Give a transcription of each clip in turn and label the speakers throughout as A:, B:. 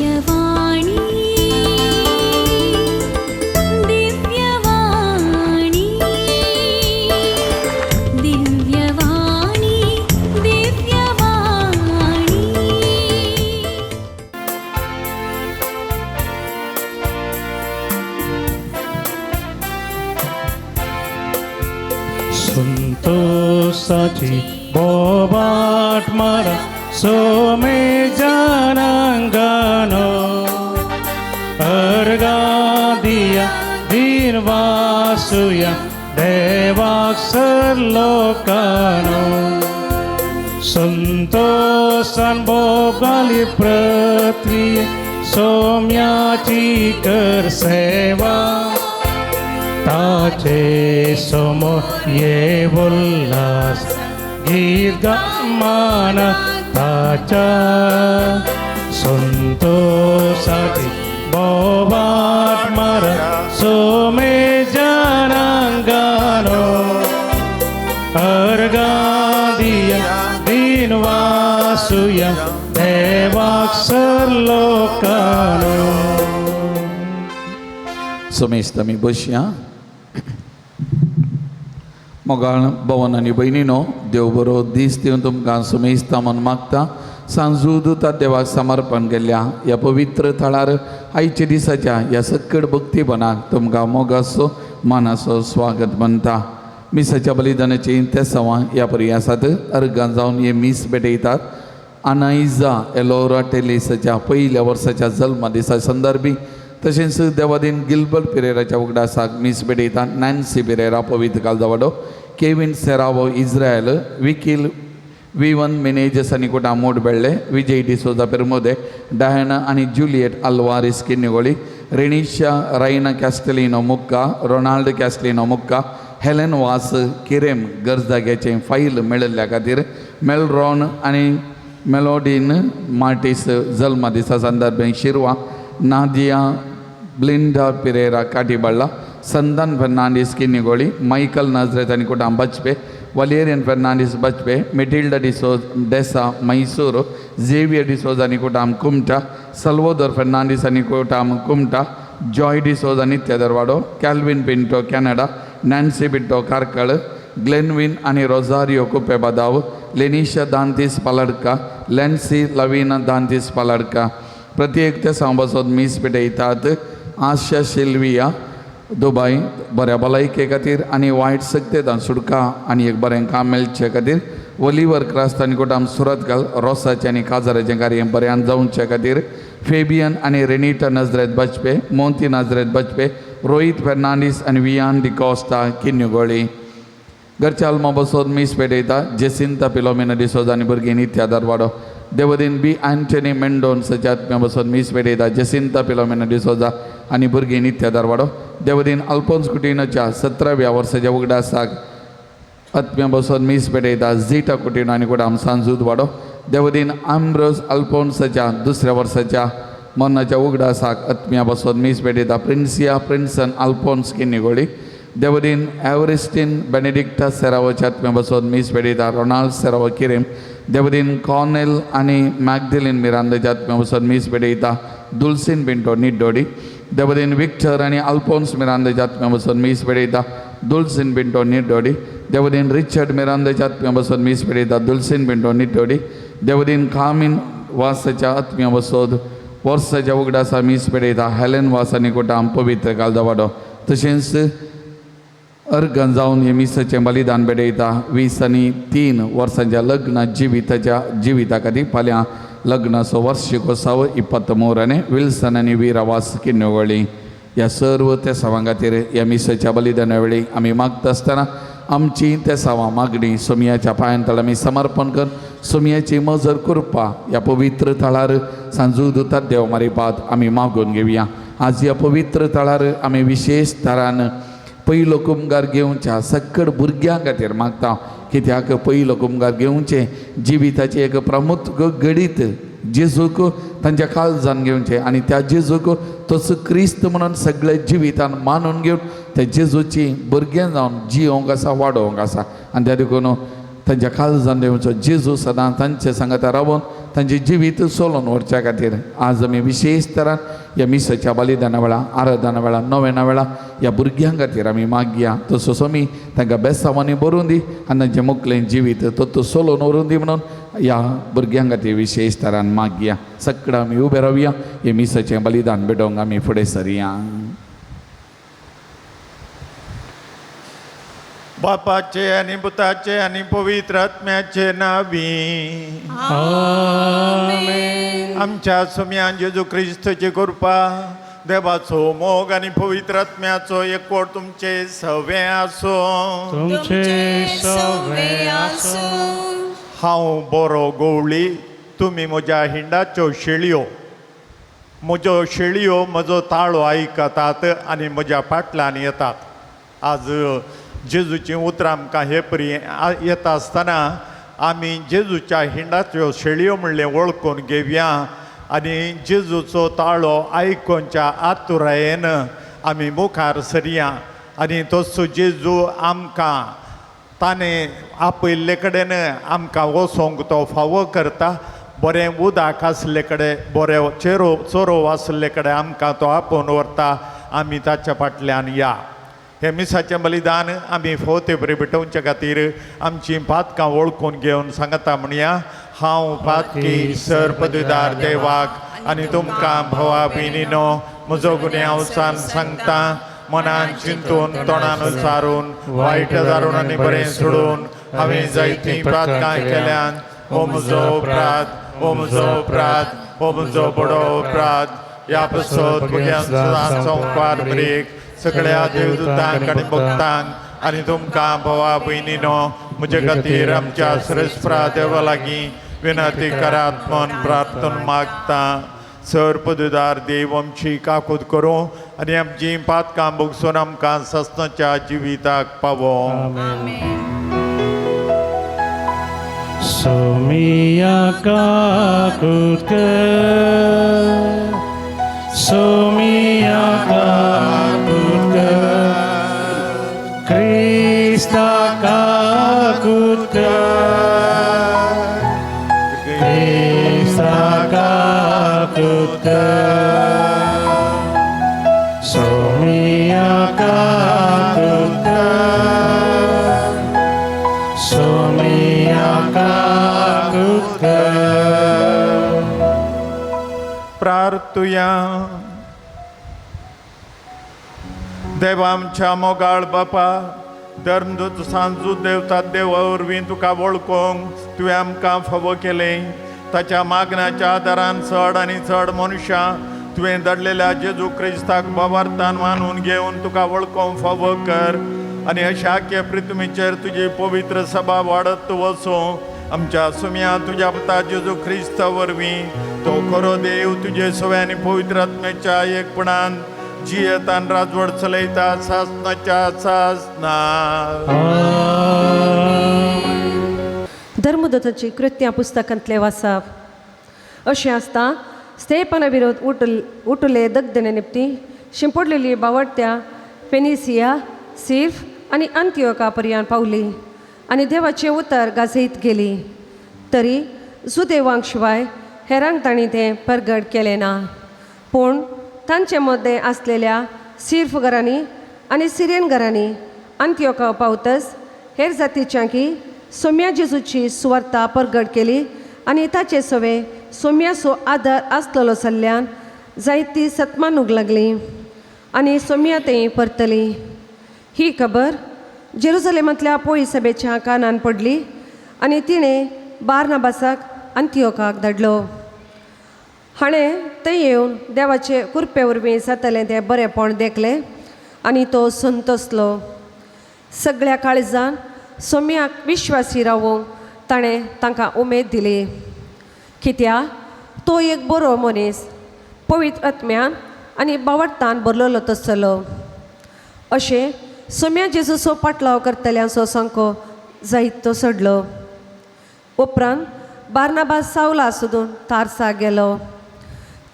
A: दिव्यवाणी, दिव्यवाणी, दिव्यवाणी, दिव्यवाणी.
B: संतोषाची बोबाट मारा सोमे जनांगनो, अर्गा दिया दिन वासुया देवाक लोकानो. संतोषान भोगाली पृथ्वी सोम्याची कर सेवा, ताचे समो ये उल्हास गीत मान ताच्या. संतोषाची बोबाट मारा सोमे जनांगानो, अर्गा दिया दिन वासुया देवाक लोकानो.
C: समेस्त आमी बसया. मोगाळ भवन आनी भयणीनो, देव बरो दीस दिवन तुमकां समेस्ता म्हूण मागता. सांजू दुता देवाक समर्पण केल्ल्या ह्या पवित्र थळार आयच्या दिसाच्या ह्या सक्कड भक्तीपणाक तुमकां मोगाचो मानाचो स्वागत म्हणटा. मिसाच्या बलिदानाची तेसांवां ह्या परी आसात. अर्गान जावन हे मीस भेटयतात. अनायजा एलोरा टेलिसाच्या पयल्या वर्साच्या जल्म दिसा संदर्भी, तशेंच देवादीन गिलबर्ट पिरेराच्या उगडासाक मीस भेटयतात. नॅन्सी पिरेरा, पवित्र कालदावाडो, केविन सेरावो, इस्रायल, विकील विवन मिनेजस आनी कुटा मोड बेळ्ळे, विजय डिसोजा, पेरमोदे, डायना आनी जुलियट अल्वारिस, किन्निगोळी, रेनिशा रायना कॅस्टलिनो, मुक्का, रोनाल्ड कॅस्टलिनो, मुक्का, हेलेन वास, किरेम गरजाग्याचें फायल मेळिल्ल्या खातीर, मेलरॉन आनी मेलोडीन मार्टीस जल्म दिसा संदर्भे, शिरवा, नादिया ब्लिंडा पिरेरा, काटीबाळ्ळा, संदान फर्नांडीस, किन्निगोळी, मायकल नाजरेत आनी कुटाम बचपे, वलेरियन फर्नांडीस, बचपे, मेटिल्डा डिसोज डेसा, मैसूर, झेवियर डिसोज आनी कुटाम, कुमटा, सल्वोदर फर्नांडीस आनी कुटाम, कुमटा, जॉय डिसोज आनी तेदरवाडो, कॅल्विन पिंटो, कॅनडा, नॅन्सी पिंटो, कार्कळ, ग्लेनविन आनी रोजारियो कुपे, बादाव, लेनिशा दांतीस, पालडका, लॅन्सी लवीना दांतीस, पालडका. प्रत्येक त्या सांबासोत मीस पेटयतात. आशा शिल्विया, दुबय, बऱ्या भलायके खातीर आनी वायट सक्तेदान सुटका आनी एक बरें काम मेळचे खातीर. ओलिवर क्रास्त आनी कुटाम, सुरतकाल, रोसाचें आनी काजाराचें कार्य बऱ्यान जावचे खातीर. फेबियन आनी रेनिटा नजरेत, बचपे, मोंती नजरेत, बचपे, रोहीत फेर्नांडीस आनी वियान डिकॉस्टा, किन्युगोळी. घरच्या आल्मा बसोत मीस पेटयता. जेसिंता पिलोमिना डिसोज आनी भुरगीं, नित्या दरवाडो. देवदीन बी अँटनी मेंडोन्साच्या आत्म्या बसोत मीस पेटयता. जेसिंता पिलोमिना डिसोजा आनी भुरगीं, नित्या दरवाडो. देवदीन अल्फोन्स कुटिनोच्या 17व्या वर्साच्या उगडासाक आत्म्या बसोत मीस पेटयता. झिटा कुटिनो आनी कुटाम, सांजूद वाडो. देवदीन आम्ब्रोज अल्फोन्साच्या दुसऱ्या वर्साच्या मरणाच्या उगडासाक आत्म्या बसोत मीस पेटयता. प्रिन्सिया प्रिन्सन अल्फोन्स, किन्निगोळी. देवदीन एवरिस्टीन बेनेडिक्टा सेरावोच्या आत्म्या बसोत मीस पेटयता. रोनाल्ड सेरावो, किरेम. देवदीन कॉर्नेल आनी मॅगदिलीन मिरांदाच्या आत्म्या बसोत मीस पेटयता. दुलसीन पिंटो, निड्डोडी. देवदीन विक्टर आनी अल्फोन्स मिरांदाच्या आत्म्या बसोत मीस पेटयता. दुलसीन पिंटो, निड्डोडी. देवदीन रिचर्ड मिरांदाच्या आत्म्या बसोत मीस पेटयता. दुलसीन पिंटो, निड्डोडी. देवदीन कामीन वासाच्या आत्म्या बसोत वर्साच्या उगडासा मीस पेटयता. हेलेन वास आनी कुटाम, पवित्र कालदावाडो. तशेंच अर्गन जावन हे मिसाचें बलिदान भेटयता. 23 वर्सांच्या लग्न जिविताच्या जिविता खातीर फाल्यां लग्नाचो वर्षिकोत्सव 23ने, विल्सन आनी वीरावास, किन्नवळी. ह्या सर्व तेसावां खातीर ह्या मिसाच्या बलिदाना वेळी आमी मागता आसतना आमची तेसावां मागणी सोमयाच्या पांयान तळ आमी समर्पण कर. सोमयाची मजर कृपा ह्या पवित्र थळार सांजू दुतात देव मारिपात आमी मागून घेवया. आज ह्या पवित्र थळार आमी विशेश थरान पयलो कुमगार घेवच्या सक्कड भुरग्यां खातीर मागता, कित्याक पयलो कुमगार घेवचें जिविताचें एक प्रमुख घडीत. जेजूक तांच्या काळजान घेवचें आनी त्या जेजूक तोच क्रिस्त म्हणून सगळे जिवितान मानून घेवन त्या जेजूची भुरगें जावन जियोंक आसा, वाडोवंक आसा. आनी त्या देखून तांच्या काळजान घेवचो जेजू सदां तांचे सांगाता रावून तांचें जिवीत सोलोवन व्हरच्या खातीर आज आमी विशेश तरान ह्या मिसाच्या बलिदाना वेळा, आराधना वेळा, नोवेना वेळा ह्या भुरग्यां खातीर आमी मागया. तसोच आमी तांकां बेसांवांनी भरून दी आनी तांचें मुखलें जिवीत तत्व सोलोवन व्हरून दी म्हणून ह्या भुरग्यां खातीर विशेश तरान मागया. सगळं आमी उबे रावया, हे मिसाचें बलिदान भेटोवंक आमी फुडें सरया.
D: बापाचे आनी पुताचे आनी पवित्र आत्म्याचे नावी. आमच्या सुम्यान जेजू क्रिस्तची कृपा, देवाचो मोग आनी पवित्र आत्म्याचो एकवट तुमचे सवे आसूं.
B: तुमचे सवे आसूं.
D: हांव बरो गवळी, तुमी म्हज्या हिंडाच्यो शेळयो. म्हज्यो शेळयो म्हजो ताळो आयकतात आनी म्हज्या फाटल्यान येतात. आज जेजूचीं उतरां आमकां हे परी येता आसतना आमी जेजूच्या हिंडाच्यो शेळयो म्हणलें वळखून घेवया आनी जेजूचो ताळो आयकोनच्या आतुरायेन आमी मुखार सरया. आनी तसो जेजू आमकां ताणें आपयल्ले कडेन आमकां वचोंक तो फावो करता. बरें उदक आसले कडेन, बरें चेरो चोरो आसले कडेन आमकां तो आपोवन व्हरता. आमी ताच्या फाटल्यान या. हे मिसाचें बलिदान आमी फोवते बरी भेटोवचे खातीर आमचीं पातकां वळखून घेवन सांगता म्हणया. हांव पातकी सर पदवीदार देवाक आनी तुमकां भावा भयणीनो म्हजो गुन्यांव सांगता. मनान चिंतून, तोंडान उचारून, वायट दारून आनी बरें सोडून हांवें जायतीं पातकां केल्यान. हो म्हजो अपराध, हो म्हजो अपराध, हो म्हजो बडो अपराध. ह्या पसत भुरग्यां सदां संवकार ब्रेक सगळ्या देवदूतांक आनी भक्तांक आनी तुमकां भावा भयणीनो म्हजे खातीर आमच्या सरस्प्रा देवा लागीं विनंती करात म्हूण प्रार्थना मागता. सर पदवीदार देव आमची काकूत करूं आनी आमची पातकां भोगसून आमकां सस्नाच्या जिविताक पावो.
B: सोमिया काकूत कर, सोमिया काकूत कर, क्रिस्ता काकूत कर, क्रिस्ता काकूत कर, सोमिया काकूत कर, सोमिया काकूत कर.
D: प्रार्थुया. देवा आमच्या मोगाळ बापा, धर्मदूत सांजू देवता देवा वरवीं तुका वळखूंक तुवें आमकां फावो केलें. ताच्या मागण्याच्या आदारान चड आनी चड मनशां तुवें धाडलेल्या जेजू क्रिस्ताक भावार्थान मानून घेवन तुका वळखूंक फावो कर आनी अशा आख्या पृथ्वीचेर तुजी पवित्र सभा वाडत वचूं. आमच्या सुम्या तुज्या पुता जेजू क्रिस्ता वरवीं तो खरो देव तुजे सवे आनी पवित्र आत्म्याच्या एकपणान जियेतान राजवट चलयता सासनाच्या सासना.
E: धर्मदूताची कृत्यां पुस्तकांतले वाचप. अशें आसता स्तेपना विरोध उठले दगदने निमती शिंपडलेली बावडत्या फेनिसिया, सिर्फ आनी अंत्योका पर्यान पावली आनी देवाचें उतर गाजयत गेली. तरी जुदेवांक शिवाय हेरांक तांणी तें परगट केलें ना. पूण तांचे मदें आसलेल्या सिर्फ घरांनी आनी सिरियन घरांनी अंत्योका पावतच हेर जातीच्यांकी सोम्या जेजूची सुवार्ता परगट केली आनी ताचे सवे सोम्याचो आदार आसलेलो सल्ल्यान जायती सतमानूंक लागली आनी सोम्या थंय परतली. ही खबर जेरुजलेमांतल्या पोळी सभेच्या कानान पडली आनी तिणें बार्नाबासाक अंत्योकाक धाडलो. हाणें थंय येवन देवाचे कृपे वरवीं जातलें तें बरेंपण देखलें आनी तो संतोसलो. सगळ्या काळजान सोम्याक विश्वासी रावूंक ताणें तांकां उमेद दिली. कित्याक तो एक बरो मनीस, पवित्र आत्म्यान आनी बावडतान भरलेलो तसलो. अशें सोम्या जेजूचो पाटलाव करतल्यांचो संको जायत तो सोडलो. उपरांत बार्नाबास सावला सोदून तारसा गेलो.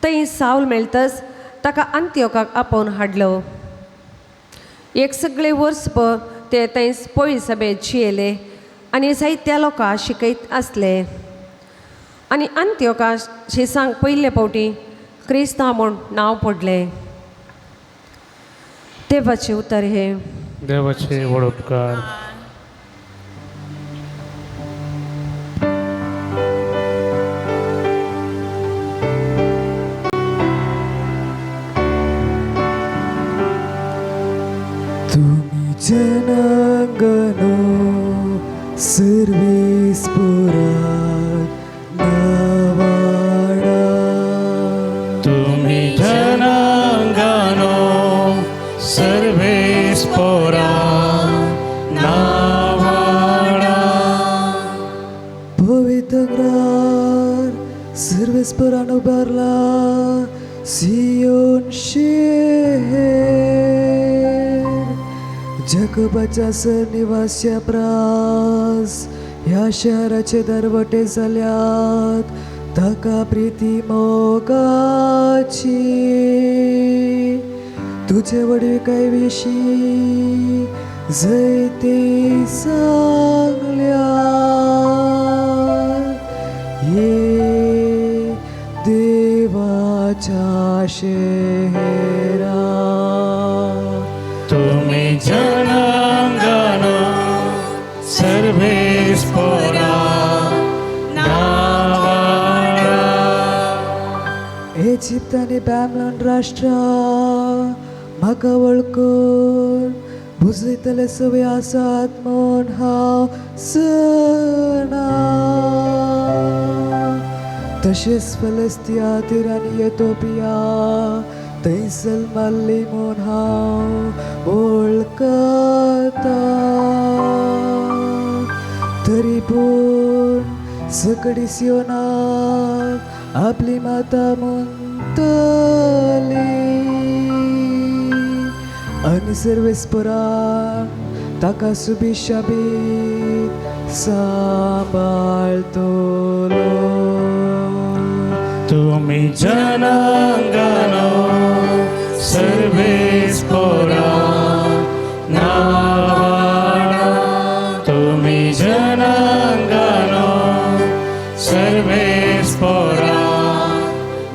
E: थंय सावल मेळतच ताका अंत्योकाक आपोवन हाडलो. एक सगळे वर्सभर ते थंय पोळी सभेंत जियेले आनी जायत्या लोकांक शिकयत आसले. आनी अंत्योका शिसांक पयले फावटी क्रिस्तांव म्हूण नांव पडलें. देवाचें उतर हें.
B: देवाचे व्हड उपकार.
F: तुम्ही जनांगनो सर्वीस पुरात नावाडा.
B: तुम्ही जनांगनो सर्वेस पोरा नावाडा.
F: पवित्रग्रार सर्वेस पुरान उबारला सियोन शेर. जकोबाच्या सरनिवास्या प्रास ह्या शहराचे दरवटे जाल्यात ताका प्रिती मोगाची. तुझे वडविकाय विशीं जैती सांगल्या ये देवाच्या शेरा.
B: तुम्ही जनांगनो सर्वेस पोरा नावाडा.
F: इजिप्त आनी बॅबलॉन राष्ट्रां म्हाका वळखून भुजयतले सवय आसात म्हूण हांव सणा. तशेंच फलस्तिया तीर आनी एथोपिया थंय सलमाल्ली म्हूण हांव वळखता. तरी पूण सकडी सियोनाक आपली माता म्हणटली आनी सर्वेस्परान ताका सुबीशाबीत सांबाळतलो.
B: तुम्ही जनांगनो सर्वेस पोरा नावाडा. तुम्ही जनांगनो सर्वेस पोरा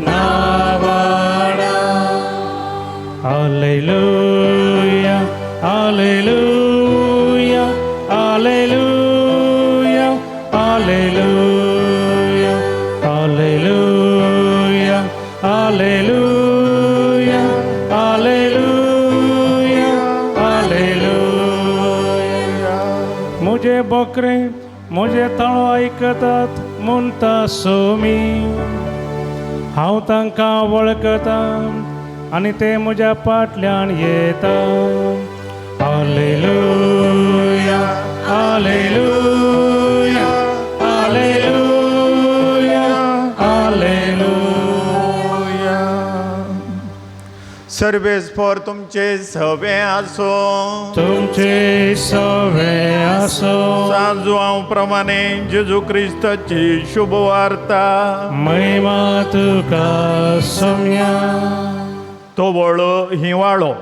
B: नावाडा. Hallelujah, hallelujah, hallelujah, hallelujah, hallelujah, hallelujah, hallelujah, hallelujah. मुझे बोकरे मुझे ताळो आयकतात म्हणटा सोमी. हांव तांकां वळखता आनी ते म्हज्या फाटल्यान येता. Hallelujah, hallelujah, hallelujah, hallelujah.
D: सर्वेस्पर तुमचे सवे आसो.
B: तुमचे सवे आसो.
D: सांजुआंव प्रमाणे जेजू क्रिस्ताची शुभवार्ता.
B: महिमा तुका सोम्या.
D: तोवळ हिवाळो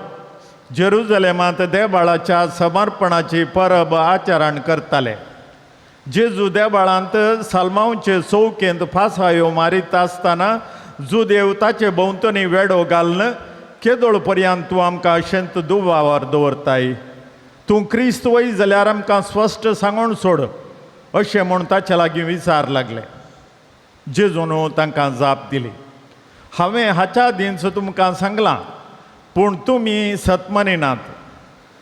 D: जेरुजलेमांत देबाळाच्या समर्पणाची परब आचरण करताले. जेजू देबाळांत साल्मांवचे चौकेंत फासायो मारीत आसतना जुदेव ताचे भोंवतणी वेडो घालून केदोळ पर्यंत तूं आमकां अशेंत दुबावार दवरताय, तूं क्रिस्त वय जाल्यार आमकां स्पश्ट सांगून सोड अशें म्हूण ताचे लागीं विचार लागले. जेजून तांकां जाप दिली, हांवें हाच्या आदींच तुमकां सांगलां पूण तुमी सतमनिनात.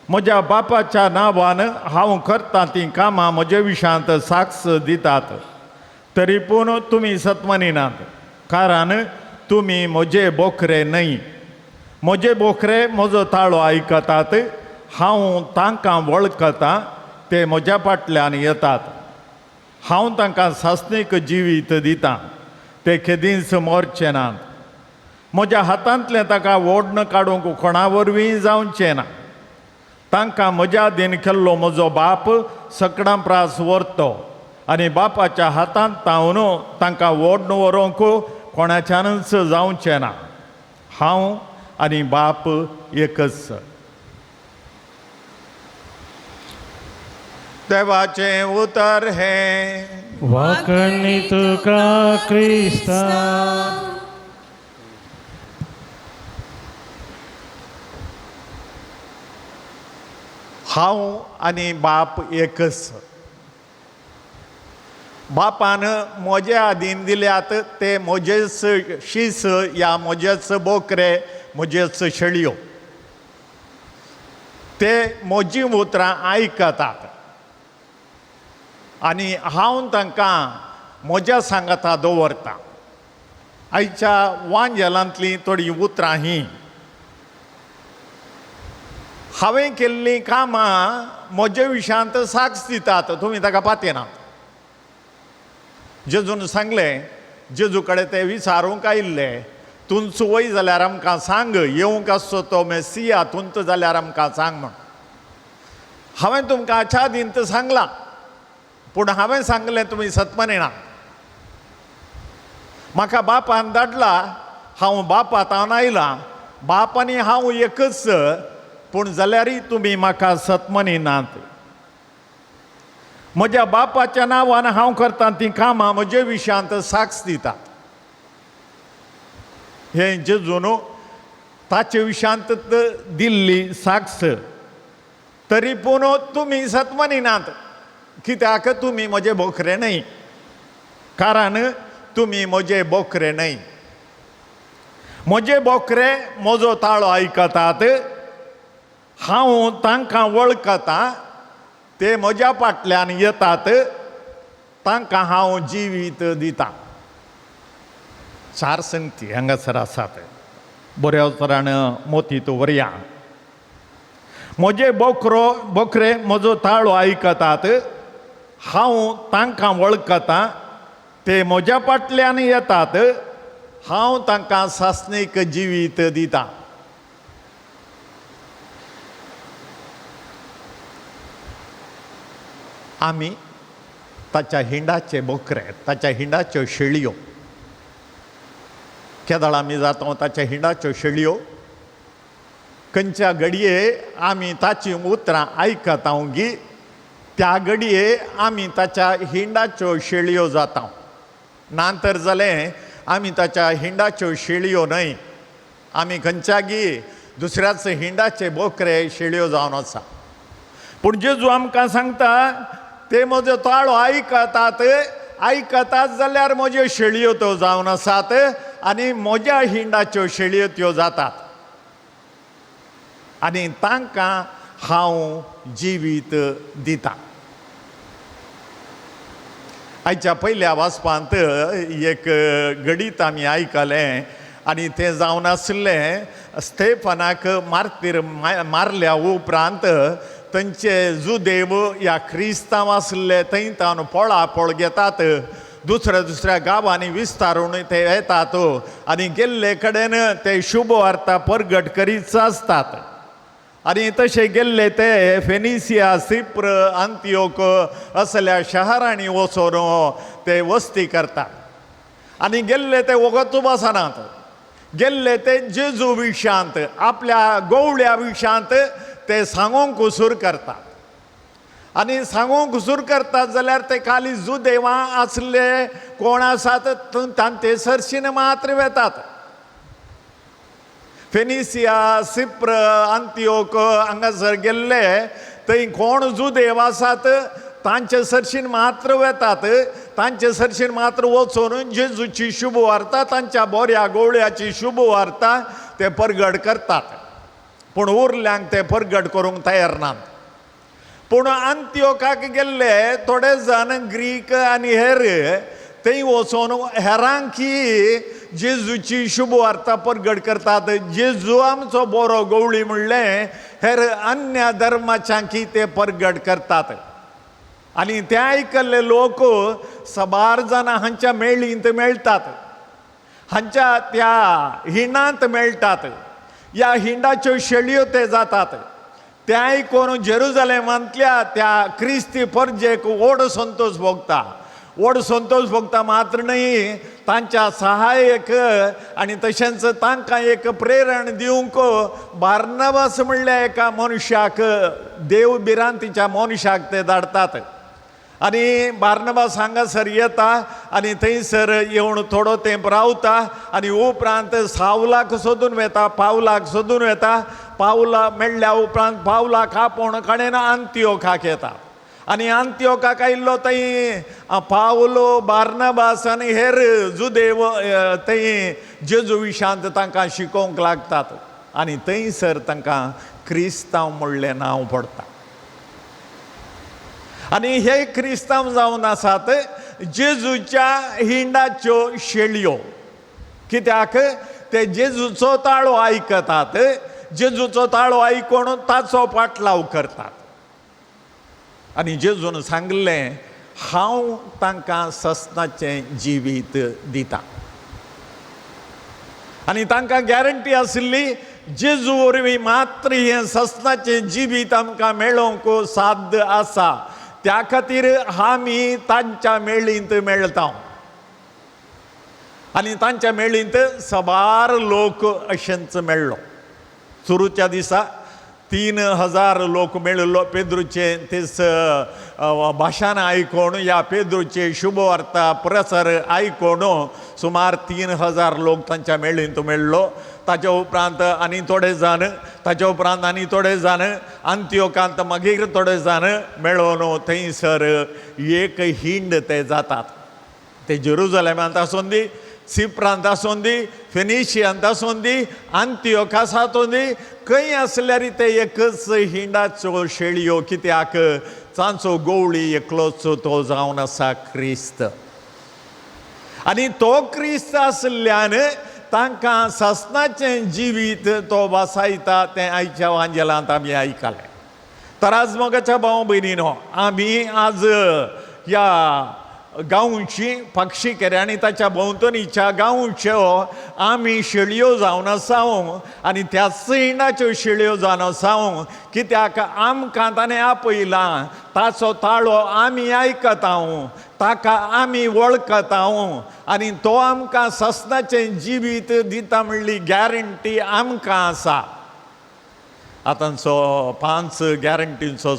D: म्हज्या बापाच्या नांवान हांव करता तीं कामां म्हजे विशांत साक्ष दितात, तरी पूण तुमी सतमनिनात, कारण तुमी म्हजे बोकरे न्हय. म्हजे बोकरे म्हजो ताळो आयकतात, हांव तांकां वळखतां, ते म्हज्या फाटल्यान येतात. हांव तांकां सासणीक जिवीत दितां, ते केदींच मरचे नात. म्हज्या हातांतलें ताका ओडण काडूंक कोणा वरवीं जावचें ना. तांकां म्हज्या दीन केल्लो म्हजो बाप सकडां प्रास व्हरतो आनी बापाच्या हातांत तावन तांकां ओडण व्हरूंक कोणाच्यानूच जावचें ना. हांव आनी बाप एकच. देवाचें उतर हें.
B: वाकणी तुका क्रिस्ता.
D: हांव आनी बाप एकच. बापान म्हजे आदीन दिल्यात ते म्हजेच शीस या म्हजेच बोकरे म्हजेच शेळयो. ते म्हजीं उतरां आयकतात आनी हांव तांकां म्हज्या सांगाता दवरतां. आयच्या वांजेलांतलीं थोडीं उतरां हीं. हांवें केल्लीं कामां म्हजे विशयांत साक्ष दितात, तुमी ताका पातयनात. जेजून सांगलें, जेजू कडेन ते विचारूंक आयिल्ले, तुमचो वय जाल्यार आमकां सांग, येवंक आसचो तो मेसिया तुमचो जाल्यार आमकां सांग म्हण. हांवें तुमकां आच्या दीन सांगलां, पूण हांवें सांगलें तुमी सतमनिना. म्हाका बापान धाडला, हांव बापा तावन आयलां, बाप आनी हांव एकच, पूण जाल्यारय तुमी म्हाका सतमनिनात. म्हज्या बापाच्या नांवान हांव करतां तीं कामां म्हजे विशयांत साक्ष दितात. हें जेजून ताचे विशयांत दिल्ली साक्ष. तरी पूण तुमी सतमनिनात, कित्याक तुमी म्हजे बोकरे न्हय, कारण तुमी म्हजे बोकरे न्हय. म्हजे बोकरे म्हजो ताळो आयकतात, हांव तांकां वळखतां, ते म्हज्या फाटल्यान येतात, तांकां हांव जिवीत दितां. चार संगती हांगासर आसात, बऱ्या तरान मोतीत व्हरया. म्हजे बोकरो बोकरे म्हजो ताळो आयकतात, हांव तांकां वळखतां, ते म्हज्या फाटल्यान येतात, हांव तांकां सासणीक जिवीत दितां. आमी ताच्या हिंडाचे बोकरे, ताच्या हिंडाच्यो शेळयो. केदळ आमी जाता ताच्या हिंडाच्यो शेळयो? खंयच्या घडये आमी ताचीं उतरां आयकता गी, त्या घडये आमी ताच्या हिंडाच्यो शेळयो जाता. ना तर जालें आमी ताच्या हिंडाच्यो शेळयो न्हय, आमी खंयच्या गी दुसऱ्याच हिंडाचे बोकरे शेळयो जावन आसा. पूण जेजू आमकां सांगता, ते म्हजो ताळो आयकतात, आयकतात जाल्यार म्हज्यो शेळयो त्यो जावन आसात आनी म्हज्या हिंडाच्यो शेळयो त्यो जातात आनी तांकां हांव जिवीत दितां. आयच्या पयल्या वाचपांत एक गणीत आमी आयकलें आनी तें जावन आसलें स्टेफनाक मार्तीर मारल्या उपरांत तांचे जुदेव या क्रिस्तांव आसले थंय तावन पळापळ घेतात, दुसऱ्या दुसऱ्या गांवांनी विस्तारून ते येतात आनी गेल्ले कडेन ते शुभवार्ता परगट करीत आसतात. आनी तशे गेल्ले ते फेनिसिया, सिप्र, अंतियोक असल्या शहरांनी वचून ते वस्ती करतात आनी गेल्ले ते वगत बसनात. गेल्ले ते जेजू विशांत, आपल्या गोवळ्या विशांत ते सांगूंक सुर करतात. आनी सांगूंक सुर करतात जाल्यार ते खाली जुदेवां आसले कोण आसात तांचे सरशीन मात्र वेतात. फेनिसिया, सिप्र, अंतियोक हांगासर गेल्ले थंय कोण जुदेव आसात तांचे सरशीन मात्र वेतात. तांचे सरशीन मात्र वचून जेजूची शुभवार्ता, तांच्या बोऱ्या गोवळ्याची शुभवार्ता ते परगट करतात. पूण उरल्यांक ते परगट करूंक तयार नात. पूण अंत्योकाक गेल्ले थोडे जाण ग्रीक आनी हेर थंय वचून हेरांकी जेजूची शुभवार्ता परगट करतात. जेजू आमचो बरो गवळी म्हणलें हेर अन्य धर्माच्यांकी ते परगट करतात. आनी ते आयकल्ले लोक सबार जाणां हांच्या मेळींत मेळटात, हांच्या त्या हिंडांत मेळटात, ह्या हिंडाच्यो शेळयो ते जातात. ते आयकून जेरुजलेमांतल्या त्या क्रिस्ती परजेक व्हड संतोश भोगता. व्हड संतोश भोगता मात्र न्हय, तांच्या सहाय्यक आनी तशेंच तांकां एक प्रेरण दिवंक बार्नबास म्हणल्या एका मनशाक, देव भिरांतीच्या मनशाक ते धाडटात. आनी बार्नबास हांगासर येता आनी थंयसर येवन थोडो तेंप रावता आनी उपरांत सावलाक सोदून वेता, पावलाक सोदून वेता. पावला मेळ्ळ्या उपरांत पावलाक आपोवन कडेन आंतियोखाक येता आनी आंतियोखाक आयिल्लो थंय पावलो बार्नबास आनी हेर जुदेव थंय जेजू विशांत तांकां शिकोवंक लागतात आनी थंयसर तांकां क्रिस्तांव म्हणलें नांव पडटा. आनी हे क्रिस्तांव जावन आसात जेजूच्या हिंडाच्यो शेळयो. कित्याक ते जेजूचो ताळो आयकतात, जेजूचो ताळो आयकून ताचो पाटलाव करतात. आनी जेजून सांगलें हांव तांकां सस्नाचें जिवीत दिता. आनी तांकां गॅरंटी आशिल्ली जेजू वरवीं मात्र हें सस्नाचें जिवीत आमकां मेळोवंक साध्य आसा, त्या खातीर आमी तांच्या मेळींत मेळटा. आनी तांच्या मेळींत सबार लोक अशेंच मेळ्ळो. सुरूच्या दिसा 3000 लोक मेळिल्लो. पेद्रूचे तेच भाशण आयकून ह्या पेद्रूचे शुभवार्ता प्रसार आयकून सुमार 3000 लोक तांच्या मेळींत मेळ्ळो. ताच्या उपरांत आनी थोडे जाण, ताच्या उपरांत आनी थोडे जाण, आंतियोकांत मागीर थोडे जाण मेळोवन थंयसर एक हिंड ते जातात. ते जेरुजलेमांत आसूं दी, सिप्रांत आसूं दी, फेनिशियांत आसूं दी, आंतियोखास आसूं दी, खंय आसल्यार ते एकच हिंडाच्यो शेळयो. कित्याक तांचो गोवळी एकलोच तो जावन आसा क्रिस्त. आनी तो क्रिस्त आशिल्ल्यान तांकां सासणाचें जिवीत तो वासायता तें आयच्या वांजेलांत आमी आयकलें. तर आज मोगाच्या भाव भयणीनो, आमी आज ह्या गांवची पक्षी केरे आनी ताच्या भोंवतणीच्या गांवच्यो आमी शेळयो जावन आसा आनी त्याच हिंडाच्यो शेळयो जावन आसा. कित्याक आमकां ताणें आपयलां, ताचो ताळो आमी आयकता, ताका आमी वळखता आनी तो आमकां सस्नाचें जिवीत दिता म्हणली गॅरंटी आमकां आसा. आतांचो 5 गॅरंटींचो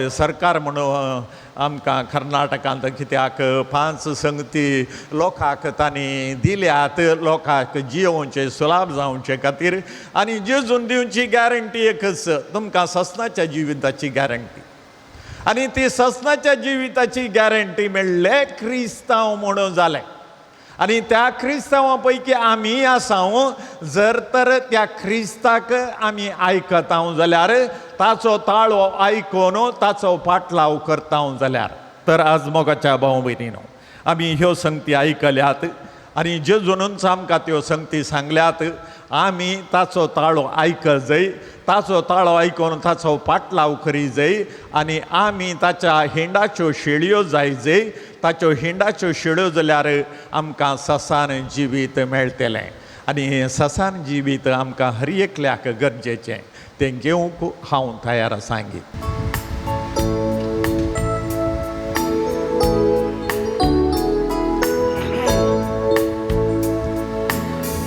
D: सरकार म्हणून आमकां कर्नाटकांत कित्याक 5 संगती लोकांक तांणी दिल्यात, लोकांक जियोवचें सुलाभ जावचे खातीर. आनी जेजून दिवची गॅरंटी एकच, तुमकां सस्नाच्या जिविताची गॅरंटी. आनी ती सस्नाच्या जिविताची गॅरंटी मेळ्ळे क्रिस्तांव म्हणून जालें. आनी त्या क्रिस्तांवां पैकी आमी आसा. जर तर त्या क्रिस्ताक आमी आयकता जाल्यार, ताचो ताळो आयकून ताचो पाटलाव करता जाल्यार, तर आज मोगाच्या भाव भयणीनो आमी ह्यो संगती आयकल्यात आनी जेजूनच आमकां त्यो संगती सांगल्यात. आमी ताचो ताळो आयकत जाय, ताचो ताळो आयकून ताचो पाटलाव करी जाय आनी आमी ताच्या हिंडाच्यो शेळयो जाय जाय. ताच्यो हिंडाच्यो शेळयो जाल्यार आमकां ससान जिवीत मेळटलें आनी हें ससान जिवीत आमकां हर एकल्याक गरजेचें, तें घेवंक हांव तयार आसा.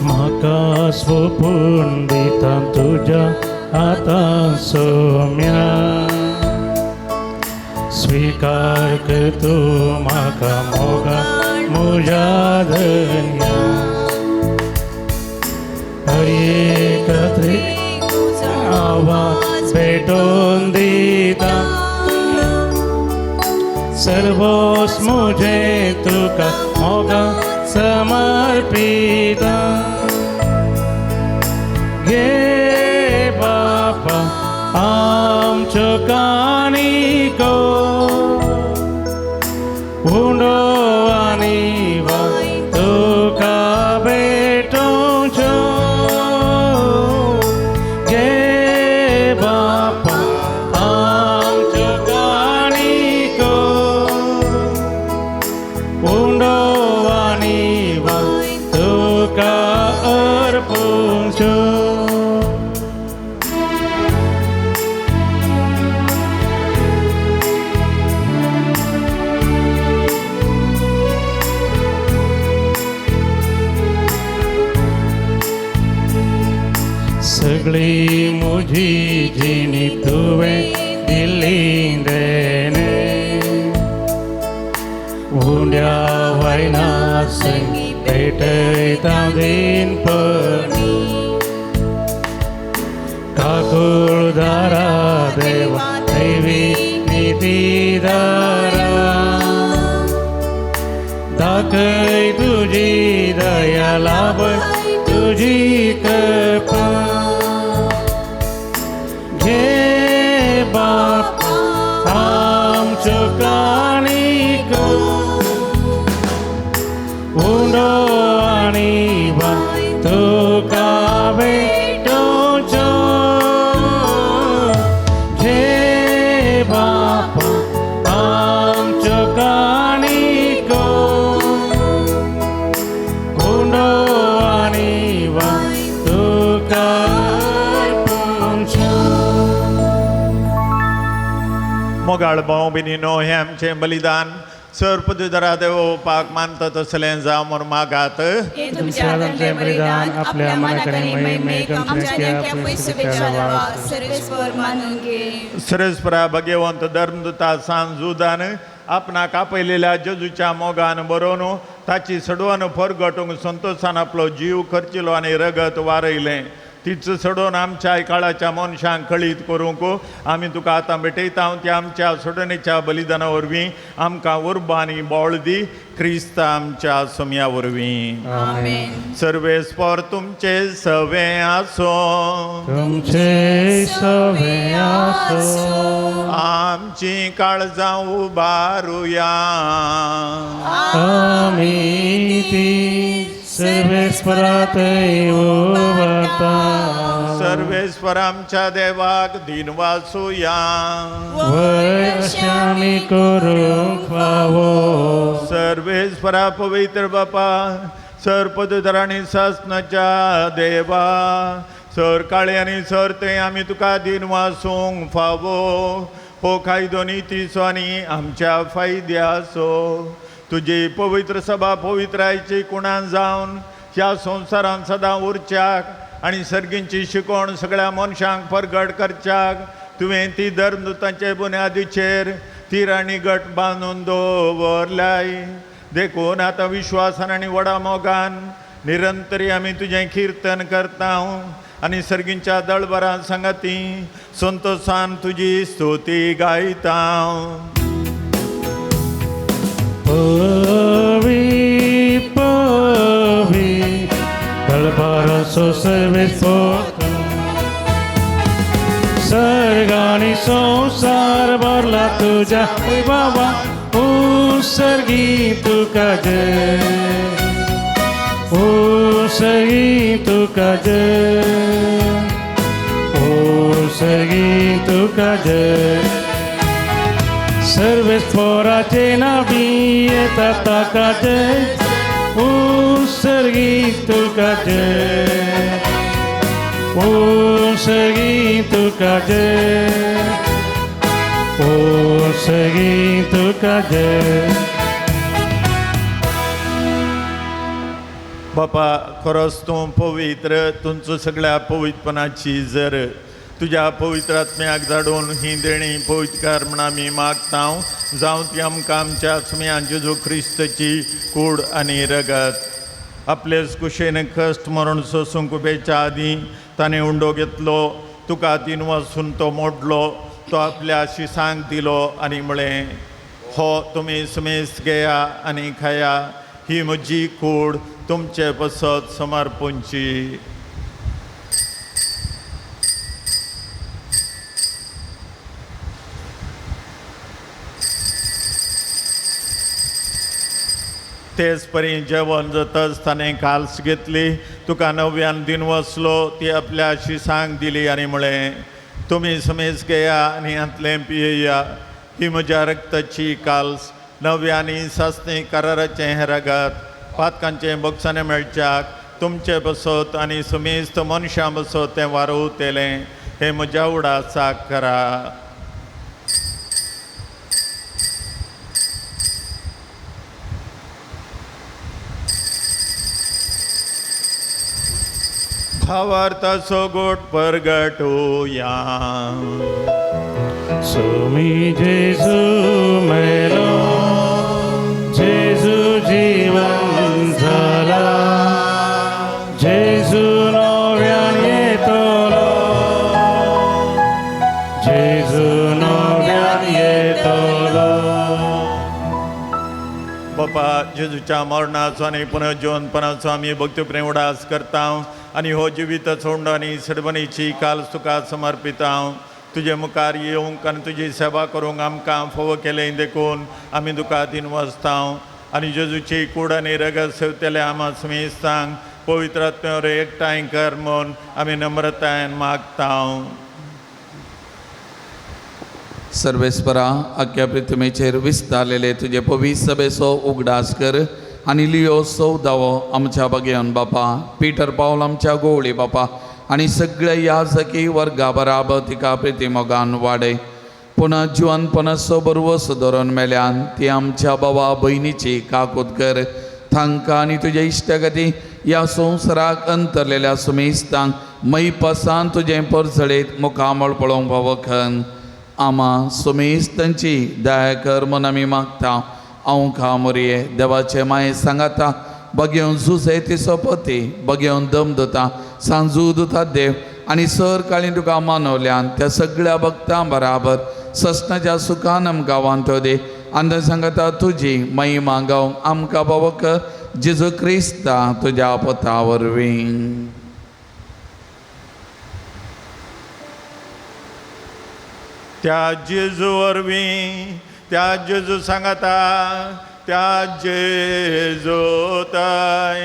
B: म्हाका सोपून दिता तुज्या हातां सोम्या, स्वीकार कर तूं म्हाका मोगा म्हज्या धन्या. हर एक आवाज भेटोवन दिता, सर्वोस म्हजें तुका मोगा समर्पिता. घे बापा आमच्यो काणयो उंडो आनी वाय तुका भेटोवच्यो. घे बापा आमच्यो काणयो उंडो आनी वाय तुका अर्पुच्यो. सगळी म्हजी जिणी तुवें दिल्ली देणे, उंड्या वायना संगी पेटयता दिनपणी काकुळदारा देवा दैवी नितीदारा दाखय तुजी दया लाभय तुजी कृपा घे बापा आमच्यो काणिको उंडो आनी बाय तुका भेटोवच्यो घे बापा आमच्यो काणिको उंडो आनी बाय तुका अर्पणच्यो.
D: मोगाळ भाव भयणीनो हें आमचें बलिदान सर पदवीधरा देवोपाक मानता तसलें जावं म्हूण मागात.
B: तुमच्या हातांतलें बलिदान आपल्या मनाकडे महिमेक आमच्या
A: सर्वेस्पर मानून घे.
D: सरेस्परा भगवंत धर्मदूता सांज जुदान आपणाक आपयलेल्या जेजूच्या मोगान बरोवन ताची सडवण फरगटूंक संतोशान आपलो जीव खर्चिलो आनी रगत वारयलें. तीच सोडून आमच्या काळाच्या मनशांक कळीत करूंक आमी तुका आतां भेटयता. त्या आमच्या सोडणेच्या बलिदाना वरवीं आमकां उर्बा आनी बळ दी, क्रिस्त आमच्या सोम्या वरवीं.
A: आमेन.
D: सर्वेस्पर तुमचे सवे आसो.
B: तुमचे सवे आसो.
D: आमची काळजां उबारुया.
B: आमी ती सर्वेस्परात उबारता.
D: सर्वेस्पर आमच्या देवाक दिनवासुया.
B: वय अशें आमी करूंक फावो.
D: सर्वेस्परा पवित्र बापा, सर पदुधर आनी सासनाच्या देवा, सर काळे आनी सर ते आमी तुका दिनवासूंक फावो. हो कायदो नितीचो आनी आमच्या फायद्याचो. तुजी पवित्र सभा पवित्रायची कुणान जावन ह्या संवसारांत सदां उरच्याक आनी सर्गींची शिकवण सगळ्या मनशांक परगट करच्याक तुवें ती धर्मदूतांचे बुन्यादीचेर तीर आनी गट बांदून दवरल्याय. देखून आतां विश्वासान आनी व्हडा मोगान निरंतरी आमी तुजें किर्तन करता आनी सर्गींच्या दळबरां सांगाती संतोशान तुजी स्तुती गायता.
B: पवी पवी दळबाराचो सर्वेस्पर, सर्ग आनी संवसार भरला तुज्या बाबा. उत्सर्गी तुका जय, उत्सर्गी तुका जय, उत्सर्गी तुका जय. सर्वेस्पराचे नावी येता ताका जय, उत्सर्गी तुका जय, उत्सर्गी तुका जय, उत्सर्गी तुका जय.
D: बापा खरोच तूं पवित्र, तुमचो सगळ्या पवित्रपणाची जर तुज्या पवित्र आत्म्याक धाडून ही देणी पवित्रकार म्हण आमी मागता. जावं ती आमकां आमच्या सुम्या जेजू क्रिस्तची कूड आनी रगत. आपलेच कुशेन कश्ट मरण सोसूंक उबेच्या आदीं ताणें उंडो घेतलो, तुका तीन वासून तो मोडलो, तो आपल्या शिसांक दिलो आनी म्हळें, हो तुमी सुमेस घेया आनी खाया, ही म्हजी कूड तुमचे पसत समर्पूंची. तेच परी जेवण जातच ताणें काल्स घेतली, तुका नव्यान दिन वसलो, ती आपल्या शिसांक दिली आनी म्हळें, तुमी समेज घेया आनी हांतलें पियेया, ही म्हज्या रक्ताची काल्स, नव्या आनी सासणी कराराचें हें रगत, पातकांचें बोगसाणें मेळच्याक तुमचे बसत आनी समेस्त मनशां बसत तें वारोवतलें, हें म्हज्या उडासाक करा. भावार्थाचो गोट परगटूया.
B: सुमी जेजू मेलो, जेजू जीवन जाला, जेजू नव्यान येतलो, जेजू नव्यान येतलो.
D: बापा जेजूच्या मरणाचो आनी पुनर्जीवनपणाचो आमी भक्ती उडास करता आनी हो जिवीत सोंड आनी सडबणीची काल तुका समर्पिता. तुजे मुखार येवंक आनी तुजी सेवा करूंक आमकां फावो केलें देखून आमी तुका दिनवासता. आनी जेजूची कूड आनी रगत सेवतले आमा समेस्तांक पवित्र आत्म्यावर एकठांय कर म्हूण आमी नम्रतायेन मागता.
C: सर्वेस्परा आख्या पृथ्वीचेर विस्तारलेले तुजे पवित्र सभेचो उगडास कर आनी लियो सौदावो आमच्या बगेवन बापा, पीटर पावल आमच्या गोवळी बापा आनी सगळ्या याजकी वर्गा बराबर तिका प्रिती मोगान वाडय. पुनः जिवनपणाचो बरवस धरून मेल्यान ती आमच्या बाबा भयणीची काकूत कर. तांकां आनी तुज्या इश्टागती ह्या संवसाराक अंतरलेल्या सुमेस्तांक मैपासान तुजें परजळीत मुखामळ पळोवंक फावो खन. आमा सुमेस्तांची दया कर म्हूण आमी मागता. हांव खामोरये देवाचे माये सांगाता बगेवन जुजे ती सोपती बगेवन दम दिता सांजू दिता देव आनी सर काळी तुका मानवल्यान त्या सगळ्या भक्तां बराबर ससनाच्या सुखान आमकां वांटो दी. आनी सांगता तुजी महिमा गावंक आमकां बाबा कर जेजू क्रिस्ता तुज्या पता वरवीं.
D: त्या जेजू वरवीं, त्या जेजू सांगाता, त्या जेजू ताय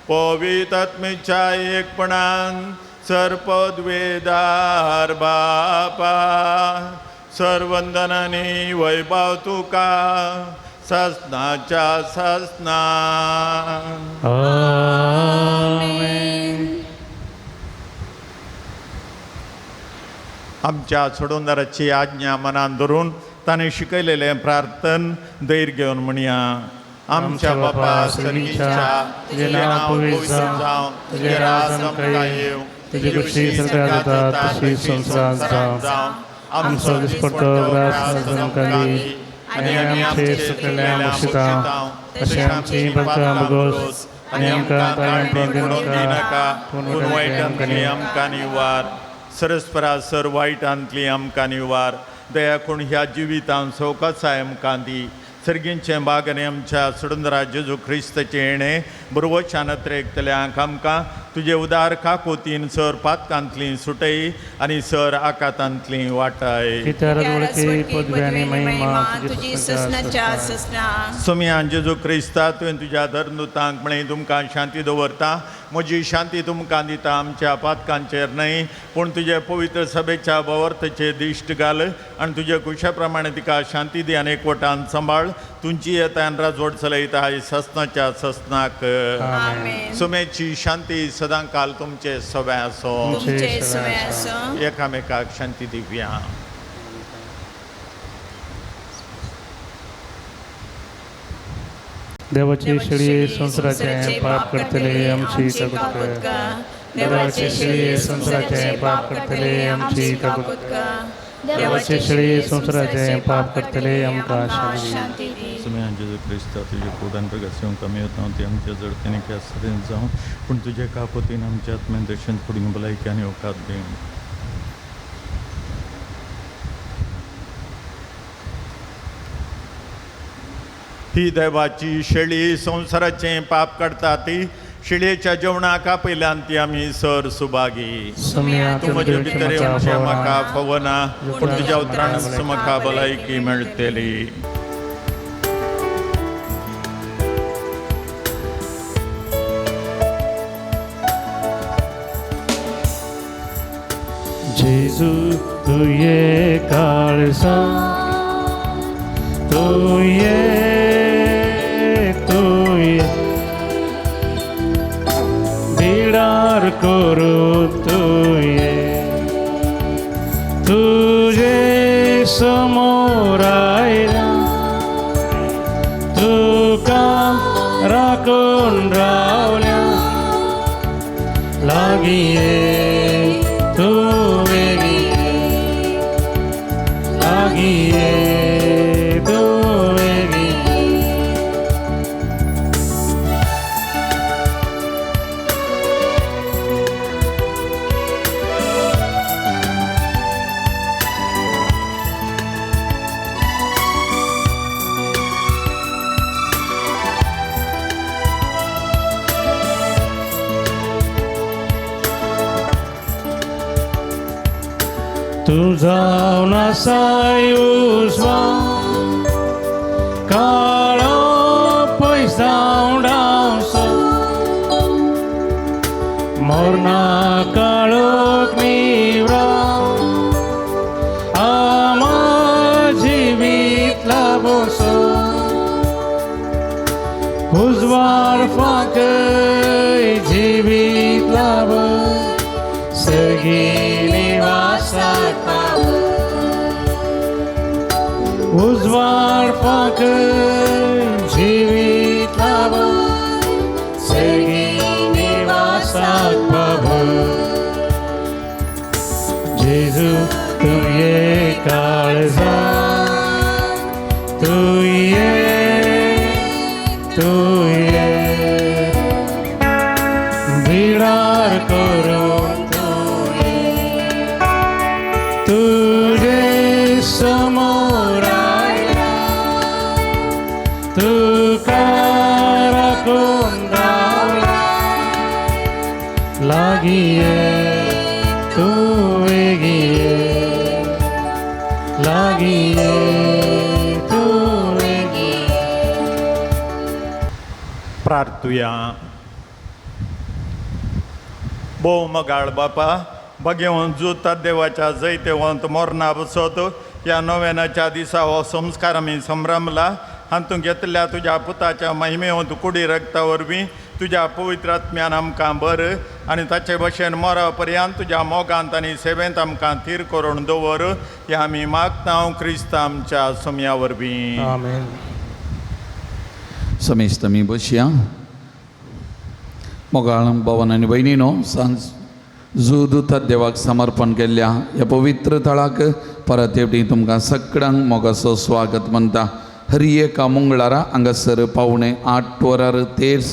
D: पवित्र आत्म्याच्या एकपणान सर्पद्वेदार बापा सर्वंदनानी वैभव तुका ससनाच्या ससना.
B: आमेन.
D: आमच्या सोडवणाराची आज्ञा मनान धरून ताणें शिकयलेलें प्रार्थन धैर्य घेवन म्हणया. आमच्या बापा सर्गीच्या, तुजें नांव पवित्र जावं, तुजें राज आमकां येवं,
B: तुजी खुशी स्वर्गात जाता तशी संवसारांत जावं. आमचो दिसपट्टो ग्रास आज आमकां दी आनी आमी आमचे चुकलेल्या बक्षिता तशें आमची पात्रां भोगोस आनी आमकां ताळें पडूंक दिनाका, पूण
D: वायटांतली आमकां निवार. सरस्परा सर वायटांतली आमकां निवार. दया करून ह्या जिवितांत सवकासाय आमकां दी. सर्गींचें बाग आनी आमच्या सुडंदरा जेजू क्रिस्ताचें येणें बरोवच्या नत्रेकतल्यांक आमकां तुजे उदार काकोतीन सर पातकांतली सुटय आनी सर आकातांतली वाटाय.
B: पदवी आनी महिमा
A: तुजी ससनाच्या ससना.
D: सोम्या जेजू क्रिस्ता तुवें तुज्या धर्मदूतांक म्हळें तुमकां शांती दवरता, म्हजी शांती तुमकां दिता, आमच्या पातकांचेर न्हय पूण तुजे पवित्र सभेच्या भवर्थचेर दिश्ट घाल आनी तुजे कुशा प्रमाणे तिका शांती दी आनी एकवटान सांबाळ. तुमची येतान राजवट चलयता ससनाच्या ससनाक. सुमेची शांती सदांकाल तुमचे सवे आसो.
A: तुमचे सवे आसो.
D: एकामेकाक शांती दिवया.
B: देवाची शेळी संवसाराचें पाप करतले आमची काकूत कर. देवाची शेळी संवसाराचें पाप करतले आमची काकूत कर. देवाची शेळी संवसाराचें पाप करतले आमकां शांती दी.
D: सुम्या जेजू क्रिस्ता तुजे कुडान प्रगास कमी येता ती आमच्या जडतेने केसरेन जावं, पूण तुजे काकोतीन आमच्या आत्म्यान दर्शन कुडींक भलायकी आनी वकात दी. ही देवाची शेळी संवसाराचें पाप काडटा ती शेळयेच्या जेवणाक आपयल्यान ती आमी सर सुभागी. तूं म्हजे भितर येवचें म्हाका फावना, पूण तुज्या उतरान म्हाका भलायकी मेळटली.
B: जेजू तुये काळसा, तुये तुये बिडार करू तुये, तुझे समोर आयला तुका राखून रावल्या लागी तू वेगी लागी तू वेगी. तूं जावन आसाय उजवाड काळो पयस जावन डावसो मोरना काळोख निवरा आमा जिवीत लाभोसो उजवाड फांकय जिवीत लाभ सगी निवासाक पाव उजवाड फांकय जिवीत लाभ सगी निवासाक पाव जेजू तूं ये काळजा तूं ये तूं ये बिडार करून तूं ये तुझे समोर आयला तुका राखून रावला लागीं ये तूं वेगीं ये लागीं ये तूं वेगीं
D: प्रार्थुया. भोव मोगाळ बापा, भगेवन जुता देवाच्या जैतेवंत मोरना बसत ह्या नव्यानाच्या दिसा हो संस्कार आमी संभ्रमला. हातूंत घेतल्या तुज्या पुताच्या महिमेवंत कुडी रक्ता वरवीं तुज्या पवित्र आत्म्यान आमकां बर आनी ताचे भशेन मोरा पर्यंत तुज्या मोगांत आनी सेवेंत आमकां थीर करून दवर. ह्या आमी मागता क्रिस्त आमच्या सोम्या वरवीं.
B: आमेन.
C: समेस्त आमी बसया. मोगाळ भवन आनी भयणीनो, सांज जुदूत देवाक समर्पण केल्ल्या ह्या पवित्र थळाक परत एकटी तुमकां सगळ्यांक मोगाचो स्वागत म्हणटा. हरी एका मंगळारा हांगासर 7:45 वरार तेर्स,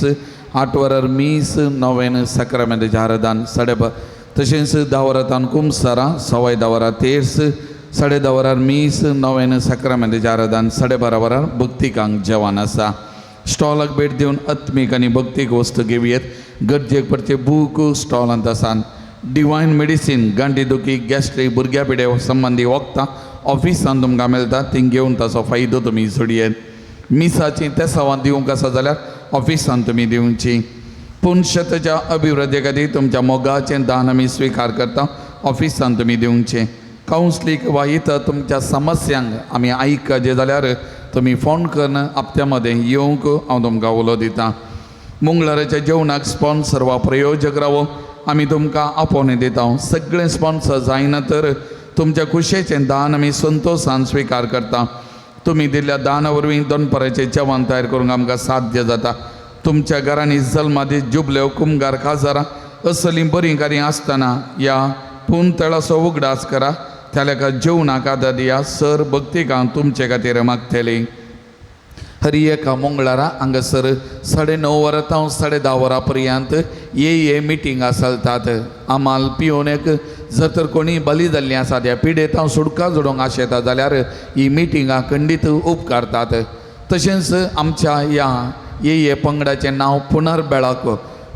C: 8 वरार मीस, नव्यान साक्रामेंताचें आराधन, 12:30 तशेंच 10 वरां कुमसारां, 10:15 वरां तेर्स, 10:30 वरार मीस, नव्यान साक्रामेंताचें आराधन, 12:30 वरार भक्तिकांक जेवण आसा. स्टॉलाक भेट दिवन आत्मीक आनी भक्तीक वस्तू घेवयेत. गरजेक पडचे बूक स्टॉलांत आसात. डिवायन मेडिसीन गांठी दुखी, गॅस्ट्रीक, भुरग्या पिड्या संबंदी वखदां ऑफिसान तुमकां मेळटा, ती घेवन ताचो फायदो तुमी जोडयेत. मिसाची तेसावां दिवंक आसा जाल्यार ऑफिसान तुमी दिवची. पुनशताच्या अभिवृद्धी खातीर तुमच्या मोगाचें दान आमी स्विकार करता, ऑफिसान तुमी दिवचें. कावन्सलीक वा इतर तुमच्या समस्यांक आमी आयकचें जाल्यार तुमी फोन करून हप्त्या मदें येवंक हांव तुमकां उलो दितां. मंगळाराच्या जेवणाक स्पॉन्सर वा प्रयोजक रावो आमी तुमकां आपोवणें दिता. सगळें स्पॉन्सर जायना तर तुमच्या खुशयेचें दान आमी संतोशान स्विकार करता. तुमी दिल्ल्या दाना वरवीं दनपाराचें जेवण तयार करूंक आमकां साध्य जाता. तुमच्या घरांनी जल्मादीस, जुबल्यो, कुमगार, काजारां असलीं बरीं कार्यां आसतना ह्या पुनतळाचो उगडास करा. त्या लेखा जेवणाक आदार दिया. सर भक्तिकां तुमचे खातीर मागतली. हरी एका मंगळारा हांगासर 9:30 वरां तावन 10:30 वरां पर्यंत ये ये मिटिंगां चलतात. आमाल पियोनेक जर तर कोणी बली जाल्लीं आसा त्या पिडेत हांव सुटका जोडूंक आशेता जाल्यार ही मिटिंगां खंडीत उपकारतात. तशेंच आमच्या ह्या ये ये पंगडाचें नांव पुनर्बेळक,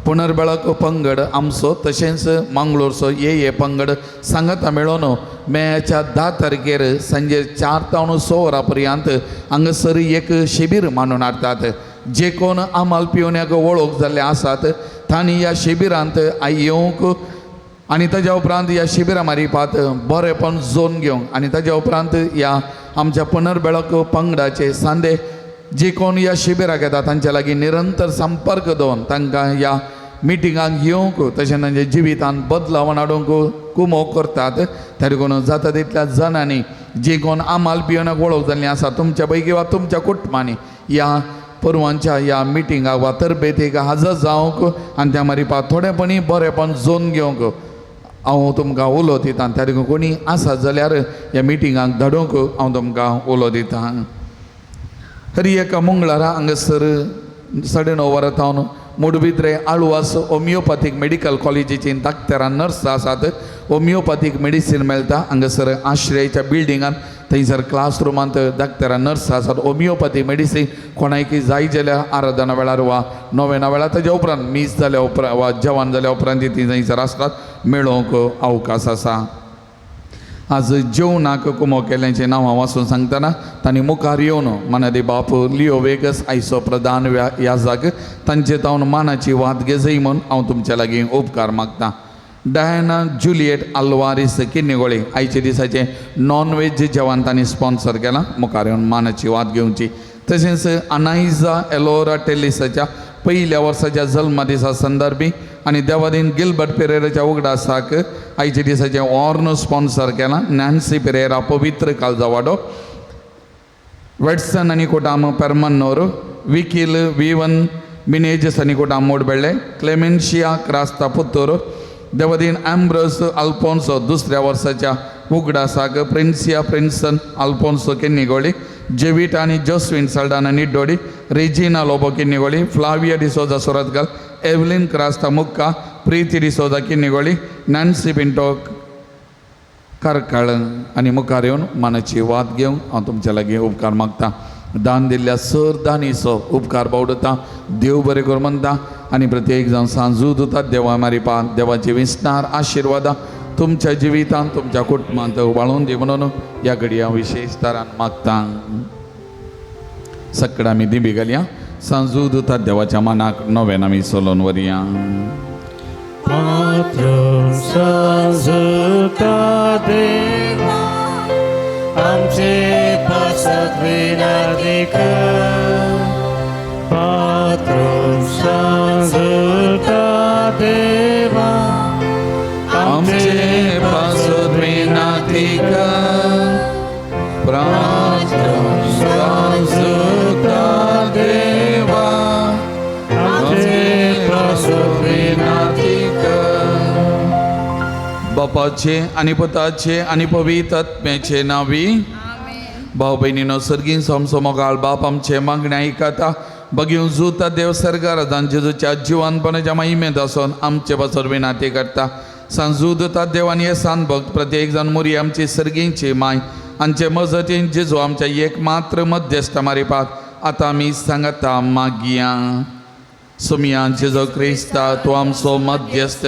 C: पुनर्बेळक पंगड आमचो, तशेंच मंगळूरचो ये ये पंगड सांगता मेळोन मेच्या 10 तारखेर सांजे 4 तावन 6 वरां पर्यंत हांगासर एक शिबीर मांडून हाडटात. जे कोण आमाल पिवण्याक वळख जाल्ले आसात तांणी ह्या शिबिरांत येवंक आनी ताज्या उपरांत ह्या शिबिरा मारिपात बरेपण जोन घेवंक आनी ताज्या उपरांत ह्या आमच्या पुनर्बेळक पंगडाचे सांदे जे कोण ह्या शिबिराक येता तांच्या लागीं निरंतर संपर्क दवरून तांकां ह्या मिटिंगांक येवंक तशें तांच्या जिवितांत बदलावन हाडूंक कुमोक करतात. त्या देखून जाता तितल्या जाणांनी जे कोण आमाल पिवनाक वळख जाल्लीं आसा तुमच्या पैकी वा तुमच्या कुटुंबांनी ह्या परवांच्या ह्या मिटिंगाक वा तरबेतीक हजर जावंक आनी त्या मारिपा थोडेपणी बरेपण जोन घेवंक हांव तुमकां उलो दितां. त्या देखून कोणी आसा जाल्यार ह्या मिटिंगाक धाडूंक हांव तुमकां उलो दितां. हरी एका मंगळारा हांगासर 9:30 वरां तावन मुडबिद्रे आळवास होमियोपॅथीक मेडिकल कॉलेजीची डाक्टरां नर्स आसात. होमियोपॅथीक मेडिसीन मेळटा हांगासर आश्रयाच्या बिल्डिंगान, थंयसर क्लासरुमांत डाक्टरां नर्स आसात. होमियोपॅथी मेडिसीन कोणायकी जाय जाल्यार आराधना वेळार वा नोवेना वेळार ताज्या उपरांत मीस जाल्या उपरांत वा जेवण जाल्या उपरांत ती थंयसर आसतात, मेळोवंक अवकाश आसा. आज जेवणाक कुमो केल्यांचें नांव हांव वाचून सांगतना तांणी मुखार येवन मानादी बाप लियो वेगस आयचो प्रधान याजाक तांचे तावन मानाची वात घेजय म्हूण हांव तुमच्या लागीं उपकार मागता. डायना जुलियट आल्वारीस किन्नीगोळे आयच्या दिसाचें नॉन वेज जेवण तांणी स्पॉन्सर केलां, मुखार येवन मानाची वात घेवची. तशेंच अनायजा एलोरा टेलिसाच्या पयल्या वर्साच्या जल्मदिसा संदर्भी आनी देवादीन गिलबर्ट पेरेराच्या उगडासाक आयच्या दिसाचें ऑर्न स्पॉन्सर केलां. नॅन्सी पेरेरा पवित्र कालजावाडो, वेटसन आनी कोटाम पेरमन्नोर, विकील विवन मिनेजस आनी कोटाम मोडबेळे, क्लेमेन्शिया क्रास्ता पुत्तूर, देवादीन एम्ब्रस अल्फोन्सो दुसऱ्या वर्साच्या उगडासाक, प्रिन्सिया प्रिन्सन अल्फोन्सो किन्नीगोळी, जेविटा आनी जोस्विन सल्डाना निड्डोडी, रेजिना लोबो किन्नीगोळी, फ्लाविया डिसोजा सुरतगल, एवलिन क्रास्ता मुक्का, प्रीती डिसोजा किन्नीगोळी, नॅन्सी पिंटो करकाळ आनी मुखार येवन मानाची वात घेवन हांव तुमच्या लागीं उपकार मागता. दान दिल्ल्या सर दानीचो उपकार बावडता, देव बरें कर म्हणटा आनी प्रत्येक जावन सांजू दितात देवा मारिपा देवाची विसणार आशिर्वादां तुमच्या जिवितांत तुमच्या कुटुंबांत वाळून दी म्हणून ह्या घडया विशेश तरान मागता. सगळ्या आमी दिंबी घालया, सांजू दितात देवाच्या मनाक नव्यान आमी चलोवन व्हरया.
B: पात्र सांजुता देवा आमचे पासत विनाती कर, पात्र सांजुता देवा
C: आमचे पासत विनाती कर, पात्र सांजुता देवा आमचे पासत विनाती कर. बापाचे आनी पुताचे आनी पवित्र आत्म्याचे नांवी. भाव भयणीनो, सर्गीन सोमसो मोगाळ बाप आमचे मागणें आयकता. बगीवन जुता देव सरकार जेजूच्या जिवानपणाच्या महिमेंत आसून आमचे पासत विनाती करता. सांजू दिता देव आनी हे सान भक्त प्रत्येक जाण मुरी आमची सर्गींची माय आमचे मजतीन जेजू आमच्या एक मात्र मध्यस्थ मारिपात आतां आमी सांगता मागया. सुमिया जेजू क्रिस्ता तूं आमचो मध्यस्थ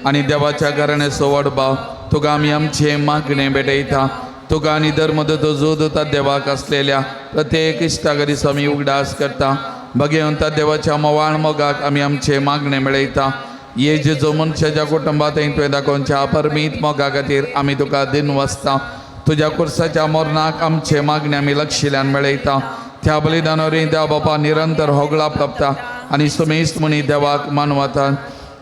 C: आनी देवाच्या घराण्याचो व्हड भाव, तुका आमी आमचें मागणें भेटयता. तुका आनी धर्मदत्त जो दिता देवाक आसलेल्या प्रत्येक इश्टागरीचो आमी उगडास करता. भगवंता देवाच्या मोवाळ मोगाक आमी आमचें मागणें मेळयता. ये जेजू मनशाच्या कुटुंबात तुवें दाखोवच्या अपरमीत मोगा खातीर आमी तुका दिन वसता. तुज्या कुर्साच्या मरणाक आमचें मागणें आमी लक्षिल्यान मेळयता. त्या बलिदानावरी देव बापा निरंतर होगळाप लाबता आनी सुमेस्त म्हणी देवाक मानवता.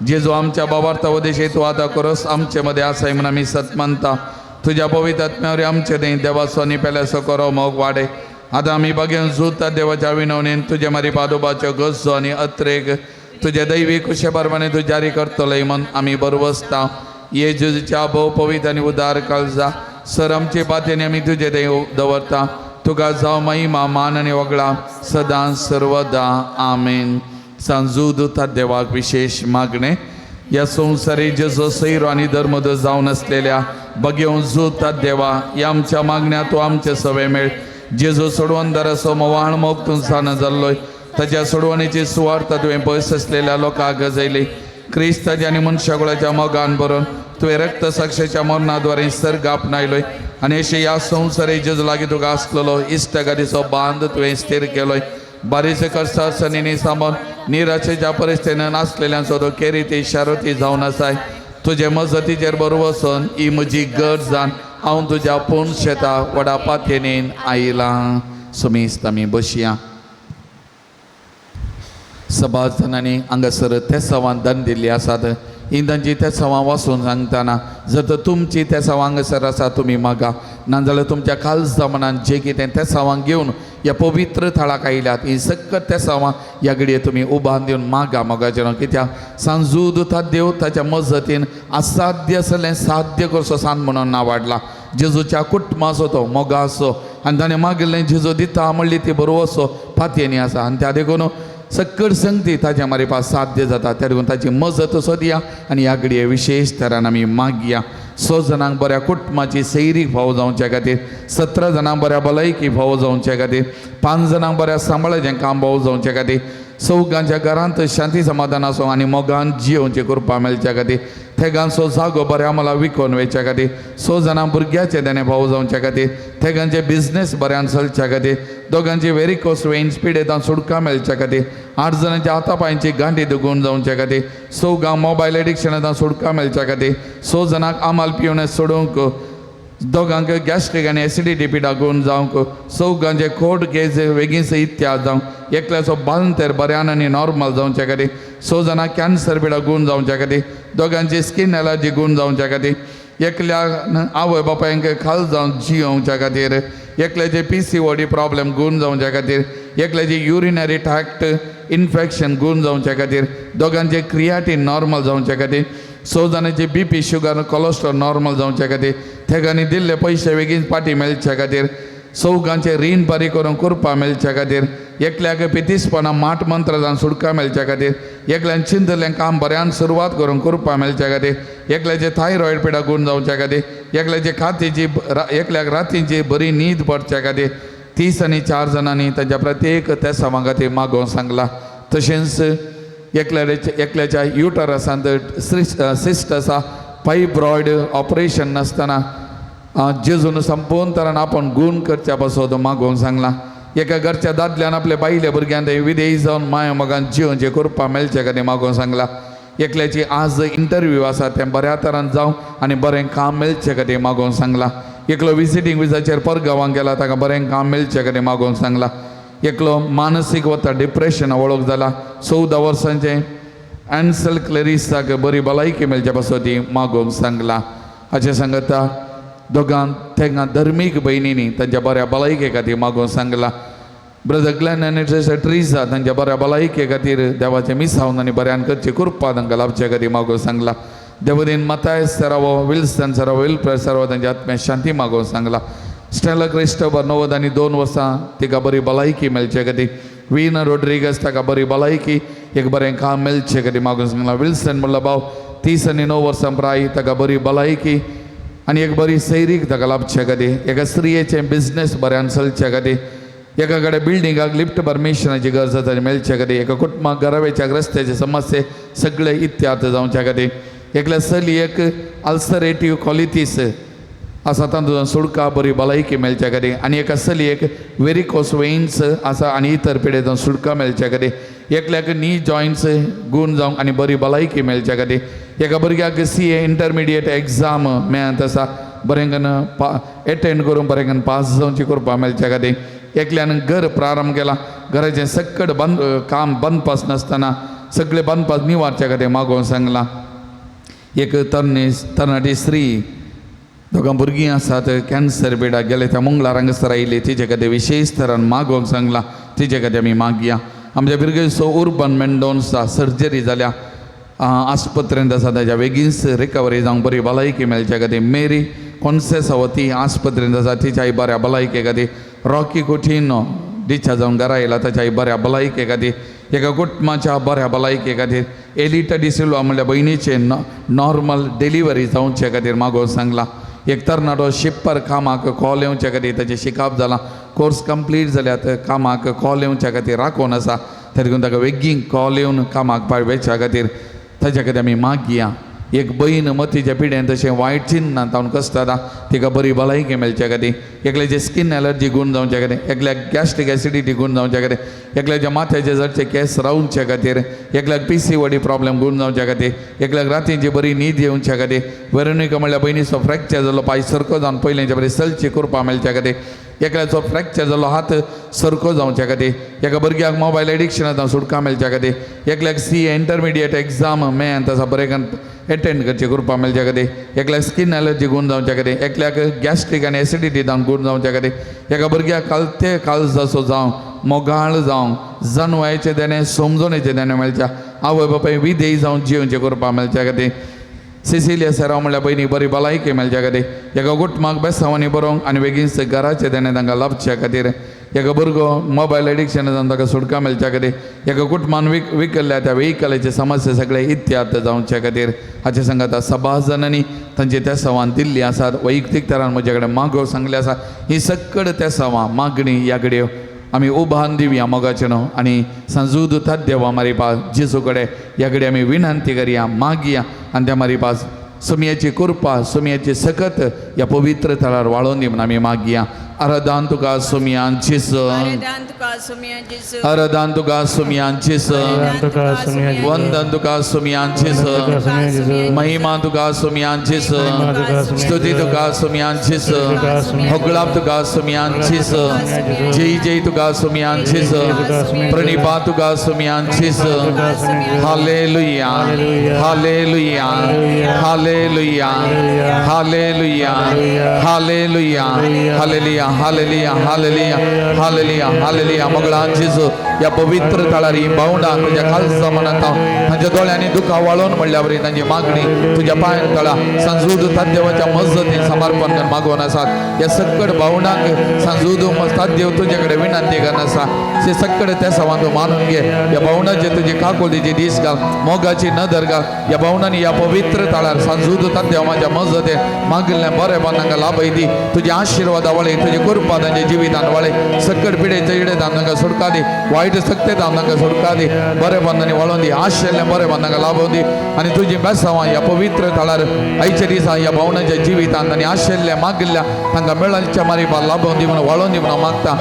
C: जेजू आमच्या बाबार्थ उदेशी तूं आतां करस आमचे मदें आसाय म्हूण आमी सत मानता. तुज्या पवित्र आत्म्यावरी आमचे न्ही देवाचो आनी पेल्याचो करो मोग वाडे. आतां आमी बगेन जुता देवाच्या विनवणेन तुजे मारी पादोबाच्यो गरजो आनी अत्रेक तुजे दैवी कुशे प्रमाणे तूं जारी करतलोय म्हूण आमी बरवसता. ये जेजूच्या भोव पवित्र आनी उदार काळजा सर आमचे पातयेनी आमी तुजे देव दवरता. तुका जावं महिमा मान आनी वगळा सदां सर्वदा. आमेन. सांजू दुता देवाक विशेश मागणें. ह्या संवसारी जेजो सैरो आनी धर्मद जावन आसलेल्या बगेवन जुता देवा ह्या आमच्या मागण्या तूं आमचे सवे मेळ. जेजो सोडवणदाराचो मोवाळ मोग तूं जाणा जाल्लोय ताच्या सोडवणेची सुवार्थ तुवें पयस आसलेल्या लोकांक गजयली. क्रिस्ताच्या आनी मनशाकुळाच्या मोगान भरून तुवें रक्त साक्षेच्या मरणाद्वारे सर्ग आपणायलोय आनी अशें ह्या संवसारी जेजू लागीं तुका आसलेलो इश्टगादीचो बांद तुवें स्थिर केलोय. बारीचे करसा सनीनी सामान निराशेच्या परिस्थितीन आसलेल्यांचो तो केरिती शारती जावन आसाय. तुजे मजतीचेर बरो वचून ही म्हजी गरज जावन हांव तुज्या पूण शेता व्हडा पातयेन आयलां. सुमेस्त आमी बसया. सभाज जाणांनी हांगासर तेसांवान दान दिल्ली आसात. ही तांची तेसांवां वाचून सांगतना जर तर तुमची तेसांवां हांगासर आसा तुमी मागा, नाजाल्यार तुमच्या काळजा मनान जें कितें तेसांवांक घेवन ह्या पवित्र थळाक आयल्यात ही सक्कत तेसांवां ह्या घडये तुमी उबान दिवन मागा मोगाचेर. कित्याक सांजू दुता देव ताच्या मजतीन असाध्य आसलें साध्य करचो सांत म्हणून नांव वाडलां. जेजूच्या कुटुंबाचो तो मोगाचो आनी ताणें मागिल्लें जेजू दिता म्हणली ती बरोवचो पातयेनी आसा आनी त्या देखून सक्कड संगती ताच्या मारिपा साध्य जाता. त्या देखून ताची मजत सोदया आनी ह्या घडये विशेश तरान आमी मागया. 6 जाणांक बऱ्या कुटुंबाची सैरीक फावो जावच्या खातीर, 17 जाणांक बऱ्या भलायकी फावो जावच्या खातीर, 5 जाणांक बऱ्या सांबाळाचें काम फावो जावच्या खातीर, चौगांच्या घरांत शांती समाधान आसूं आनी मोगान जियोवचें कृपा मेळच्या खातीर थेगांचो जागो बऱ्या मला विकोन वयच्या खातीर 6 जाणां भुरग्याचे देणें भाव जावच्या खातीर थेगांचे बिजनेस बऱ्यान चलच्या खातीर दोगांची वेरिकोस वेन्स पिडेतां सुटका मेळच्या खातीर 8 जाणांच्या हाता पांयची गांठी दुगून जावच्या खातीर 6 गांव मोबायल एडिक्शनांत सुटका मेळच्या खातीर 6 जाणांक आमाल पिवणें सोडूंक दोगांक गॅस्ट्रीक आनी एसिडिटी पिडा गुण जावंक चौगांचे कोर्ट केस वेगींच इत्याद जावंक एकल्याचो बालंतेर बऱ्यान आनी नॉर्मल जावच्या खातीर 6 जाणां कॅन्सर पिडा गुण जावच्या खातीर दोगांची स्कीन एलर्जी गुण जावच्या खातीर एकल्या आवय बापायंक खाल जावन जियोवच्या खातीर एकल्याचे PCOD problem गुण जावच्या खातीर एकल्याचे युरिनरी ट्रॅक्ट इन्फेक्शन गुण जावच्या खातीर दोगांचे क्रियाटीन नॉर्मल जावच्या खातीर 6 जाणांचे BP sugar cholesterol normal जावच्या खातीर थेगांनी दिल्ले पयशे बेगीन पाटी मेळच्या खातीर चौगांचे रीण बरी करून कृपा मेळच्या खातीर एकल्याक पितीसपणां माट मंत्र जावन सुटका मेळच्या खातीर एकल्यान चिंतलें काम बऱ्यान सुरवात करून कृपा मेळच्या खातीर एकल्याचे थायरॉयड पिडा गुण जावच्या खातीर एकल्याचे खातीची एकल्याक रातीची बरी न्हीद पडच्या खातीर 30 आनी 4 जाणांनी तांच्या प्रत्येक त्या समा खातीर मागोवंक सांगला. तशेंच एकल्याच्या युटरसांत सिस्ट आसा फायब्रॉयड ऑपरेशन नासतना जेजून संपूर्ण तरान आपूण गूण करच्या पासत मागोवंक सांगला. एका घरच्या दादल्यान आपल्या बायल्या भुरग्यान ते विदेश जावन माया मोगान जियोवचें कृपा मेळचे खातीर मागोवंक सांगला. एकल्याची आज इंटरव्यू आसा तें बऱ्या तरान जावं आनी बरें काम मेळचे खातीर मागोवंक सांगला. एकलो विजिटींग विजाचेर परगांवांक गेला ताका बरें काम मेळचे खातीर मागोवंक सांगला. एकलो मानसीक वता डिप्रेशन वळख जाला 14 वर्सांचें एन्सल क्लेरिसाक बरी भलायकी मेळचे पासत ती मागोवंक सांगला. हाचें सांगता दोगां तेंगा धर्मीक भयणींनी तांच्या बऱ्या भलायके खातीर मागोवंक सांगला. ब्रदर ग्लॅन आनी ट्रिजा तांच्या बऱ्या भलायके खातीर देवाचें मिसावन आनी बऱ्यान करची कृपा तांकां लाभचे खातीर मागोवंक सांगला. देवदीन मतायस सरावो विल्सन सरावो विल्फ्रेड सरावो तांच्या आत्म्या शांती मागोवंक सांगला. स्टेला क्रिस्टोबर 92 वर्सां तिका बरी भलायकी मेळचे खातीर वीना रोड्रिगस ताका बरी भलायकी एक बरें काम मेळचे खातीर मागून सांगला. विल्सन म्हणलो भाव 39 वर्सां प्राय ताका बरी भलायकी आनी एक बरी सैरीक ताका लाभचे खातीर एका स्त्रियेचें बिजनेस बऱ्यान चलचे खातीर एका कडेन बिल्डिंगाक लिफ्ट परमिशनाची गरज आसा मेळचे खातीर एका कुटुंबाक घराब्याच्या रस्त्याचे समस्ये सगळे इत्यार्थ जावच्या खातीर एकल्या चलयेक अल्सरेटीव कॉलिटीस आसा तातूंत सुडका बरी भलायकी मेळच्या खातीर आनी एका चलयेक वेरिकोस वेन्स आसा आनी इतर पिडेंतून सुटका मेळच्या खातीर एकल्याक नी जॉयंट्स गूण जावंक आनी बरी भलायकी मेळच्या खातीर एका भुरग्याक CA intermediate exam मेळत आसा बरें कन्न एटेंड करून बरें कन्न पास जावची कृपा मेळच्या खातीर एकल्यान घर प्रारंभ केला घराचें सक्कड बंद काम बंदपास नासतना सगळे बंदपास निवारच्या खातीर मागोवंक सांगलां. एक तरणाटी स्त्री दोगां भुरगीं आसात कॅन्सर पिडा गेले त्या मंगळार हांगासर आयली तिचे खातीर विशेश तरान मागोवंक सांगलां तिचे खातीर आमी मागया. आमच्या भुरग्याचो उर्बन मेंडोन्सा सर्जरी जाल्या आस्पत्रेंत आसा ताच्या बेगीनच रिकवरी जावंक बरी भलायकी मेळच्या खातीर मेरी कॉन्सेसाव ती आस्पत्रेंत आसा तिच्याय बऱ्या भलायके खातीर रॉकी कुटिनो डिस्चार्ज जावन घरा आयला ताच्याय बऱ्या भलायके खातीर एका कुटुंबाच्या बऱ्या भलायके खातीर एलिटा डिसिल्वा म्हणल्यार भयणीचे नॉर्मल डिलिव्हरी जावचे खातीर मागोवंक सांगलां. एक तरणाटो शिप्पर कामाक कॉल येवच्या खातीर ताचें शिकप जालां कोर्स कंप्लीट जाल्यात कामाक कॉल येवच्या खातीर राखून आसा तरी ताका बेगीन कॉल येवन कामाक पावच्या खातीर ताच्या खातीर आमी मागया. एक बहीण मतीच्या पिड्यान तशें वायट चिन्नां तावन कसता तिका बरी भलायकी मेळच्या खातीर एकल्याचे स्कीन एलर्जी गूण जावच्या खातीर एकल्याक गॅस्ट्रीक एसिडिटी गूण जावच्या खातीर एकल्याच्या माथ्याचे जडचे केंस रावच्या खातीर एकल्याक PCOD problem गूण जावच्या खातीर एकल्याक रातींची बरी न्हीद येवच्या खातीर वेरोनिका म्हणल्यार भयणीचो फ्रॅक्चर जालो पांय सरको जावन पयलींच्या बरी सलची कृपा मेळच्या खातीर एकल्याचो फ्रॅक्चर जालो हात सरको जावच्या खातीर एका भुरग्याक मोबायल एडिक्शनांत सुटका मेळच्या खातीर एकल्याक CA intermediate exam मेळत आसा बरें एटेंड करची कृपा मेळच्या खातीर एकल्याक स्कीन एलर्जी गूण जावच्या खातीर एकल्याक गॅस्ट्रीक आनी एसिडिटी जावन गूण जावच्या खातीर एका भुरग्याक कालते काळजाचो जावं मोगाळ जावं जनवायचें देणें समजोणेचें देणें मेळच्या आवय बापाय विधेय जावन जियोवचें कृपा मेळच्या खातीर सिसिलिया सेराव म्हणल्यार भयणी बरी भलायकी मेळच्या खातीर एका कुटुंबाक बेसांवांनी बरोवंक आनी बेगीनच घराचें देणें तांकां लाभच्या खातीर एका भुरगो मोबायल एडिक्शन जावन ताका सुटका मेळच्या खातीर एका कुटुंबान विकल्ल्या त्या वेहिकलाचे समस्या सगळे इत्यार्थ जावच्या खातीर हाचे सांगता सभाजनांनी तांचे त्या सवान दिल्ली आसात वैयक्तीक तरान म्हजे कडेन मागो सांगले आसा ही सक्कड त्या सवां मागणी ह्या कडेन आमी उभान दिवया मोगाचें न्हू आनी सांजूद देवा मारी पास जेजू कडेन ह्या कडेन आमी विनंती करया मागया आनी त्या मारी पास सोमयाची कृपा सोमयाची सकत ह्या पवित्र थळार वाळोवन दी म्हूण आमी मागया. आराधन तुका सोमयान जेजू,
A: आराधन तुका सोमया जेजू,
C: आराधन तुका सोमयान जेजू,
B: तुका सोमया जेजू,
C: वंदन तुका सोमयान जेजू, महिमा तुका सोमयान जेजू, स्तुती तुका सोमयान जेजू, होगळाप तुका सोमयान जेजू, जय जय तुका सोमयान जेजू, प्रणिपा तुका सोमयान जेजू. Hallelujah, hallelujah, hallelujah, hallelujah, hallelujah, hallelujah, hallelujah, hallelujah, hallelujah, hallelujah. मगळान जेजू ह्या पवित्र थळार ही भावंडां तुज्या खालसा मनांत तांच्या दोळ्यांनी दुखां वाळोवन म्हणल्या वरी तांची मागणी तुज्या पांयान तळा सांजूद देवाच्या मजतीन समर्पण करून मागोवन आसात. ह्या सक्कड भावंडांक सांजूद देव तुजे कडेन विनंती करून आसा ते सक्कड त्या सवान तूं मानून घे. ह्या भावंडाचे तुजी काकुळटीची दीस घाल, मोगाची नदर घाल. ह्या भावंडांनी ह्या पवित्र थळार सांजूद देव माझ्या मजतीन मागिल्लें बरें तांकां लाभय दी. तुजे आशिर्वादा वळे तुजी कृपा तांच्या जिवितान वळे सक्कड पिडेच्या इडेतान तांकां सुटका दी, वायट सक्तेतान तांकां सुटका दी, बरें तांणी वळोवन दी, आशिल्लें बरें तांकां लाभोवन दी. आनी तुजी बेसांवां ह्या पवित्र थळार आयच्या दिसा ह्या भावनाच्या जिवितान आनी आशिल्ल्या मागिल्ल्या तांकां मेळच्या मारिपा लाभोवन दी म्हणून वळोवन दी म्हणून मागता.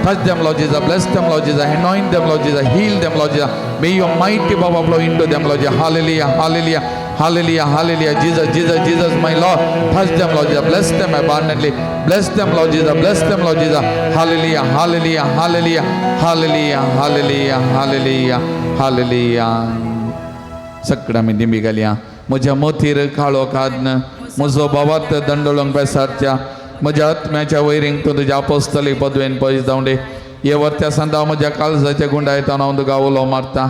C: Touch them, Lord Jesus. Bless them, Lord Jesus. Anoint them, Lord Jesus. Heal them, Lord Jesus. May your mighty power flow into them, Lord Jesus. Hallelujah, hallelujah, hallelujah, hallelujah. Jesus, Jesus, Jesus, my Lord. Touch them, Lord Jesus. Bless them abundantly. Bless them, Lord Jesus. Bless them, Lord Jesus. Hallelujah, hallelujah, hallelujah, hallelujah, hallelujah, hallelujah, hallelujah. सगळं आमी दिंबी घालया. म्हज्या मोतीर काळो कादन म्हजो बाबात दंडोळोंक बेसारच्या म्हज्या आत्म्याच्या वैरींक तूं तुज्या अपोस्तली पदवेन पयस धांवडे. हे वर्त्या सांदा म्हज्या काळजाच्या गुंडायतान हांव तुका उलो मारता.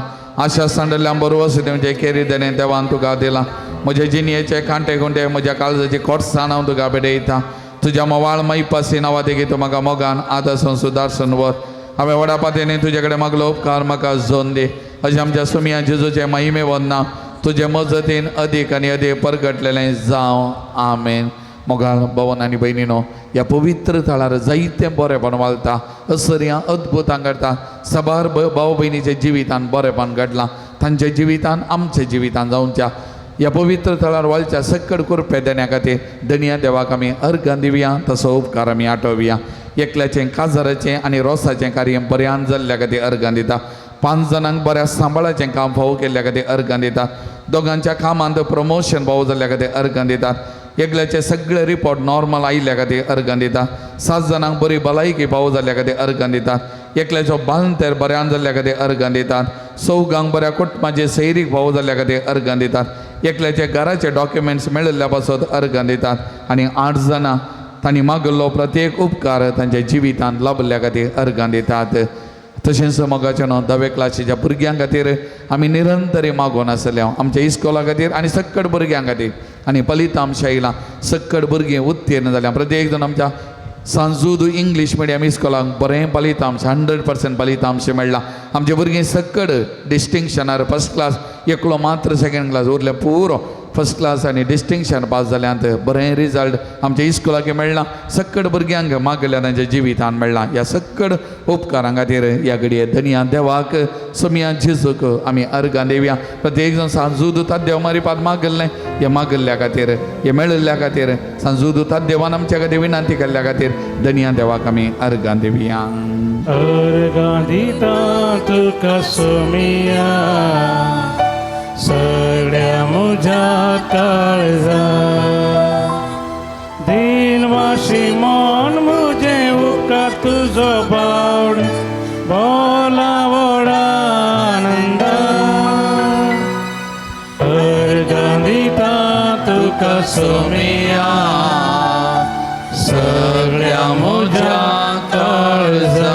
C: आशा सांडल्या बरोबर तुमचे केरी देणें देवान तुका दिलां. म्हजे जिणयेचे कांटे गुंडे म्हज्या काळजाची कोटसाण हांव तुका भेटयता. तुज्या मोवाळ मैपासी नांवा देगी तूं म्हाका मोगान आदासन सुदारसन व्हर. हांवें व्हडा पातयेन तुजे कडेन मागलो उपकार म्हाका जोन दी. अशें आमच्या सुमया जेजूचे महिमे वंदना तुजे मजतीन अदीक आनी अदीक परगटलेलें जावं. आमेन. मोगाळ भवन आनी भयणीनो ह्या पवित्र थळार जायतें बरेंपण वालता, असर्यां अद्भुतां घडटा. साबार भाव भयणीच्या जिवितान बरेंपण घडलां, तांच्या जिवितान आमच्या जिवितान जावच्या ह्या पवित्र थळार वालच्या सक्कड कुरपे देण्या खातीर धनया देवाक आमी अर्घां दिवया, तसो उपकार आमी आठोवया. एकल्याचें काजाराचें आनी रोसाचें कार्य बऱ्यान जाल्ल्या खातीर अर्घां दिता. 5 जाणांक बऱ्या सांबाळाचें काम फावो केल्ल्या खातीर अर्घां दिता. दोगांच्या कामांत प्रमोशन फावो जाल्ल्या खातीर अर्घां दितात. एकल्याचे सगळे रिपोर्ट नॉर्मल आयिल्ल्या खातीर अर्घां दिता. 7 जाणांक बरी भलायकी फावो जाल्ल्या खातीर अर्घां दितात. एकल्याचो बालंतेर बऱ्यान जाल्ल्या खातीर अर्घां दितात. चौगांक बऱ्या कुटुंबाचे सैरीक फावो जाल्ल्या खातीर अर्घां दितात. एकल्याचे घराचे डॉक्युमेंट्स मेळिल्ल्या पासत अर्घां दितात. आनी 8 जाणां तांणी मागिल्लो प्रत्येक उपकार तांच्या जिवितांत लाभिल्ल्या खातीर अर्घां दितात. तशेंच मोगाचें न्हू 10वे क्लासीच्या भुरग्यां खातीर आमी निरंतर मागून आसले आमच्या इस्कोला खातीर आनी सक्कड भुरग्यां खातीर. आनी फलितांश आयला सक्कड भुरगीं उत्तीर्ण जाल्या. प्रत्येक जाण आमच्या सांजूद इंग्लीश मिडियम इस्कोलाक बरें फलितांश 100% फलितांश मेळ्ळा. आमचे भुरगीं सक्कड डिस्टिंक्शनार फर्स्ट क्लास, एकलो मात्र सेकंड क्लास, उरलें पुरो फर्स्ट क्लास आनी डिस्टिंक्शन पास जाल्यात. बरें रिजल्ट आमच्या इस्कोलाक मेळ्ळा. सक्कड भुरग्यांक मागल्या तांच्या जिवितान मेळ्ळा. ह्या सक्कड उपकारां खातीर ह्या घडये धनया देवाक सोमया जेजूक आमी अर्घां दिवया. प्रत्येक जाण सांजूद देव मारिपात मागल्लें हे मागल्ल्या खातीर हे मेळिल्ल्या खातीर सांजूद देवान आमच्या खातीर विनंती केल्ल्या खातीर धनया देवाक आमी अर्घां दिवया.
B: अर्घां दिता तुका सोमया सगळ्या म्हज्या काळजा, दिनवाशी मन म्हजें उपकार तुजो बावड बोला व्हडा आनंदा. अर्घां दिता तुका सोमया सगळ्या म्हज्या काळजा.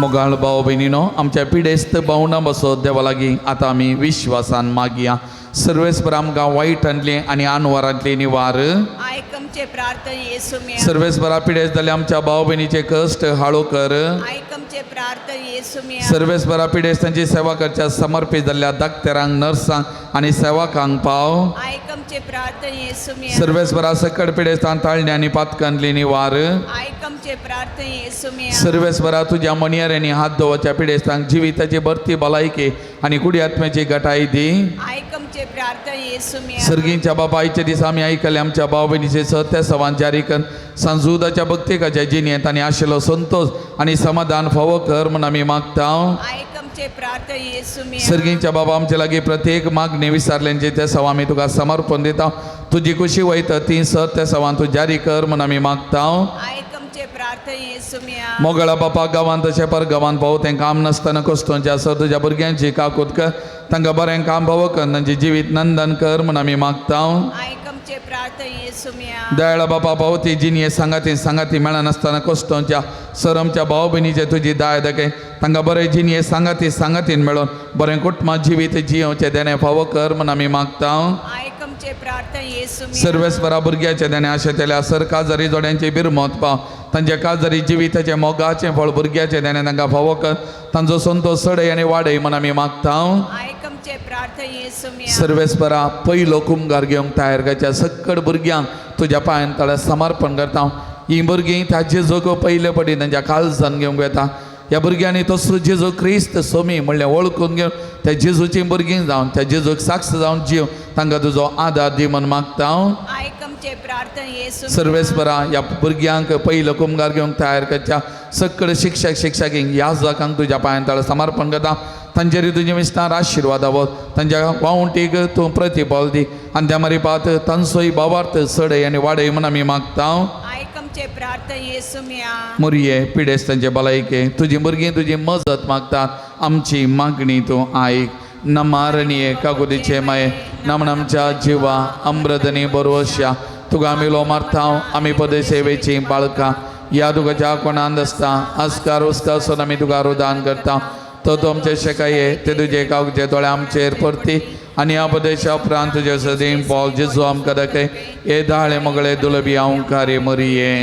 C: मोगाळ भाव भयणीनो आमच्या पिडेस्त भावना बसत देवा लागीं आतां आमी विश्वासान मागया. सर्वेस्पर आमकां वायटांतली आनी आनवारांतली निवार.
A: आयक आमचे प्रार्थना येसू मिया.
C: सर्वेस्परा पिडेस्त जाल्ले आमच्या भाव भयणीचे कश्ट हाळू कर.
A: आयक आमचे प्रार्थना येसू मिया.
C: सर्वेस्परा पिडेस्तांची सेवा करच्या समर्पित जाल्ल्या डाक्टरांक, नर्सांक आनी सेवकांक पाव.
A: आयक आमचे प्रार्थना येसू मिया.
C: सर्वेस्परा सकड पिडेस्तांक ताळणे आनी पातकांतली निवार.
A: आयक आमचे आमचे प्रार्थना येसुमिया.
C: सर्वेस्परा तुज्या मणयाऱ्यांनी हात दवरच्या पिडेस्तांक जिविताची भरती भलायकी आनी कुडी आत्म्याची गटाय दी.
A: आयक आमचे प्रार्थना येसुमिया.
C: सर्गींच्या बाबा आयच्या दिसा आमी आयकले आमच्या भाव भयणीचे सत्य सवान जारी कर सांजुदाच्या भक्तिकाच्या जिणेंत आनी आशिल्लो संतोष आनी समाधान फावो कर म्हूण आमी मागता.
A: आयक आमचे प्रार्थना येसुमिया.
C: सर्गींच्या बाबा आमचे लागीं प्रत्येक मागणी विसारल्यांचे त्या सवा आमी तुका समर्पण दिता. तुजी खुशी वयता ती सत त्या सवान तूं जारी कर म्हूण आमी मागता.
A: आयक आमचे प्रार्थना येसुमिया.
C: मोगळा बापा गांवांत तशें पर गांवांत पावो तें काम नासतना कश्टोंचें आसा तुज्या भुरग्यांची काकूत कर तांकां बरें काम पावो कर तांचें जिवीत नंदन कर म्हूण आमी मागता.
A: आयक आमचे प्रार्थना येसुमिया.
C: दयाळा बापा पावो ती जिणये सांगाती सांगाती मेळनासतना कश्टोंच्या सर आमच्या भाव भयणीचे तुजी दाय दाखय तांकां बरें जिणये सांगाती सांगातीन मेळोन बरें कुटुंबा जिवीत जियोवचें देणें फावो कर म्हूण आमी मागता.
A: आयक आमचे प्रार्थना येसुमिया.
C: सर्वेस्परा भुरग्याचे देणें आशेतल्या सर काजारी जोड्यांची बिरमत पाव तांच्या काजारी जिविताचें मोगाचें फळ भुरग्याचें देणें तांकां फावो कर तांचो संतोश चडय आनी वाडय म्हूण आमी मागता.
A: आयक आमचे प्रार्थना येसुमिया.
C: सर्वेस्परा पयलो कुमगार घेवंक तयार करच्या सक्कड भुरग्यांक तुज्या पांयान तळ्यार समर्पण करता. हीं भुरगीं त्या जेजूक पयले पटी तांच्या काळजान घेवंक येता. ह्या भुरग्यांनी तसो जेजू क्रिस्त सोमी म्हणलें वळखून घेवन त्या जेजूची भुरगीं जावन त्या जेजूक साक्ष जावन जीव तांकां तुजो आदार दी म्हूण मागता.
A: आयक आमचे प्रार्थना येसुमिया.
C: सर्वेस्परा ह्या भुरग्यांक पयलो कुमगार घेवंक तयार करच्या सक्कड शिक्षक शिक्षकींक ह्या जाकांक तुज्या पांयान तळ्यार समर्पण करता. तांचेर तुजे विस्तार आशिर्वाद आवत तांच्या वावंटीक तूं प्रतिफल दी आनी त्या मारी पात तांचोय भावार्थ चडय आनी वाडय म्हूण आमी मागता.
A: आयक आमचे प्रार्थना येसुमिया.
C: मुरये पिडेस्तांचे भलायके तुजी भुरगीं तुजी मजत मागतात आमची मागणी तूं आयक. नमारणये काकुतीचे माये नमन आमच्या जिवा अमृतनी बरोवश्या तुका आमी लो मारता. आमी पदसेवेची बाळकां ह्या तुकाच्या कोणांत आसता आस्कार उस्कार सोन आमी तुका रुदान करता. तो तूं आमचे शेकाये ते तुजे काकुचे दोळे आमचेर परती आनी ह्या प्रदेशा उपरांत तुजे सदीं पॉल जेजू आमकां दाखय हे दाळे मगळे दुलबी अंकारे मरिये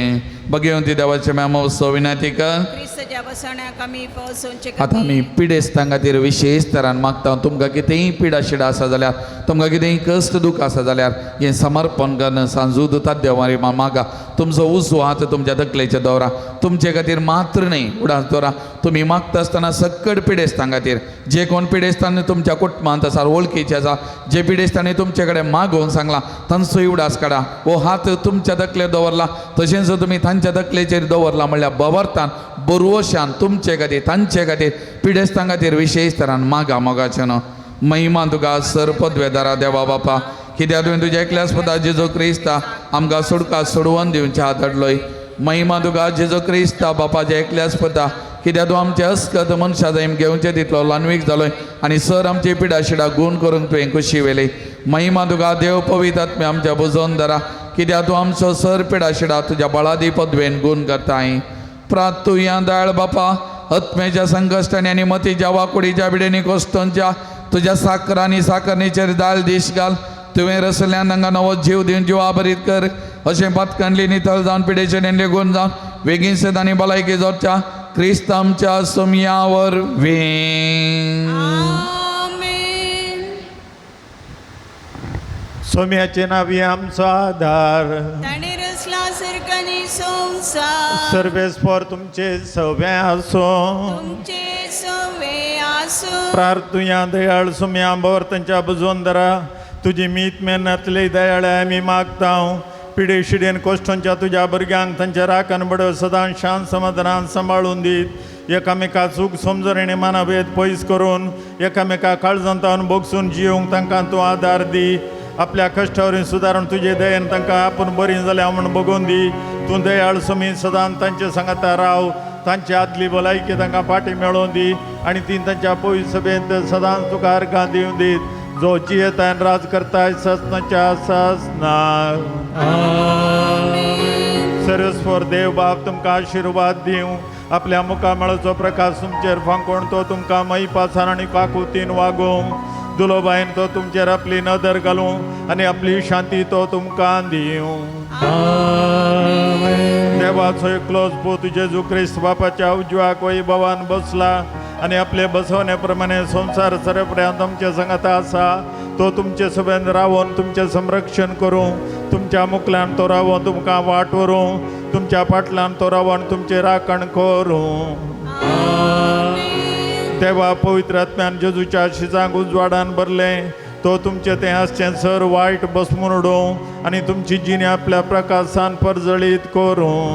C: बघेवन ती देवाचे मॅमोत्सव विनंती कर.
A: क्रिस्तच्या बसण्याक आमी पोसोवचे.
C: आतां आमी पिडेस्तां खातीर विशेश तरान मागता. तुमकां कितेंय पिडा शिडा आसा जाल्यार तुमकां कितेंय कश्ट दूख आसा जाल्यार हें समर्पण करून सांजू दुता देवारी मागा. तुमचो उजवो हात तुमच्या तकलेचेर दवरा तुमचे खातीर मात्र न्हय उडास दवरा. तुमी मागता आसतना सक्कड पिडेस्तां खातीर जे कोण पिडेस्तांनी तुमच्या कुटुंबांत आसा वळखीचे आसा जे पिडेस्तांनी तुमचे कडेन मागोवन सांगलां तांचोय उडास काडा. हो हात तुमच्या तकलेर दवरला तशेंच तुमी तांच्या तकलेचेर दवरला म्हणल्यार बवरतान बरवशान तुमचे खातीर तांचे खातीर पिडेस्तां खातीर विशेश तरान मागा मोगाचें न्हू. महिमा तुका सर पदवेदारा देवा बापा कित्याक तुवें तुज्या एकल्याच पदा जेजू क्रिस्ता आमकां सोडका सोडवून दिवच्या हात हाडलोय. महिमा तुका जेजू क्रिस्ता बापाच्या एकल्याच पदा कित्याक तूं आमचे अस्कत मनशा जायम घेवचे तितलो ल्हानवीक जालोय आनी सर आमची पिडा शिडा गूण करूंक तुवें खुशी वेली. महिमा तुका देव पवित्र आत्म्या आमच्या बुजोवन धरा कित्याक तूं आमचो सर पिडा शिडा तुज्या बळादी पदवेन गूण करताय. प्रातुया दयाळ बापा आत्म्याच्या संकश्टांनी आनी मतीच्या वाकुडीच्या बिडेनी कोश्टोंच्या तुज्या साकरांनी साकरणीचेर दाल दीश घाल. तुवें रसल्यान तांकां नवो जीव दिवन जिवा भरीत कर अशें पातकांडली नितळ जावन पिडेचें नेणले गुण जावन बेगीन सेत आनी भलायकी जोडच्या क्रिस्त आमच्या सोमयावर वें.
A: आमेन.
D: सोम्याचे नावी आमचो आधार.
A: ताणें रचला सर्ग आनी संवसार.
D: सर्वेस्पर तुमचे सवे आसूं.
A: तुमचे सवे आसूं.
D: प्रार्थुया दयाळ सुम्या भोवतांच्या बुजोवन धरा तुजी मीत मेहनतली दयाळ आमी मागता. पिडे शिडेन कोश्टांच्या तुज्या भुरग्यांक तांच्या राखण बडो सदां शांत समाधानान सांबाळून दीत एकामेका चूक समजून आनी मानाभेद पयस करून एकामेका काळजांतावन बोगसून जियोंक तांकां तूं आदार दी. आपल्या कश्टावरीं सुदारून तुजे दयेन तांकां आपूण बरीं जाल्या म्हूण बगोवन दी. तूं दयाळ सुमी सदां तांचे सांगाता राव तांची आदली भलायकी तांकां फाटी मेळोवन दी आनी ती तांच्या पवित्र सभेंत सदांच तुका अर्घां दिवन दीत जो जियेता आनी राज करताय ससनाच्या ससना. सर्वेस्पर देव बाप तुमकां आशिर्वाद दिवं. आपल्या मुखामळाचो प्रकाश तुमचेर फांकोवन तो तुमकां महिपासान आनी काकुतीन वागोवं. दुलोबायन तो तुमचेर आपली नदर घालूं आनी आपली शांती तो तुमकां दिवं. देवाचो एकलोच पूत जेजू क्रिस्त बापाच्या उजव्या वैभवान बसला आनी आपले बसवणे प्रमाणे संवसार सरेपर्यंत आमच्या सांगाता आसा. तो तुमचे सभेन रावोन तुमचें संरक्षण करूं. तुमच्या मुखल्यान तो रावोन तुमकां वाट व्हरूं. तुमच्या फाटल्यान तो रावन तुमचें राखण करूं. देवा पवित्र आत्म्यान जेजूच्या शिजांक उजवाडान भरलें, तो तुमचें तें आसचें सर वायट बसमून उडोवं आनी तुमची जिणी आपल्या प्रकाशान परजळीत करूं.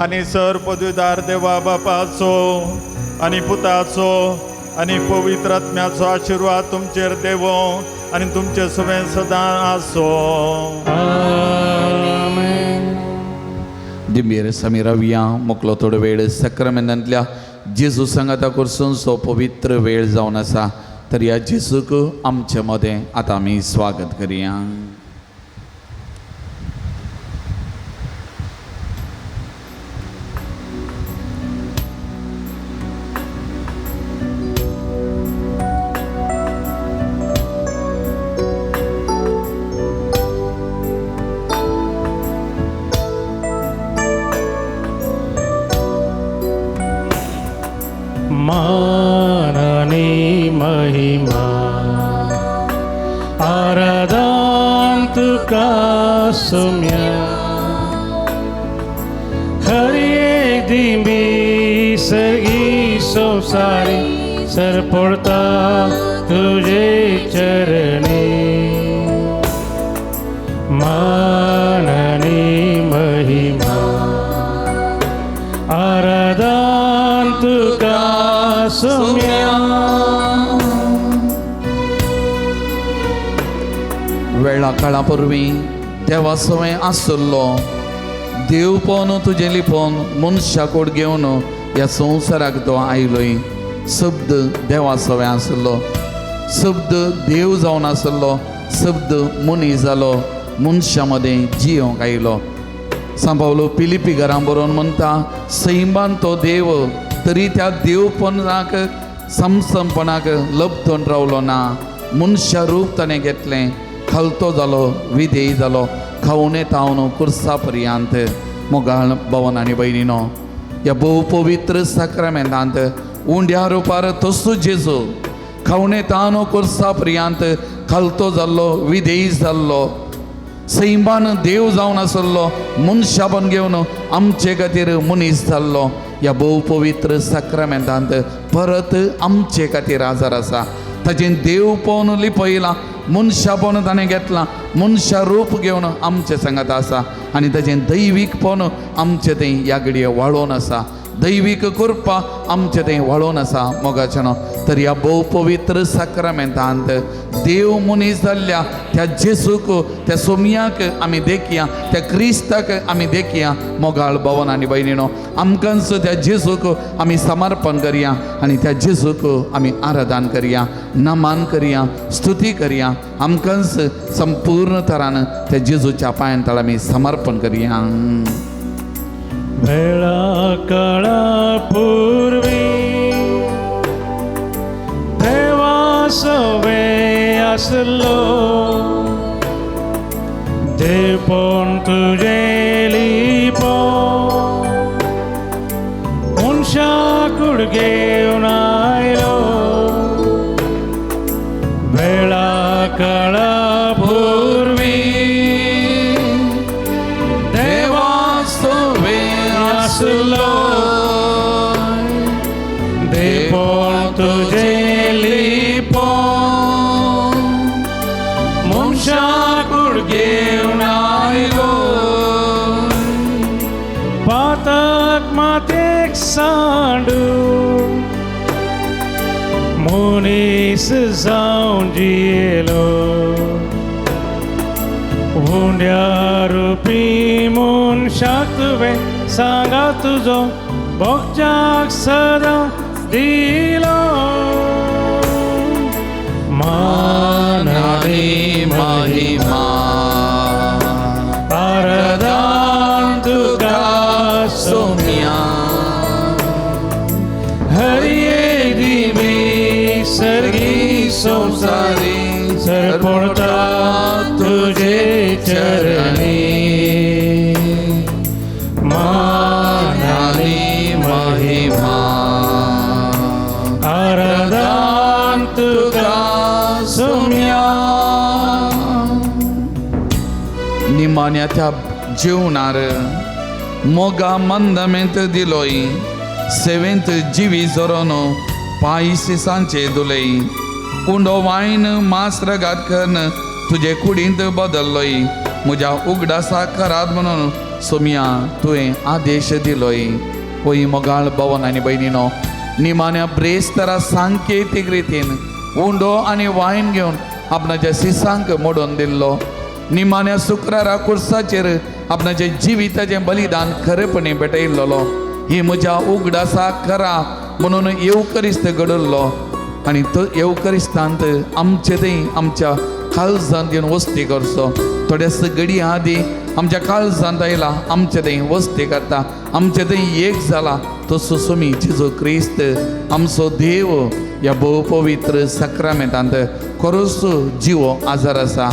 D: आनी सर पदवीदार देवा बापाचो आनी पुताचो आनी पवित्र आत्म्याचो आशिर्वाद तुमचेर देवो आनी तुमचे सवें सदां आसो.
C: दिंबेर आमी रावया मोकलो थोडो वेळ सक्रमेंतांतल्या जेजू सांगाता करसून सो पवित्र वेळ जावन आसा. तर ह्या जेजूक आमचे मदें आतां आमी स्वागत करया.
B: माननी महिमा आराधन तुका सुम्या हर एक दिंबी सर्गी संसारी सरपडता तुझे चरणी. माननी महिमा आराधन तुका सुम्या.
C: वेळा काळा पूर्वी देवा सवें आसलो देवपण तुजें लिपोवन मनशाकोड घेवन ह्या संवसाराक तो आयलोय. शब्द देवा सवें आसलो, शब्द देव जावन आसलो, शब्द मनीस जालो, मनशां मदें जियोंक आयलो. सांपावलो पिलिपी घरां बरोवन म्हणटा सैमान तो देव तरी त्या देवपणाक समसमपणाक लब्धून रावलो ना, मनशा रूप ताणें घेतलें, खालतो जालो, विधेयी जालो, खावणे तावन कुर्सा पर्यंत. मोगाळ भवन आनी भयणीनो, ह्या भोव पवित्र साक्रामेंतांत उंड्या रुपार तसो जेजू खावणे तावन कुर्सा पर्यंत खालतो जाल्लो, विधेयी जाल्लो, सैमान देव जावन आसलो, मनशापण घेवन आमचे खातीर मनीस जाल्लो. ह्या भोव पवित्र साक्रामेंतांत परत आमचे खातीर आजार आसा. ताचें देवपण लिपयलां, मनशापण ताणें घेतलां, मनशा रूप घेवन आमचे सांगात आसा आनी ताचें दैवीकपण आमचें तें ह्या घडये वाळोवन आसा, दैवीक कृपा आमचें तें वाळोवन आसा. मोगाचें तर ह्या भोव पवित्र साक्रामेंतांत देव मनीस जाल्ल्या त्या जेजूक, त्या सोमयाक आमी देखया, त्या क्रिस्ताक आमी देखया. मोगाळ भवन आनी भयणीनो, आमकांच त्या जेजूक आमी समर्पण करया आनी त्या जेजूक आमी आराधन करया, नमन करया, स्तुती करया. आमकांच संपूर्ण तरान त्या जेजूच्या पांयां तळ आमी समर्पण करया.
B: वेळा काळा पूर्वी देवा सवे आसलो, देवपण तुजें लिपोवन मनशाकूड घेवन आयलो. वेळा काळा पूर्वी देवा सवे आसलो, देवपण तुजें लिपोवन मनशाकूड घेवन आयलो. पातक मातेक सांडून मनीस जावन जियेलो, उंड्या रुपी मनशाक तुवें सांगा तुजो भोगच्याक सदां दिलो. मानानी महिमा आराधन तुका सोम्या हर एक दिमी सर्गी संसारी सरपडता तुझे चरणी. मानानी महिमा आराधन तुका सोम्या.
C: निमाण्या त्या जेवणार मोगा मंदमेंत दिलोय सेवेंत जिवी जोरोन पांय सिसांचे दुलय उंडो वायन मास रगात करून तुजे कुडींत बदल्लोय म्हज्या उगडासा करात म्हणून सोमया तुवें आदेश दिलोय. पय मोगाळ भवन आनी भयणीनो, निमाण्या ब्रेस्तरा सांकेतीक रितीन उंडो आनी वायन घेवन आपणाच्या सिसांक मोडून दिल्लो. निमाण्या शुक्रारा कुर्साचेर आपणाच्या जिविताचें बलिदान खरेपणी भेटयल्लो. ही म्हज्या उगडासा करा म्हणून येवकरिस्त घडल्लो आनी तो येवकरिस्तांत आमचे थंय आमच्या काळजांत येवन वस्ती करचो. थोड्याच घडये आदी आमच्या काळजांत आयला, आमचे थंय वस्ती करता, आमचे थंय एक जाला. तसो सोमी जेजू क्रिस्त आमचो देव ह्या भोव पवित्र साक्रामेंतांत खरोच जिवो आजार आसा.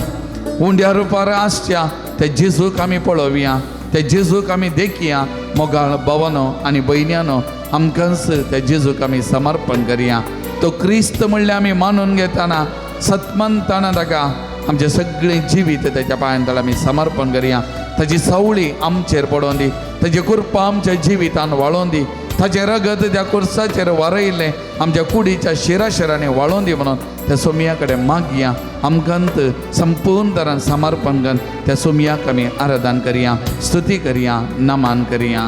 C: उंड्या रुपार आसच्या त्या जेजूक आमी पळोवया, त्या जेजूक आमी देखया. मोगाळ भावानो आनी भयण्यानो, आमकांच त्या जेजूक आमी समर्पण करया. तो क्रिस्त म्हणल्यार आमी मानून घेतना सतमनताना ताका आमचें सगळें जिवीत ताच्या पांयां तळा आमी समर्पण करया. ताची सावळी आमचेर पडोवन दी, ताची कृपा आमच्या जिवितान वाळोवन दी, ताचें रगत त्या कुर्साचेर वारयलें आमच्या कुडीच्या शिराशिरांनी वाळोवन दी म्हणून त्या सोमया कडेन मागया. आमकांत संपूर्ण तरान समर्पण करून त्या सोमयाक आमी आराधन करया, स्तुती करया, नमन करया.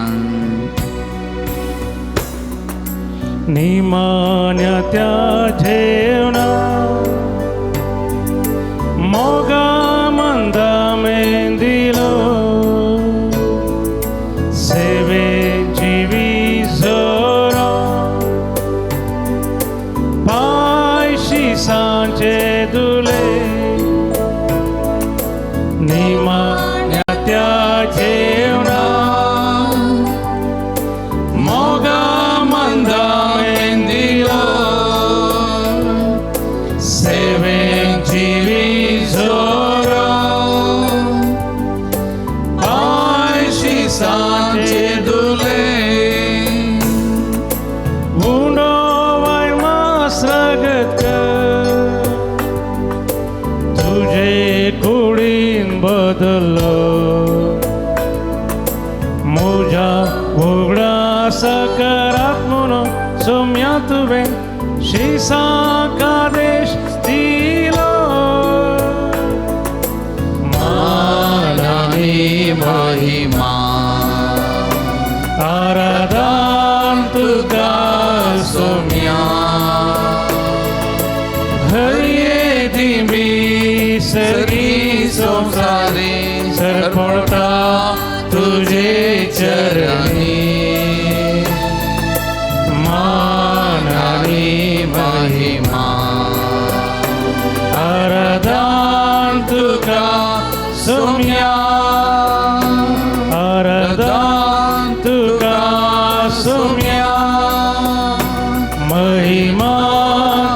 B: निमाण्या त्या जेवणा मोगा मंदा मेंदिलो सेवे जीवी जोरो पायशी सांचे दुले. निमाण्या त्या जेवणा मोगा मंदा मेंदिलो सेवे जीवी जोरो पायशी सांचे दुले. उंडो वाय मास रगत तुझे कुडीन बदलो म्हज्या उगडा सकरात म्हणून सोम्या तुवें शिसांक आदेश दिलो.
C: मान आनी महिमा
B: आराधन तुका
C: सोम्या
B: हये दिमी
C: सरी संसारी
B: सरपणता
C: तुझे चरणी.
B: मान
C: आनी महिमा
B: आराधन तुका
C: सोम्या
B: आराधन तुका
C: सोम्या
B: महिमा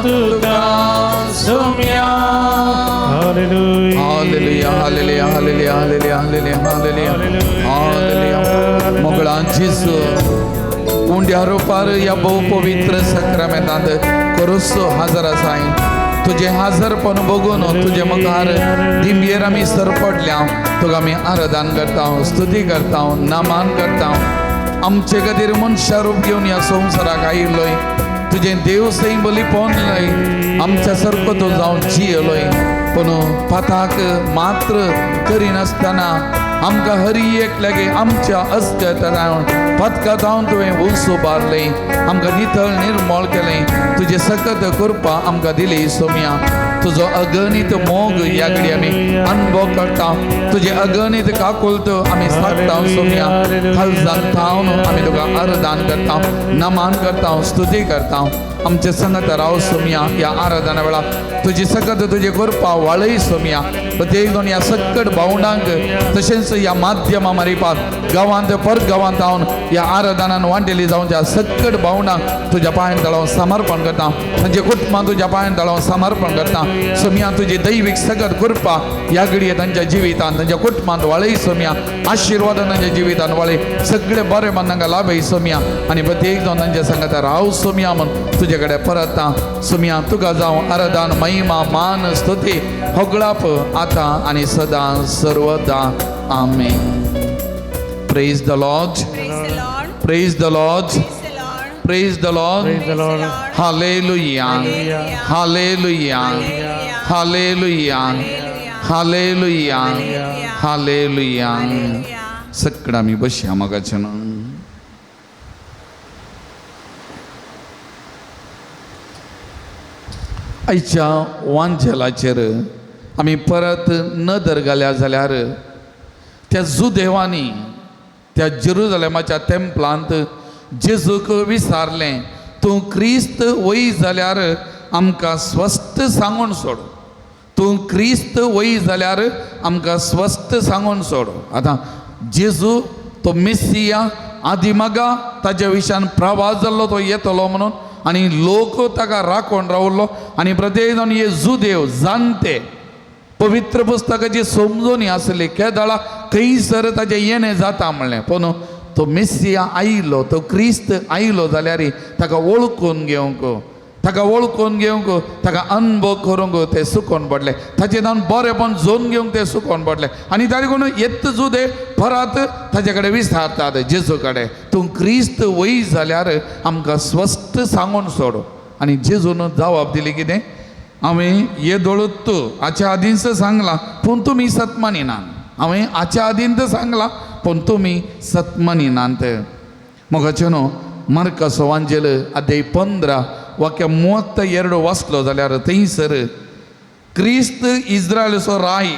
B: तुका
C: Saumya.
B: Hallelujah.
C: Hallelujah, hallelujah, hallelujah, hallelujah, hallelujah, hallelujah, hallelujah. मोगळांचीच उंड्या रुपार ह्या भोव पवित्र साक्रामेंतांत करोसो हजर आसाय. तुजें हाजरपण बघून तुजे मुखार दिंबयेर आमी सरपडल्या. तुका आमी आराधन करता, स्तुती करता, नमन करता. आमचे खातीर मनशा रूप घेवन ह्या संवसाराक आयिल्लोय, तुजें देव सैम बलिपोनलय, आमच्या सारको तूं जावन जियेलोय. पूण पाताक मात्र करिनासतना आमकां हरी एक लागीं आमच्या अस्कत पदकात हांव तुवें उंच उबारलें, आमकां नितळ निर्मळ केलें. तुजें सकत कृपा आमकां दिली सोम्या. तुजो अगणीत मोग ह्या घडी आमी अनुभव करता. तुजें अगणीत काकुळट आमी सागता सोम्या. खालजान थावन आमी तुका आराधन करता, नमन करता, स्तुती करता. आमचे संगत राव सोम्या ह्या आराधना वेळा. तुजी सकत तुजी कृपा वाळय सोम्या. प्रत्येक दोन ह्या सकट भावंडांक तशेंच ह्या माध्यमा मारिपात गांवांत पर गांवांत हांव ह्या आराधनान वांटेली जावन त्या सकट भावंडांक तुज्या पांयान तळावन समर्पण करता. तांचे कुटुंबां तुज्या पांयान तळावन समर्पण करता सोम्या. तुजी दैवीक सकत कृपा ह्या घडये तांच्या जिवितान तांच्या कुटुंबांत वाळय सोम्या. आशिर्वादान तांच्या जिवितान वाळय. सगळे बरे मन तांकां लाभय सोम्या. आनी प्रत्येक जावन तांच्या संगता राव सोम्या म्हूण तुजे कडेन परत सोम्या. तुका जावं आराधन, महिमा, मान, स्तुती, होगळाप आतां आनी सदां सर्वदा. Amen. Praise the Lord.
A: Praise the Lord.
C: Praise the Lord.
A: Praise the Lord.
C: Praise the Lord.
B: Praise the Lord.
C: Hallelujah. Hallelujah. Hallelujah. Hallelujah. Hallelujah. सगळं आमी बसया मोगाच्यान. आयच्या वांजेलाचेर आमी परत नदर घाल्या जाल्यार त्या जुदेवांनी त्या जेरुजलेमाच्या तेंपलांत जेजूक विचारलें, तूं क्रिस्त वय जाल्यार आमकां स्वस्थ सांगून सोड, तूं क्रिस्त वय जाल्यार आमकां स्वस्थ सांगून सोड. आतां जेजू तो मेसिया आदिमगा ताज्या विशयान प्रवास जाल्लो तो येतलो म्हणून आनी लोक ताका राखून रावलो. आनी प्रत्येक जावन हे जुदेव जाणटे पवित्र पुस्तकाची समजून आसली केदळा खंयसर ताजें येणें जाता म्हणलें. पूण तो मेसिया आयलो, तो क्रिस्त आयलो जाल्यार ताका वळखून घेवंक, ताका वळखून घेवंक, ताका अनुभव करूंक ते सुकोन पडले. ताचें जावन बरेंपण जोन घेवंक ते सुकोन पडले. आनी ताणें कोण येत जुदे परत ताजे कडेन विचारतात जेजू कडेन, तूं क्रिस्त वय जाल्यार आमकां स्वस्थ सांगून सोड. आनी जेजून जबाब दिली कितें, हांवें येदोळूत हाच्या आदींच सांगलां पूण तुमी सत मानिनात, हांवें हाच्या आदींत सांगलां पूण तुमी सत मानिनात. मोगाचें न्हू मार्काचो वांजेल अध्याय 15 वाक्य 32 वाचलो जाल्यार थंयसर क्रिस्त इस्रायलचो राय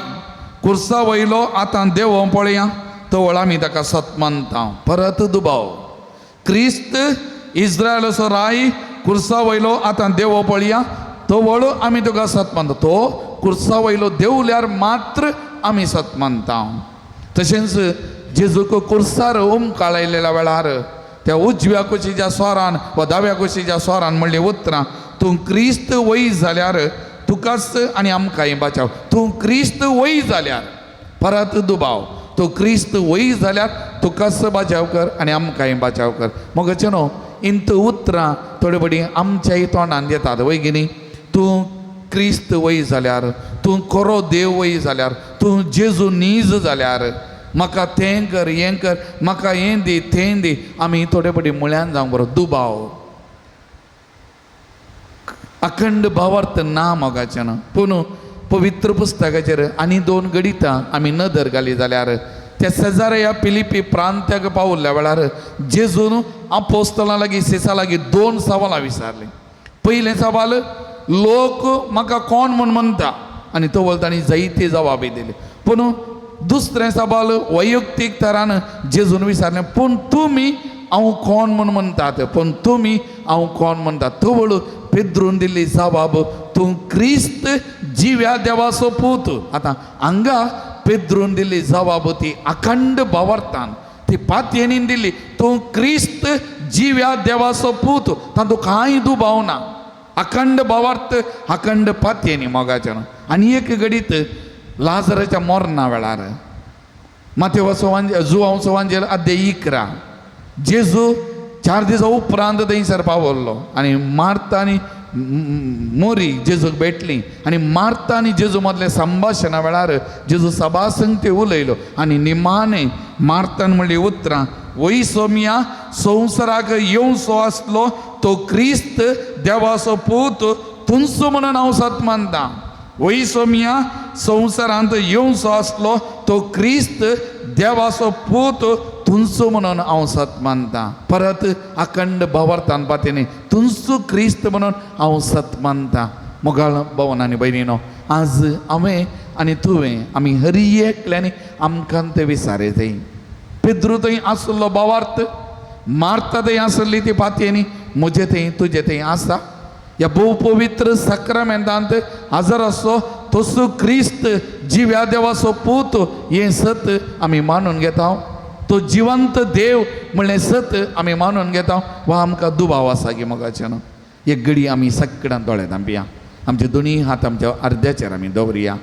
C: कुर्सा वयलो आतां देवो पळया तवळ आमी ताका सत मानता. परत दुबाव, क्रिस्त इस्रायलचो राय कुर्सा वयलो आतां देवो पळया तवळ आमी तुका सत मानता. तो कुर्सा वयलो देवल्यार मात्र आमी सत मानता. तशेंच जेजूक कुर्सार उमकाळयलेल्या वेळार त्या उजव्या कुशीच्या स्वरान वा दाव्या कुशीच्या स्वरान म्हणली उतरां, तूं क्रिस्त वय जाल्यार तुकाच आनी आमकांय बाचाव. तूं क्रिस्त वय जाल्यार, परत दुबाव, तूं क्रिस्त वय जाल्यार तुकाच बाचाव कर आनी आमकांय बाचाव कर. मोगाचें न्हू इंत उतरां थोडे बडी आमच्याय तोंडान येतात वय की न्ही. तूं क्रिस्त वय जाल्यार, तूं खरो देव वय जाल्यार, तूं जेजू नीज जाल्यार म्हाका तें कर हें कर, म्हाका हें दी तें दी. आमी थोडे पटी मुळ्यान जावंक बरो दुबाव, अखंड भावार्थ ना मोगाचें न्हू. पूण पवित्र पुस्तकाचेर आनी दोन गणितां आमी नदर घाली जाल्यार त्या शेजाऱ्या पिलिपी प्रांत्याक पावल्ल्या वेळार जेजून आपोस्तलां लागीं सिसा लागीं दोन सवालां विचारलीं. पयलें सवाल, लोक म्हाका कोण म्हूण म्हणटा, आनी तो तांणी जायती जबाबी दिली. पूण दुसरें सवाल वैयक्तीक तरान जेजून विचारलें, पूण तुमी हांव कोण म्हूण म्हणटात, पूण तुमी हांव कोण म्हणटात. तवळ पेद्रून दिल्ली जबाब, तूं क्रिस्त जिव्या देवाचो पूत. आतां हांगा पेद्रून दिल्ली जबाब ती अखंड भावार्थान ती पातयेनीन दिल्ली, तूं क्रिस्त जिव्या देवाचो पूत, तातूंत कांय दुबाव ना. अखंड भावार्थ, अखंड पातयेनी मोगाच्यान. आनी एक घडीत लाजराच्या मरणा वेळार मातेवाचो वांजेल जुवांचो वांजेल अध्याय 11 जेजू 4 दिसां उपरांत थंयसर पावल्लो आनी मार्ता आनी मोरी जेजूक भेटली आनी मार्ता आनी जेजू मदलें संभाशणा वेळार जेजू सभासंगती उलयलो आनी निमाणे मार्तान म्हणली उतरां, वय सोम्या संवसाराक येवचो आसलो तो क्रिस्त देवाचो पूत तुमचो म्हणून हांव सत मानता. वय सोम्या संवसारांत येवचो आसलो तो क्रिस्त देवाचो पूत तुमचो म्हणून हांव सत मानता. परत अखंड भावार्थान पातीनी तुमचो क्रिस्त म्हणून हांव सत मानता. मोगाळ भवन आनी भयणीनो, आज हांवें आनी तुवें आमी हरी एकल्यांनी आमकां ते विचारयताय. पेद्रू थंय आसलो भावार्थ, मार्ता थंय आसली ती पातयेनी, म्हजे थंय तुजे थंय आसा. ह्या भोव पवित्र साक्रामेंतांत हजर आसचो तसो क्रिस्त जिव्या देवाचो पूत हें सत आमी मानून घेता. तो जिवंत देव म्हणलें सत आमी मानून घेता वा आमकां दुबाव आसा की मोगाचें न्हू. एक घडी आमी सगळ्यां दोळे धांपया, आमचे दोनूय हात आमच्या अर्द्याचेर आमी दवरया.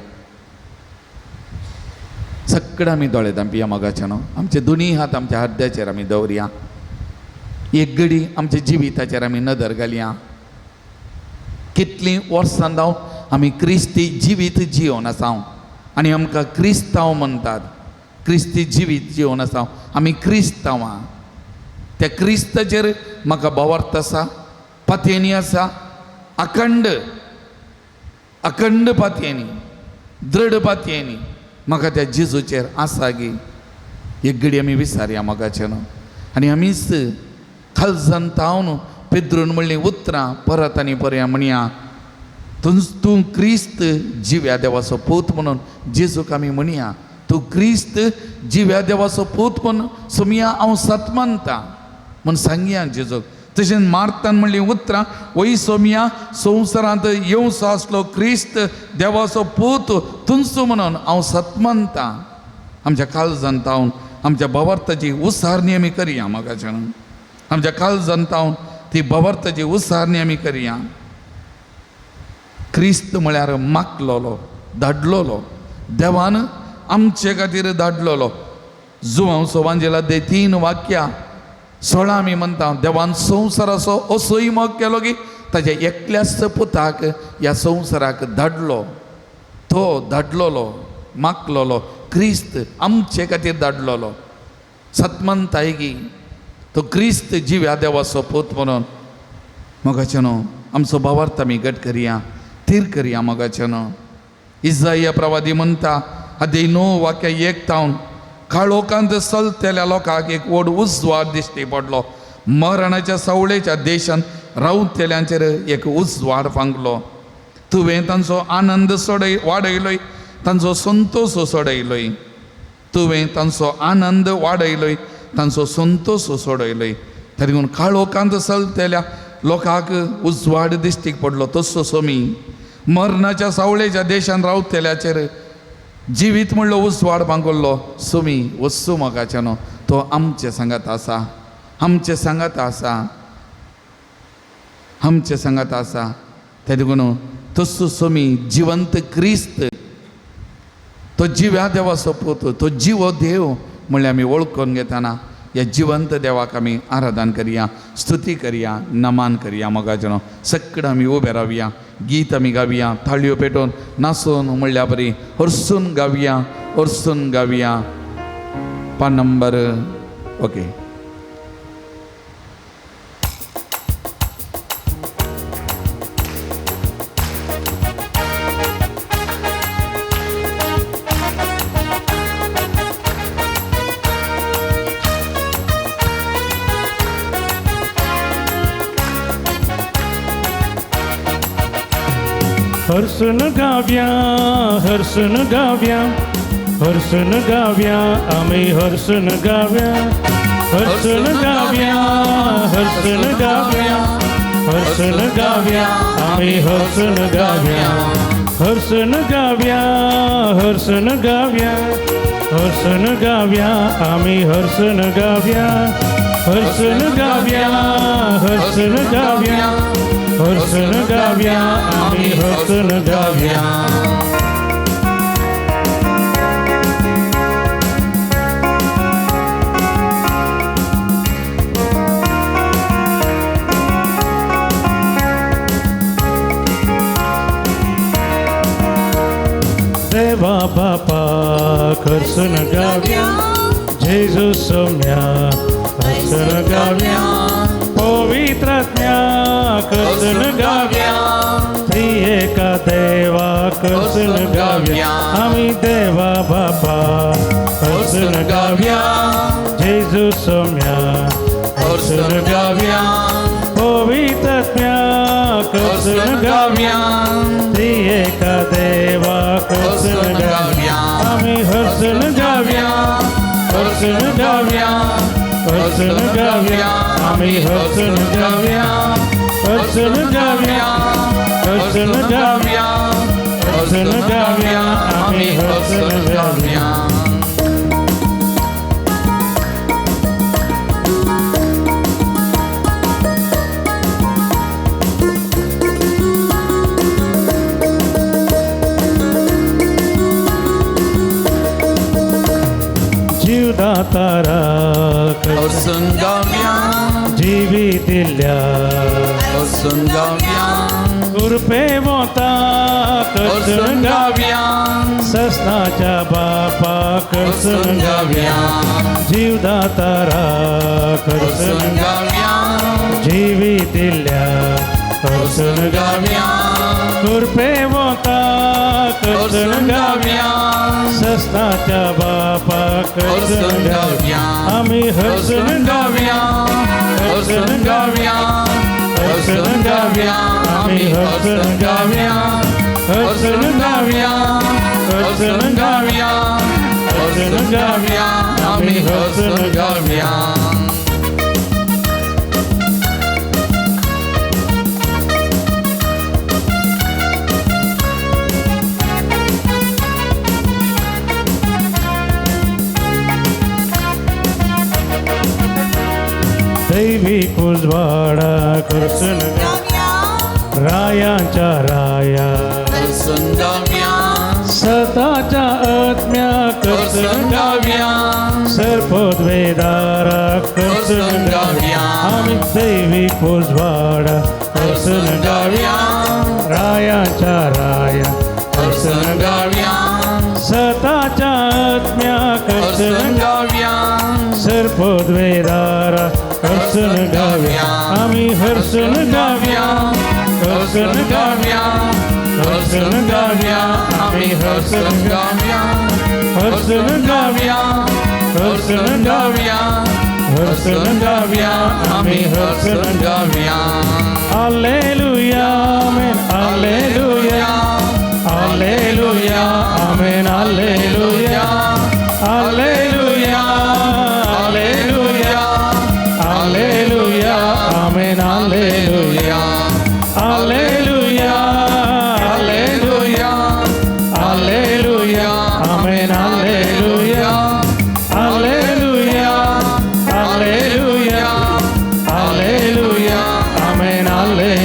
C: सगळ्यां आमी दोळे धांपया मोगाचें न्हू, आमचे दोनूय हात आमच्या अर्द्याचेर आमी दवरया. एक घडी आमच्या जिविताचेर आमी नदर घालया. कितलीं वर्सां जावं आमी क्रिस्ती जिवीत जियोन आसा आनी आमकां क्रिस्तांव म्हणटात. क्रिस्ती जिवीत जिवन आसा आमी क्रिस्तांवां. त्या क्रिस्ताचेर म्हाका भावार्थ आसा, पातयेनी आसा, अखंड अखंड पातयेनी, दृढ पातयेनी म्हाका त्या जेजूचेर आसा गी. एक घडी आमी विसारया मोगाचें न्हू आनी आमीच खालजान तावन पेद्रून म्हणलीं उतरां परत आनी परया म्हणया, तूं क्रिस्त जिव्या देवाचो पूत म्हणून जेजूक आमी म्हणया, तूं क्रिस्त जिव्या देवाचो पूत म्हणून सोमया हांव सत मानता म्हूण सांगया जेजूक. तशेंच मार्तान म्हणलीं उतरां, वय सोमया संवसारांत येवचो आसलो क्रिस्त देवाचो पूत तुमचो म्हणून हांव सत मानता. आमच्या काळजान तावन आमच्या भावार्थाची उसारणी आमी करया मोगाच्यान. आमच्या काळजान तावन ती भावार्थाची उसारणी आमी करया. क्रिस्त म्हळ्यार मागलोलो, धाडलोलो, देवान आमचे खातीर धाडलोलो. जुवांव सोवांजेला दे 3 वाक्यां 16 आमी म्हणटा, देवान संवसाराचो असोय मोग केलो की ताच्या एकल्याच पुताक ह्या संवसाराक धाडलो. तो धाडलोलो, मागलोलो क्रिस्त आमचे खातीर धाडलोलो. सतमनताय की तो क्रिस्त जिव्या देवाचो पूत म्हणून मोगाचें न्हू आमचो भावार्थ आमी घट करया, थीर करया मोगाचें न्हू. इजाया प्रवादी म्हणटा आदी 9 वाक्यां 1 तावन, काळोखांत चलतल्या लोकांक एक व्हड उजवाड दिश्टी पडलो, मरणाच्या सावळेच्या देशांत रावतल्यांचेर एक उजवाड फांकलो. तुवें तांचो आनंद वाडयलोय, तांचो संतोश सोडयलोय. तुवें तांचो आनंद वाडयलोय, तांचो संतोश सोडयलोय. तरी म्हणून काळोखांत चलतल्या लोकांक उजवाड दिश्टीक पडलो तसो सोमी मरणाच्या सावळेच्या देशांत रावतल्याचेर जिवीत म्हणलो उजवाड बांगुल्लो सोमी वस्तू मोगाचें न्हू तो आमचे सांगात आसा, आमचे सांगात आसा, आमचे सांगात आसा. ते देखून तसो सोमी जिवंत क्रिस्त, तो जिव्या देवाचो पूत, तो जिवो देव म्हणल्यार आमी वळखून घेतना ह्या जिवंत देवाक आमी आराधन करया, स्तुती करया, नमान करया मोगाचें न्हू. सगळें आमी उबे रावया, गीत आमी गावया, थाळयो पेटोवन नाचून म्हणल्या बरी हरसून गावया, हरसून गावया. पान नंबर ओके.
B: हर्षण गाव्या, हर्षण गाव्या, हर्षण गाव्या, आम्ही हर्षण गाव्या, हर्षण गाव्या, हर्षण गाव्या, हर्षण गाव्या, आम्ही हर्षण गाव्या, हर्षण गाव्या, हर्षण गाव्या, हर्षण गाव्या, आम्ही हर्षण गाव्या, हर्षण गाव्या, हर्षण गाव्या, हर्षण गाव्या, आम्ही हर्षण गाव्या. देवा बापा हर्षण गाव्या, जेजू सोम्या हर्षण गाव्या, पवित्रात्म्या हर्षण गाव्या, त्रिएका देवा हर्षण गाव्या, आम्ही देवा बापा हर्षण गाव्या, जेजू सोम्या हर्षण गाव्या, पवित्रात्म्या हर्षण गाव्या, त्रिएका देवा हर्षण गाव्या, आम्ही हर्षण गाव्या, हर्षण गाव्या, हर्षण गाव्या, आम्ही हर्षण गाव्या, हर्षण गाव्या, हर्षण गाव्या, हर्षण गाव्या, आम्ही हर्षण गाव्या. जीवदातारा
C: हर्षण गाव्या,
B: जीवी दिल्या
C: हर्षण गाव्या,
B: कृपे वोता हर्षण
C: हर्षण
B: गाव्या,
C: गाव्या,
B: ससनाच्या बापा करसून गावया, जीवदातारा करसून गावया, जिवितिल्ल्या करसून गावया, कृपे वता करसून गावया, ससनाच्या बापा करसून गावया, आमी हरसून गावया, हरसून गावया, हरसून गावया, आमी हरसून गावया, हरसून गावया, हरसून गावया, हरसून गावया, आमी हरसून गावया. दैवी उजवाडा करसून
A: गावया,
B: रायांच्या राया
C: हरसून गावया,
B: सताच्या आत्म्या करसून
C: हरसून गावया,
B: सर्पोद्वेदारा करसून
C: हरसून गावया,
B: आमी दैवी उजवाडा करसून
C: हरसून गावया,
B: रायांच्या राया
C: हरसून गावया,
B: सताच्या आत्म्या
C: हरसून
B: करसून
C: गावया,
B: सर्पोद्वेदारा हरसून गावया, आमी हरसून गावया, हरसून गावया, हरसून गावया, आमी हरसून गावया, हरसून गावया, हरसून गावया, हरसून गावया, आमी हरसून
C: गावया.
B: Hallelujah, amen, hallelujah, hallelujah, amen, hallelujah, hallelujah, hallelujah, hallelujah, amen, hallelujah, hallelujah, hallelujah, hallelujah, amen, hallelujah, hallelujah, hallelujah, hallelujah, amen, hallelujah,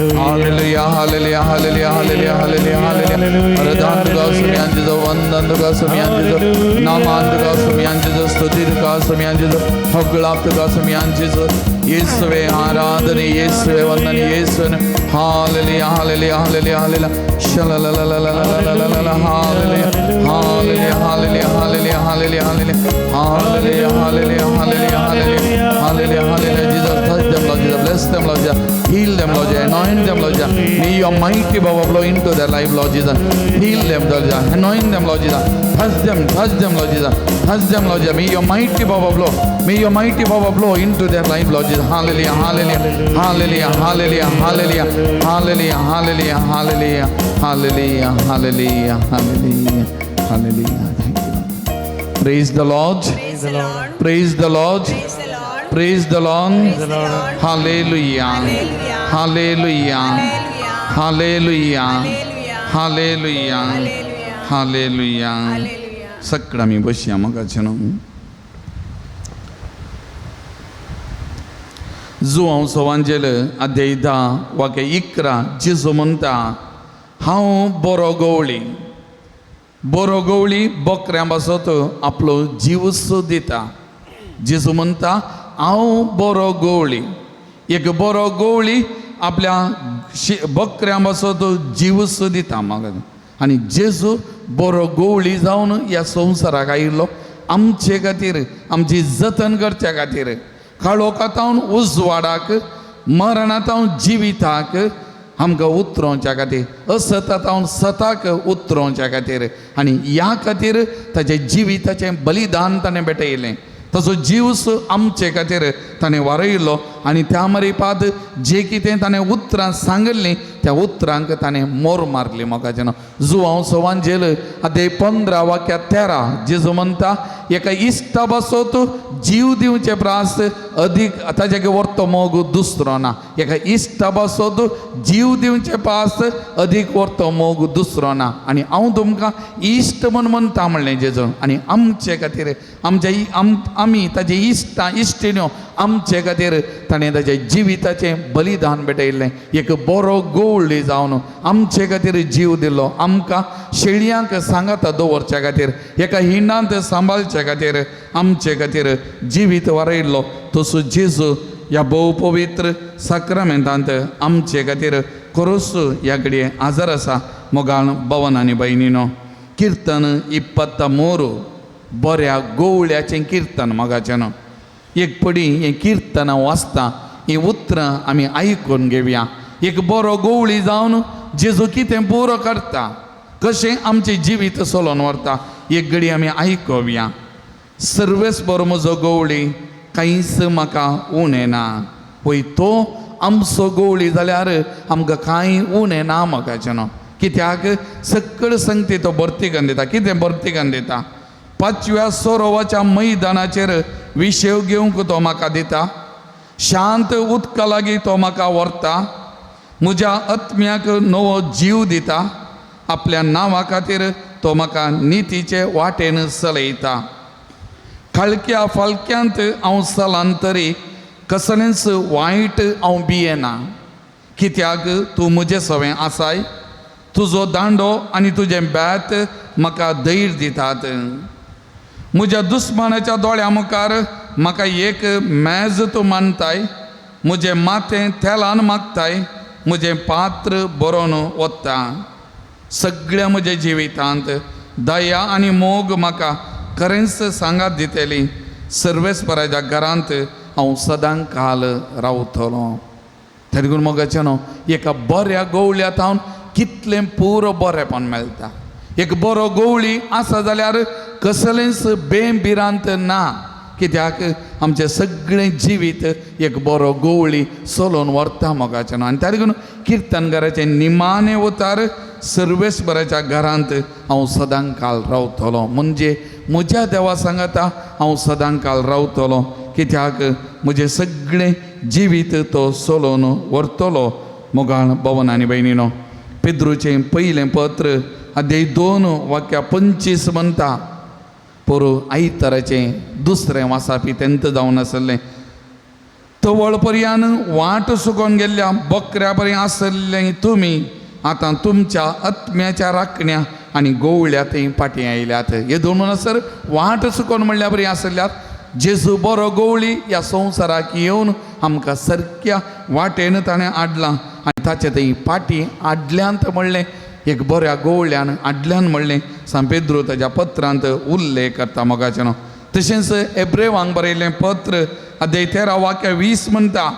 C: hallelujah, hallelujah, hallelujah, hallelujah, hallelujah, hallelujah. आराधन तुका सुम्यांचें, वंदन तुका सुम्यांचें, नामान तुका सुम्यांचें, स्तुती तुका सुम्यांचें, हगळाप तुका सुम्यांचें. येसुवे आराधने, येसुवे वंदन, येसुवे hallelujah, hallelujah, hallelujah, hallelujah. शलललललललललल, hallelujah, hallelujah, hallelujah, hallelujah, hallelujah, hallelujah, hallelujah, hallelujah, hallelujah, hallelujah, hallelujah. Jesus, touch them, Lord Jesus, bless them, Lord Jesus, heal them, Lord Jesus, anoint them, Lord Jesus. May your mighty power flow into their life, Lord Jesus. Heal them, Lord Jesus, anoint them, Lord Jesus. Touch them, Lord Jesus. Touch them, Lord Jesus. May your mighty power flow. May your mighty power flow into their life, Lord Jesus. Hallelujah, hallelujah, hallelujah, hallelujah, hallelujah, hallelujah, hallelujah, hallelujah, hallelujah, hallelujah, hallelujah, hallelujah. Thank you, Lord. Praise the Lord.
A: Praise the Lord.
C: Praise the Lord.
A: Praise the Lord.
C: Praise the Lord.
A: Praise the Lord.
C: Hallelujah.
A: Hallelujah.
C: Hallelujah.
A: Hallelujah.
C: Hallelujah.
A: Hallelujah.
C: Hallelujah. Hallelujah.
A: Hallelujah.
C: सगळं आमी बसया मोगाचे न्हू. जुआंव सवांजेल अध्याय 10 वाक्य 11 जेजू म्हणटा, हांव बरो गवळी, बरो गवळी बकऱ्यां पासत आपलो जीवच दिता. जेजू म्हणटा, हांव बरो गवळी. एक बरो गवळी आपल्या बकऱ्यां पासत जीवच दिता म्हाका. आनी जेजू बरो गवळी जावन ह्या संवसाराक आयिल्लो आमचे खातीर, आमची जतन करच्या खातीर, काळोखातावन उजवाडाक, मरणातावन जिविताक आमकां उतरोवच्या खातीर, असतातावन सताक उतरोवच्या खातीर. आनी ह्या खातीर ताचें जिविताचें बलिदान ताणें भेटयलें. ताचो जीव आमचे खातीर ताणें वारयलो आनी त्या मरिपाद जे कितें ताणें उतरां सांगिल्लीं त्या उतरांक ताणें मोर मारली मोगाचें. जुआंव सवांजेल अध्याय 15 वाक्या 13 जेजू म्हणटा, एका इश्टा पासत जीव दिवचे प्रास अदीक ताजे वर्तो मोग दुसरो ना. एका इश्टा पासत जीव दिवचे पास अदीक वर्तो मोग दुसरो ना. आनी हांव तुमकां इश्ट म्हूण म्हणटा म्हणलें जेजू. आनी आमचे खातीर आमच्या आमी ताजे इश्टां इश्टिण्यो आमचे खातीर ताणें ताच्या जिविताचें बलिदान भेटयल्लें. एक बरो गवळी जावन आमचे खातीर जीव दिलो. आमकां शेळयांक सांगाता दवरच्या खातीर, एका हिंडांत सांबाळच्या खातीर आमचे खातीर जिवीत वारयल्लो. तसो जेजू ह्या भोव पवित्र साक्रामेंतांत आमचे खातीर खरोच ह्या घडये आजार आसा. मोगाळ भवन आनी भयणीनो, किर्तन 23 बऱ्या गोवळ्याचें किर्तन मोगाचें न्हू. एक पडी हें किर्तनां वाचता, हीं उतरां आमी आयकून घेवया. एक बरो गोवळी जावन जेजू कितें पुरो करता, कशें आमचें जिवीत चलोवन व्हरता, एक घडी आमी आयकोवया. सर्वेस बरो म्हजो गोवळी, कांयच म्हाका उणें ना. पळय तो आमचो गोवळी जाल्यार आमकां कांय उणें ना मोगाचें न्हू. कित्याक सकळ संगती तो भरतीकान दिता. कितें भरतीकान दिता? पांचव्या सरोवाच्या मैदानाचेर विशेव घेवंक तो म्हाका दिता. शांत उदका लागीं तो म्हाका व्हरता. म्हज्या आत्म्याक नवो जीव दिता. आपल्या नांवा खातीर तो म्हाका नितीचे वाटेन चलयता. काळक्या फालक्यांत हांव चलान तरी कसलेंच वायट हांव भियेना. कित्याक तूं म्हजें सवें आसाय. तुजो दांडो आनी तुजें बेत म्हाका धैर्य दितात. म्हज्या दुस्मानाच्या दोळ्या मुखार म्हाका एक मेज तूं मानताय. म्हजें माथें तेलान मागताय. म्हजें पात्र बरोवन वता. सगळ्या म्हज्या जिवितांत दया आनी मोग म्हाका खरेंच सांगात दितली. सर्वेस्पराच्या घरांत हांव सदां काल रावतलो. तरी मोगाचें न्हू, एका बऱ्या गोवळ्या थावन कितलें पुरो बरेंपण मेळटा. एक बरो गोवळी आसा जाल्यार कसलेंच बेभिरांत ना. कित्याक आमचें सगळें जिवीत एक बरो गोवळी चलोवन व्हरता मोगाचें न्हू. आनी त्या देखून किर्तनकाराचें निमाणें उतार सर्वेस्पराच्या घरांत हांव सदां काल रावतलो. म्हणजे म्हज्या देवा सांगता हांव सदां काल रावतलो. कित्याक म्हजें सगळें जिवीत तो चलोवन व्हरतलो. मोगाळ भवन आनी भयणीनो, पेद्रूचें पयलें पत्र अध्याय 2 वाक्या 25 म्हणटा, पोरू आयताराचें दुसरें वासापी तेंत जावन आसलें. तवळ पर्यान वाट सुकोवन गेल्ल्या बकऱ्या बरें आसलें तुमी आतां तुमच्या आत्म्याच्या राखण्या आनी गोवळ्या थंय फाटीं आयल्यात. हे दोन म्हणसर वाट सुकोवन म्हणल्या बरी आसल्यात. जेजू बरो गोवळी ह्या संवसाराक येवन आमकां सारक्या वाटेन ताणें हाडलां आनी ताचे थंय फाटीं आडल्यांत म्हणलें एक बऱ्या गोवळ्यान आडल्यान म्हणलें सांत पेद्रू ताच्या पत्रांत उल्लेख करता मोगाचें न्हू. तशेंच एब्रेवांक बरयलें पत्र अध्याय 13 वाक्य 20 म्हणटा,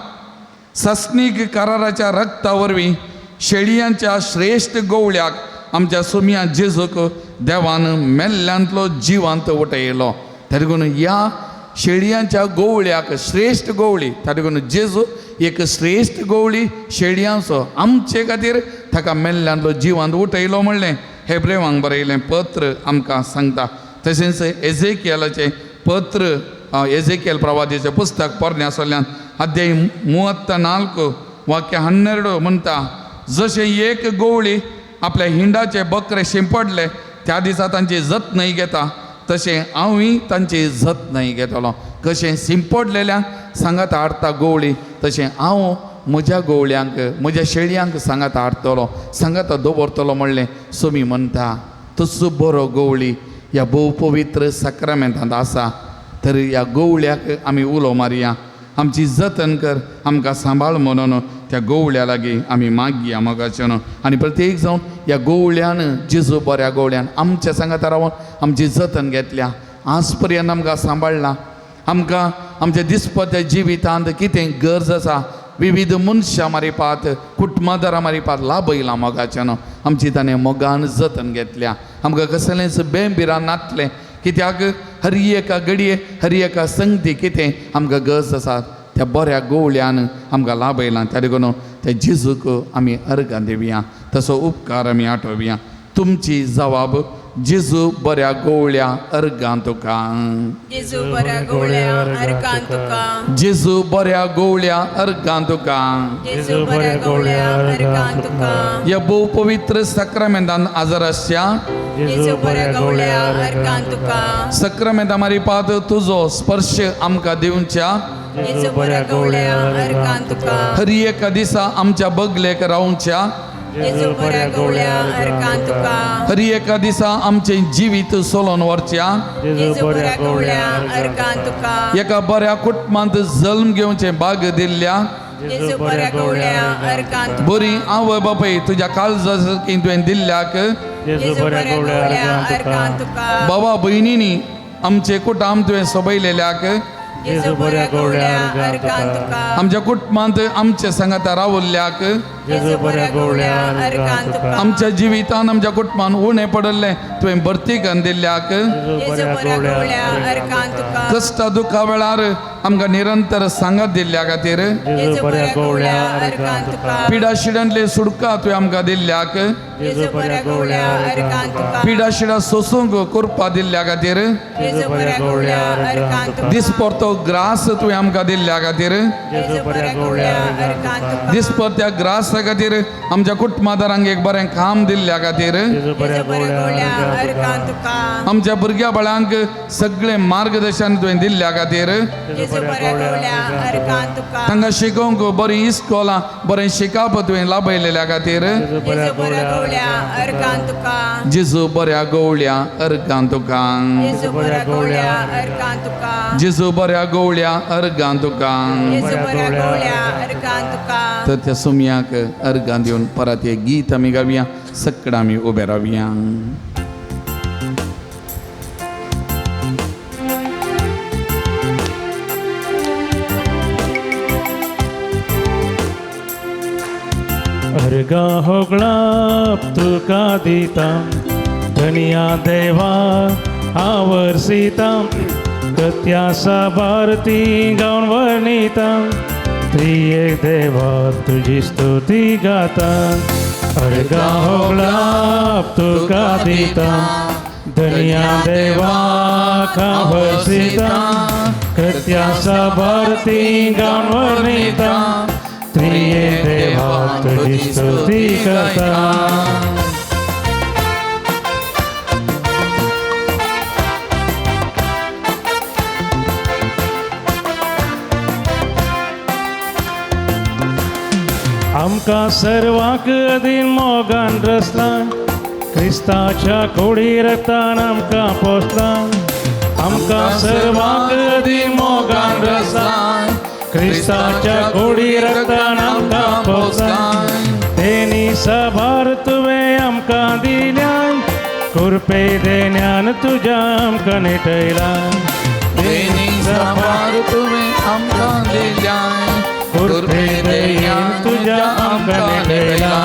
C: सस्नीक कराराच्या रक्ता वरवीं शेळयांच्या श्रेश्ठ गोवळ्याक आमच्या सुमया जेजूक देवान मेल्ल्यांतलो जिवांत वटयलो. त्या देखून ह्या शेळयांच्या गोवळ्याक श्रेश्ठ गोवळी, त्या देखून जेजू एक श्रेश्ठ गोवळी शेळयांचो आमचे खातीर ताका मेल्ल्यांतलो जिवांत उठयलो म्हणलें हेब्रेवांक बरयलें पत्र आमकां सांगता. तशेंच एझेकियलाचें पत्र, एझेकियल प्रवादीचें पुस्तक पोरण्या आसल्यान अध्याय 34 वाक्य 12 म्हणटा, जशें एक गोवळी आपल्या हिंडाचे बकरे शिंपडले त्या दिसा तांची जतनाय घेता तशें हांवूय तांची जतनाय घेतलो. कशें शिंपडलेल्यांक सांगात हाडटा गोवळी तशें हांव म्हज्या गोवळ्यांक म्हज्या शेळयांक सांगात हाडटलो सांगात दवरतलो म्हणलें सोमी म्हणटा. तसो बरो गोवळी ह्या भोव पवित्र साक्रामेंतांत आसा. तर ह्या गोवळ्याक आमी उलो मारया, आमची जतन कर, आमकां सांबाळ म्हणून त्या गोवळ्या लागीं आमी मागया मोगाचें न्हू. आनी प्रत्येक जावन ह्या गोवळ्यान जेजू बऱ्या गोवळ्यान आमच्या सांगाता रावन आमची जतन घेतल्या, आज पर्यंत आमकां सांबाळ्ळा. आमकां आमच्या दिसपट्ट्या जिवितांत कितें गरज आसा विविध मनशां मारिपात कुटुंबादारां मारिपात लाभयलां मोगाचें न्हू. आमची ताणें मोगान जतन घेतल्या, आमकां कसलेंच बेंबिरां नातलें. कित्याक हर एका घडये हर एका संगती कितें आमकां गरज आसा त्या बऱ्या गोवळ्यान आमकां लाभयलां. त्या देखून त्या जेजूक आमी अर्गां दिवया, तसो उपकार आमी आठोवया. तुमची जवाब जेजू बऱ्या गोवळ्या अर्गां तुका,
A: जेजू बऱ्या गोवळ्या अर्गां तुका,
C: जेजू बऱ्या गोवळ्या अर्गां तुका.
A: जेजू बऱ्या गोवळ्या अर्गां तुका.
C: ह्या भोव पवित्र साक्रामेंतान आजार आसच्या
A: जेजू बऱ्या गोवळ्या अर्गां तुका.
C: साक्रामेंता मारिपात तुजो स्पर्श आमकां दिवच्या.
A: जेजू बऱ्या गोवळ्या अर्गां तुका.
C: हर एका दिसा आमच्या बगलेक रावच्या.
A: जेजू बऱ्या गोवळ्या अर्गां तुका.
C: हर एका दिसा आमचें जिवीत चलोवन व्हरच्या.
A: जेजू बऱ्या गोवळ्या अर्गां तुका.
C: एका बऱ्या कुटुंबांत जल्म घेवचें भाग दिल्ल्या.
A: जेजू बऱ्या गवळ्या अर्गां तुका.
C: बरी आवय बापाय तुज्या काळजा सारकी तुवें दिल्ल्याक.
B: जेजू बऱ्या गवळ्या अर्गां तुका.
C: बाबा भयणींनी आमचे कुटाम तुवें सोबयलेल्याक.
B: जेजू बऱ्या गवळ्या अर्गां तुका.
C: आमच्या कुटुंबांत आमचे सांगाता रावल्ल्याक.
B: जेजू बऱ्या गवळ्या अर्गां तुका.
C: आमच्या जिवितान आमच्या कुटुंबान उणें पडिल्लें तुवें भरती करून दिल्ल्याक.
A: जेजू बऱ्या गवळ्या अर्गां तुका.
C: कश्टा दुख्खा वेळार आमकां निरंतर सांगात दिल्ल्या खातीर.
B: जेजू बऱ्या गवळ्या अर्गां तुका.
C: पिडा शिडांतले सुडका तुवें आमकां दिल्ल्याक.
A: जेजू बऱ्या गवळ्या अर्गां तुका.
C: पिडा शिडा सोसूंक कृपा दिल्ल्या खातीर.
A: जेजू बऱ्या गवळ्या अर्गां तुका.
C: दिसपरतो ग्रास तुवें आमकां दिल्ल्या खातीर.
A: जेजू बऱ्या गवळ्या अर्गां तुका.
C: दिसपरत्या ग्रासा खातीर आमच्या कुटुंबादारांक एक बरें काम दिल्ल्या खातीर.
B: जेजू बऱ्या
A: जेजू बऱ्या
B: गवळ्या
A: गवळ्या
B: अर्गां
A: अर्गां
B: तुका.
A: तुका.
C: आमच्या भुरग्या बाळांक सगळें मार्गदर्शन तुवें दिल्ल्या खातीर.
A: जेजू बऱ्या गवळ्या अर्गां तुका.
C: तांकां शिकोवंक बरीं इस्कोलां बरें शिकप तुवें लाभयलेल्या खातीर.
B: जेजू बऱ्या
A: जेजू बऱ्या
B: गवळ्या
A: गवळ्या अर्गां तुका.
C: जेजू बऱ्या गवळ्या अर्गां तुका.
A: जेजू बऱ्या गवळ्या अर्गां तुका.
C: जेजू बऱ्या गवळ्या अर्गां तुका.
A: जेजू बऱ्या गवळ्या अर्गां तुका.
C: तर त्या सुमयाक अर्गां दिवन परत एक गीत आमी गावया. सगळं आमी उबे रावया.
B: अर्गां होगळाप तुका दिता धनिया देवा आवरसिता कत्या साबार ती गावन वर्णिता त्रियेक देवा तुजी स्तुती गाता. अर्गां होगळाप तुका दिता धनिया देवा आवरसिता कत्या साबार ती गावन वर्णिता त्रिये देवा तुजी स्तुती करता. आमकां सर्वांक अदीन मोगान रचला क्रिस्ताच्या कोडी रक्तान आमकां पोसला. आमकां सर्वांक अदीन मोगान रचला क्रिस्ताच्या कोडी रक्तान आमकां पोसला. तेनी साबार तुवें आमकां दिल्यान कुरपे देण्यान तुज्या आमकां नेटयला.
C: तेनी साबार तुवें आमकां दिल्यान
B: कुरपे देण्यान तुज्या आमकां नेटयला.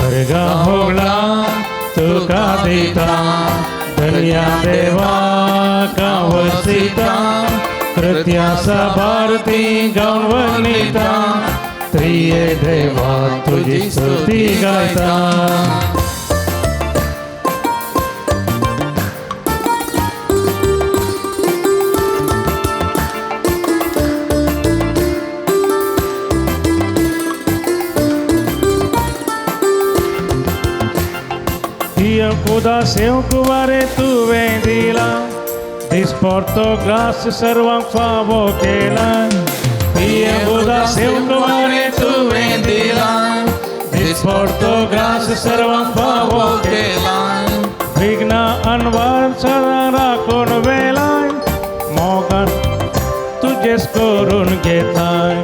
B: अर्गां होगळा तुका दिता धनिया देवा कावसिता कृत्या साबार ती गावन वर्णिता त्रिये देवा तुजी स्तुती गायता. खुदा सेवकुवारे तुवें दिला दिसपडतो ग्रास सर्वांक फावो केला. खुदा सेवकुवारे तुवें दिला दिसपडतो ग्रास सर्वांक फावो
C: केला.
B: विघ्न अनवार सदां राखून वेलाय मोगान तुजेच करून घेताय.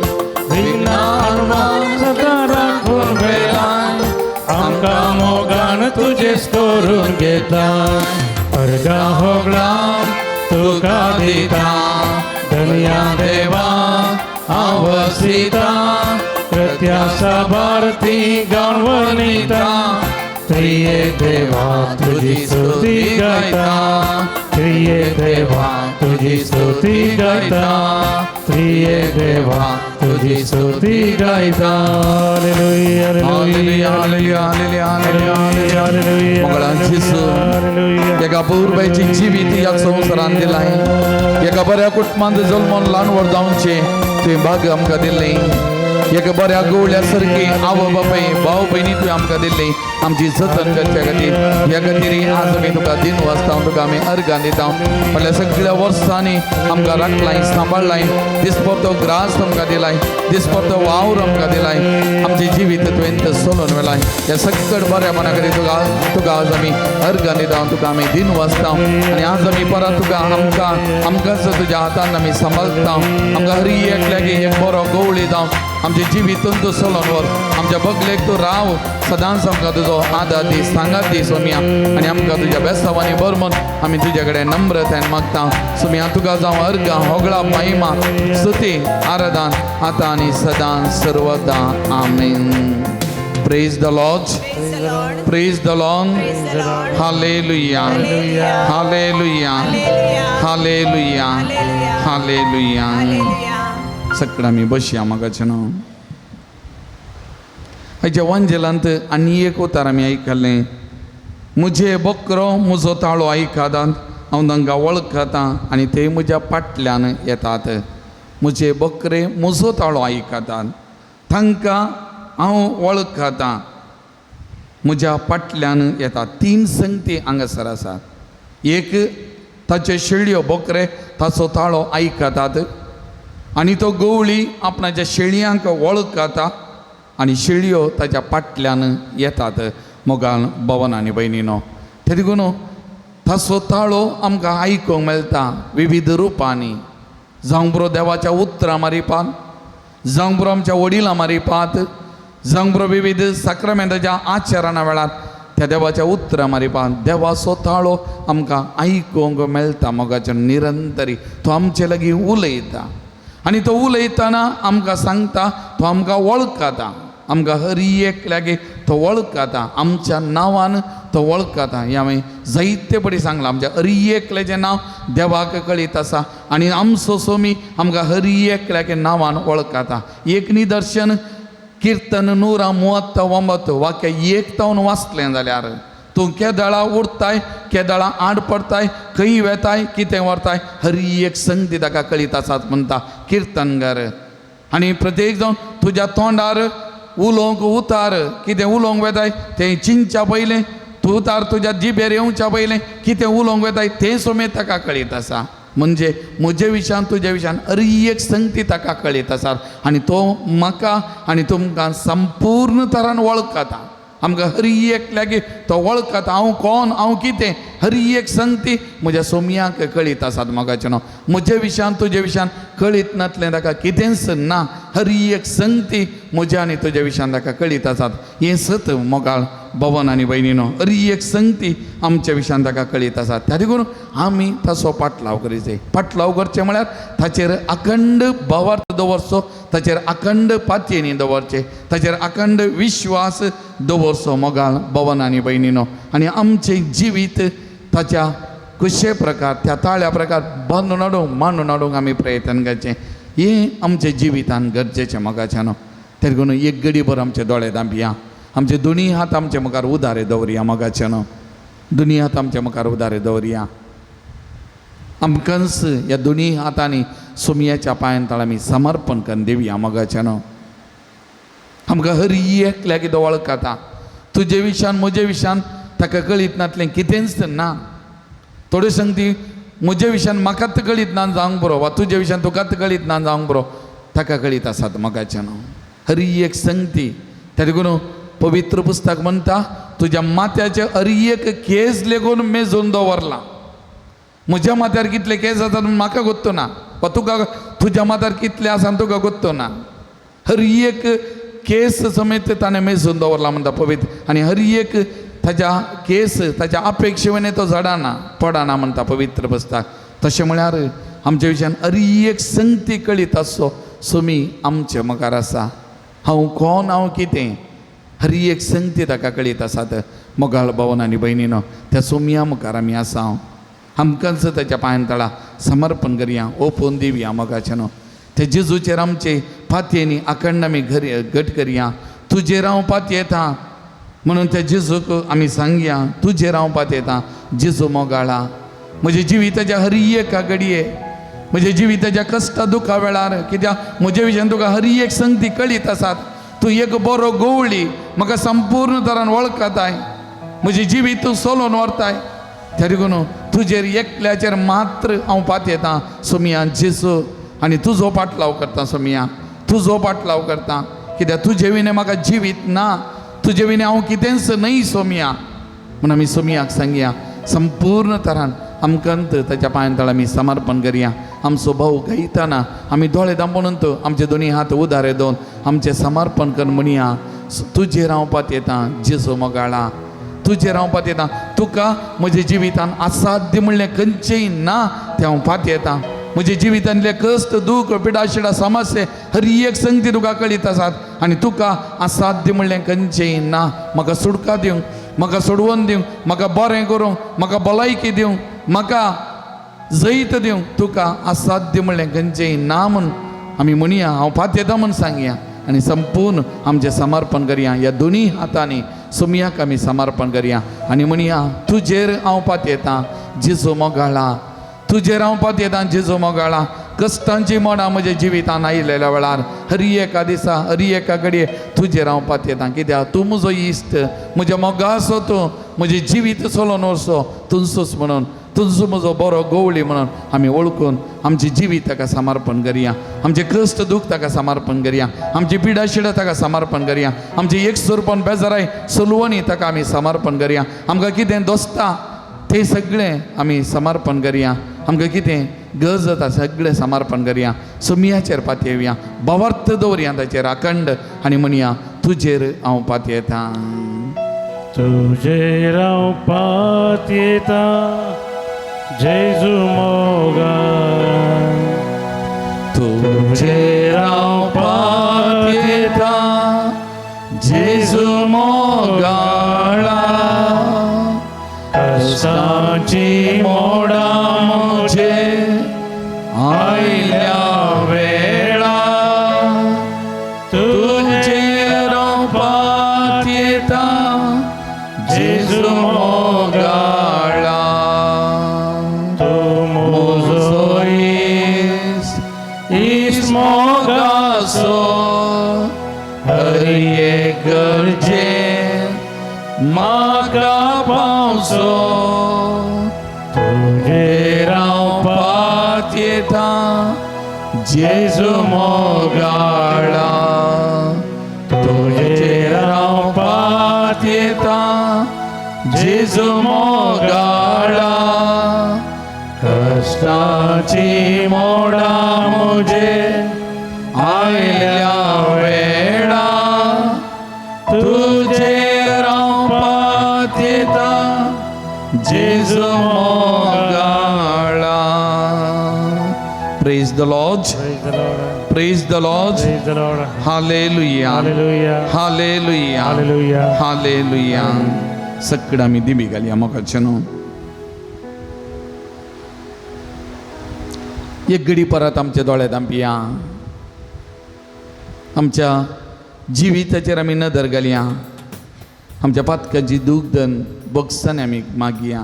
B: विघ्न अनवार सदां राखून वेलाय आमकां मोगान तुजेच करून घेता. अर्गां होगळा तुका दिता धनिया देवा
C: आवसिता
B: कृत्या साबार ती गावन वर्णिता त्रिये देवा तुजी स्तुती गायता. त्रिये देवा तुजी स्तुती गायता. त्रिये देवा तुजी स्तुती गायता. Hallelujah
C: hallelujah
B: hallelujah
C: hallelujah hallelujah
B: hallelujah.
C: मंगळान जेजू एका पूर्वाची जिवीत ह्या संवसारान दिलाय. एका बऱ्या कुटुंबांत जल्मोन ल्हान व्हड जावचें तुवें भाग आमकां दिल्लें. एका बऱ्या गवळ्या सारकी आवय बापाय भाव भयणी तुवें आमकां दिल्ली आमची जतन करच्या खातीर. ह्या खातीर आज आमी तुका दिन वाचता, तुका आमी अर्गां दिता. फाटल्या सगळ्या वर्सांनी आमकां राखलाय सांबाळलाय. दिसपडतो ग्रास आमकां दिलाय, दिसपडतो वावर आमकां दिलाय. आमचें जिवीत तुवें सोलून व्हेलाय. ह्या सगळ्या बऱ्या मना खातीर तुका आज आमी अर्गां दिता, तुका आमी दिन वाचता. आनी आज आमी परत तुका आमकां आमकांच तुज्या हातान आमी सांबाळता. आमकां हर एकल्याक एक बरो गवळी जावं, आमचे जिवीतून तूं चलोन व्हर, आमच्या बगलेक तूं राव, सदांच आमकां तुजो आदार दी, सांगात दी सोमिया आनी आमकां तुज्या बेसावांनी भर म्हूण आमी तुज्या कडेन नम्रतायेन मागता सोमिया। तुका जावं अर्गां होगळा महिमा स्तुती आराधन आतां आनी सदां सर्वदा आमेन। Praise the Lord.
A: Praise the Lord.
C: Praise the Lord.
A: Praise the Lord.
C: Hallelujah. Hallelujah. Hallelujah. Hallelujah.
A: Hallelujah.
C: सगळं आमी बसया म्हाका न्हू। हाच्या वांजेलांत आनी एक उतार आमी आयकलें, म्हजे बकरो म्हजो ताळो आयकतात, हांव तांकां वळखतां आनी ते म्हज्या फाटल्यान येतात। म्हजे बकरे म्हजो ताळो आयकतात, तांकां हांव वळखतां, म्हज्या फाटल्यान येतात। तीन संगती हांगासर आसात। एक ताचे शेळयो बकरे ताचो ताळो आयकतात आनी तो गवळी आपणाच्या शेळयांक वळखता आनी शेळयो ताच्या फाटल्यान येतात। मोगान भवन आनी भयणीनो, ते देखून ताचो ताळो आमकां आयकूंक मेळटा विविध रुपांनी, जावं बरो देवाच्या उतरां मारिपात, जावं बरो आमच्या वडिलां मारिपात, जावं बरो विविध साक्रामेंताच्या आचरणा वेळार त्या देवाच्या उतरां मारिपात देवाचो ताळो आमकां आयकूंक मेळटा। मोगाच्या निरंतरी तो आमचे लागीं उलयता आनी तो उलयतना आमकां सांगता, तो आमकां वळखता, आमकां हर एक लागीं तो वळखता, आमच्या नांवान तो वळखता। हें हांवें जायते पटी सांगलां, आमच्या हर एकल्याचें नांव देवाक कळीत आसा आनी आमचो सोमी आमकां हर एकल्याच्या नांवान वळखता। एक निदर्शन किर्तन 139 वाक्य एक तावन वाचलें जाल्यार तूं केदळा उरताय, केदळा आड पडताय, खंय वेताय, कितें व्हरताय, हर एक संगती ताका कळीत आसात म्हणटा किर्तनगर। आनी प्रत्येक जावन तुज्या तोंडार उलोवंक उतार, कितें उलोवंक वेताय तें चिंतच्या पयलें, तूं उतार तुज्या जिबेर येवच्या पयलें कितें उलोवंक वेताय तें समेत ताका कळीत आसा। म्हणजे म्हजे विशयान तुज्या विशयान हर एक संगती ताका कळीत आसा आनी तो म्हाका आनी तुमकां संपूर्ण तरान वळखता। आमकां हर एक लागीं तो वळखता, हांव कोण, हांव कितें, हर एक संगती म्हज्या सोमयाक कळीत आसात। मोगाचें न्हू, म्हजे विशयान तुजे विशयान कळीत नासलें ताका कितेंच ना, हर एक संगती म्हज्या आनी तुज्या विशयान ताका कळीत आसात। हें सत मोगाळ भवन आनी भयणीनो, हर एक संगती आमच्या विशयान ताका कळीत आसात। त्या देखून आमी ताचो पाटलाव करीत जाय। पाटलाव करचें म्हळ्यार ताचेर अखंड भावार्थ दवरचो, ताचेर अखंड पातयेनी दवरचें, ताचेर अखंड विश्वास दवरचो मोगाळ भवन आनी भयणीनो। आनी आमचें जिवीत ताच्या कुशे प्रकार त्या ताळ्या प्रकार बांदून हाडूंक मांडून हाडूंक आमी प्रयत्न करचें, हें आमच्या जिवितान गरजेचें मोगाच्यानो। ते देखून एक गडीभर आमचे दोळे धांपया, आमचे दोनी हात आमचे मुखार उदारे दवरया मोगाच्यानो, दोनी हात आमच्या मुखार उदारे दवरया। आमकांच ह्या दोनी हातांनी सोमयाच्या पांयान तळ आमी समर्पण करून दिवया मोगाच्यानो। आमकां हर एकल्याक तो वळखता, तुजे विशयान म्हजे विशयान ताका कळीत नासलें कितेंच ना। थोड्यो संगती म्हजे विशयान म्हाकाच कळीत ना जावंक बरो वा तुजे विशयान तुकाच कळीत ना जावंक बरो, ताका कळीत आसात मोगाच्यानो हर एक संगती। त्या देखून पवित्र पुस्तक म्हणटा तुज्या माथ्याचे हर एक केस लेगून मेजून दवरला। म्हज्या माथ्यार कितले केस आसात म्हाका गोत्तो ना वा तुका तुज्या माथ्यार कितले आसा तुका गोत्तो ना, हर एक केस समेत ताणें मेजून दवरला म्हणटा पवित्र। आनी हर एक ताच्या केस ताच्या अपेक्षेवयल्यान तो झडाना पडना म्हणटा पवित्र पुस्तक। तशें म्हळ्यार आमच्या विशयान हर एक संगती कळीत आसचो सोमी आमचे मुखार आसा, हांव कोण, हांव कितें, हर एक संगती ताका कळीत आसात। मोगाळ भवन आनी भयणीनो, त्या सोमया मुखार आमी आसा, आमकांच ताच्या पांयान तळा समर्पण करया, ओपून दिवया मोगाच्यानो। ते जेजूचेर आमचे पातयेनी अखंड आमी घट करया, तुजेर हांव पातयेता म्हणून त्या जेजूक आमी सांगया, तुजेर हांव पातयेता जेजू मोगाळा, म्हज्या जिविताच्या हर एका घडये, म्हज्या जिविताच्या कश्टा दुखा वेळार, कित्याक म्हज्या विशयान तुका हर एक संगती कळीत आसात। तूं एक बरो गवळी म्हाका संपूर्ण तरान वळखताय, म्हजें जिवीत तूं सोलोवन व्हरताय, त्या देखून तुजेर एकल्याचेर मात्र हांव पातयेता सोमया जेजू, आनी तुजो पाटलाव करता सोमया, तुजो पाटलाव करता, कित्याक तुजे विणें म्हाका जिवीत ना, तुजे विणें हांव कितेंच न्हय सोमया म्हूण आमी सोमयाक सांगया। संपूर्ण तरान आमकां ताच्या पांयान तळ आमी समर्पण करया, आमचो भाव गायताना आमी दोळे दांबून आमचे दोनी हात उदारे दोन आमचें समर्पण कर म्हणया, तुजेर हांव पातयेता जेजू मोगाळा, तुजेर हांव पातयेता. तुका म्हज्या जिवितान असाध्य म्हणलें खंयचेंय ना तें हांव पातयेता. म्हज्या जिवितांतले कश्ट दूख पिडाशिडा समस्या हर एक संगती तुका कळीत आसात आनी तुका असाध्य म्हणलें खंयचेंय ना. म्हाका सुटका दिवंक, म्हाका सोडवून दिवंक, म्हाका बरें करूंक, म्हाका भलायकी दिवंक, म्हाका जैत दिवंक तुका असाध्य म्हणलें खंयचेंय ना म्हूण आमी म्हणया, हांव पातयेता म्हूण सांगया आनी संपूर्ण आमचें समर्पण करया. ह्या दोनी हातांनी सोमयाक आमी समर्पण करया आनी म्हणया, तुजेर हांव पातयेता जेजू मोगाळा, तुजेर हांव पातयेता जेजू मोगाळा. कश्टांची मोडां म्हज्या जिवितान आयिल्ल्या वेळार हर एका दिसा हर एका घडये तुजेर हांव पातयेता, कित्याक तूं म्हजो इश्ट, म्हज्या मोगाचो तूं, म्हजें जिवीत चलोवन वचो तुमचोच म्हणून, तुमचो म्हजो बरो गवळी म्हणून आमी वळखून आमचें जिवीत ताका समर्पण करया, आमचें कश्ट दूख ताका समर्पण करया, आमची पिडाशिडा ताका समर्पण करया, आमचें एकसुरपण बेजाराय सलवणी ताका आमी समर्पण करया. आमकां कितें दोसता तें सगळें आमी समर्पण करया, आमकां कितें गरज जाता सगळें समर्पण करया. सोमयाचेर पातयेवया, भावार्थ दवरया ताचेर अखंड आनी म्हणया, तुजेर हांव पातयेता,
B: तुजेर हांव पातयेता जेजू मोगाळा,
C: तुजेर हांव पातयेता जेजू मोगाळा. कश्टांची मोडां म्हजे आयल्या वेळा तुजेर हांव पातयेता जेजू मोगाळा.
B: तूं
C: म्हजो इश्ट मोगाचो हर एक गरजे म्हाका पावचो, तुजेर हांव पातयेता जेजू मोगाळा, तुजेर हांव पातयेता जेजू मोगाळा. कश्टाची मोडां म्हजे आयल्या वेळा तुजेर हांव पातयेता जेजू मोगाळा. Praise the Lord,
B: Praise the Lord.
C: Praise the Lord.
B: Praise the Lord.
C: Hallelujah.
B: Hallelujah.
C: Hallelujah.
B: Hallelujah.
C: Hallelujah. सगळं आमी दिमी घालया मोगाचें न्हू. एक घडी परत आमच्या दोळे धांपया, आमच्या जिविताचेर आमी नदर घालया, आमच्या पातकाची दूख बगसांनी आमी मागया,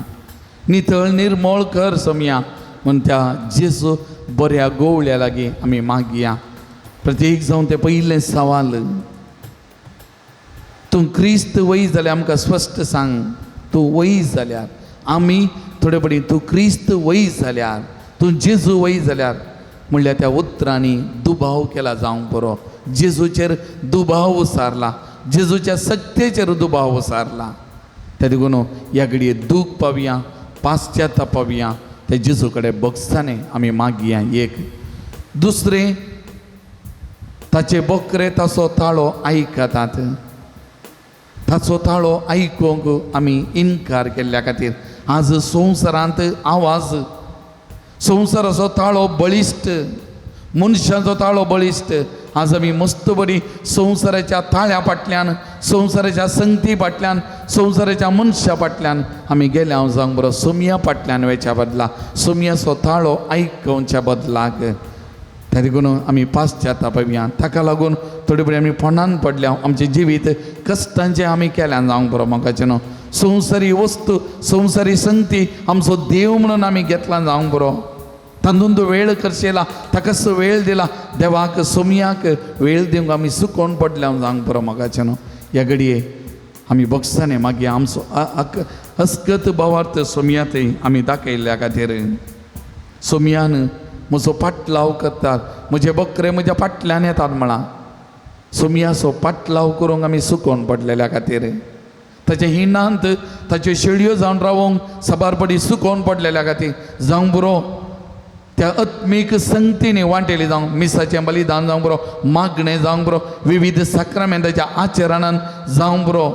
C: नितळ निर्मळ कर सोमया म्हूण त्या जेजू बऱ्या गोवळ्या लागीं आमी मागया. प्रत्येक जावन तें पयलें सवाल, तूं क्रिस्त वय जाल्यार आमकां स्पश्ट सांग, तूं वय जाल्यार आमी थोडे पडी तूं क्रिस्त वय जाल्यार, तूं जेजू वय जाल्यार म्हणल्यार त्या उतरांनी दुबाव केला जावंक बरो, जेजूचेर दुबाव उसारला, जेजूच्या सत्तेचेर दुबाव उसारला. त्या देखून ह्या घडये दूख पावया, पाश्चात्य पावया, त्या जेजू कडेन बगसाने आमी मागया. एक दुसरें ताचे बकरे ताचो ताळो आयकतात, ताचो ताळो आयकूंक आमी इनकार केल्ल्या खातीर आज संवसारांत आवाज, संवसाराचो ताळो बळिश्ट, मनशाचो ताळो बळिश्ट. आज आमी मस्त बरी संवसाराच्या ताळ्या फाटल्यान, संवसाराच्या संगती फाटल्यान, संवसाराच्या मनशा फाटल्यान आमी गेले. हांव जावंक बरो सोमया फाटल्यान वयच्या बदला, सोमयाचो ताळो आयकोवच्या बदलाक त्या देखून आमी पाश्चात्य पळोवया. ताका लागून थोडे बरी आमी फोंडान पडल्या, आमचें जिवीत कश्टांचें आमी केल्यां जावंक बरो मोगाचें न्हू. संवसारी वस्तू, संवसारी संगती आमचो देव म्हणून आमी घेतला जावंक बरो, तातूंत वेळ खर्चेला, ताकाच वेळ दिला, देवाक सोमयाक वेळ दिवंक आमी सुकोवन पडल्या जावंक बरो मोगाचें न्हू. ह्या घडये आमी बगसाने मागीर आमचो अस्कत भावार्थ सोमया थंय आमी दाखयल्ल्या खातीर सोमयान म्हजो पाटलाव करतात, म्हजे बकरे म्हज्या फाटल्यान येतात म्हळां, सोमयाचो पाटलाव करूंक आमी सुकोवन पडलेल्या खातीर, ताच्या हिणांत ताच्यो शेळयो जावन रावोंक साबार पडी सुकोवन पडलेल्या खातीर जावंक बरो. त्या आत्मीक संगतीने वांटेली जावं मिसाचें बलिदान जावंक बरो, मागणें जावंक बरो, विविध साक्रामेंताच्या आचरणान जावंक बरो,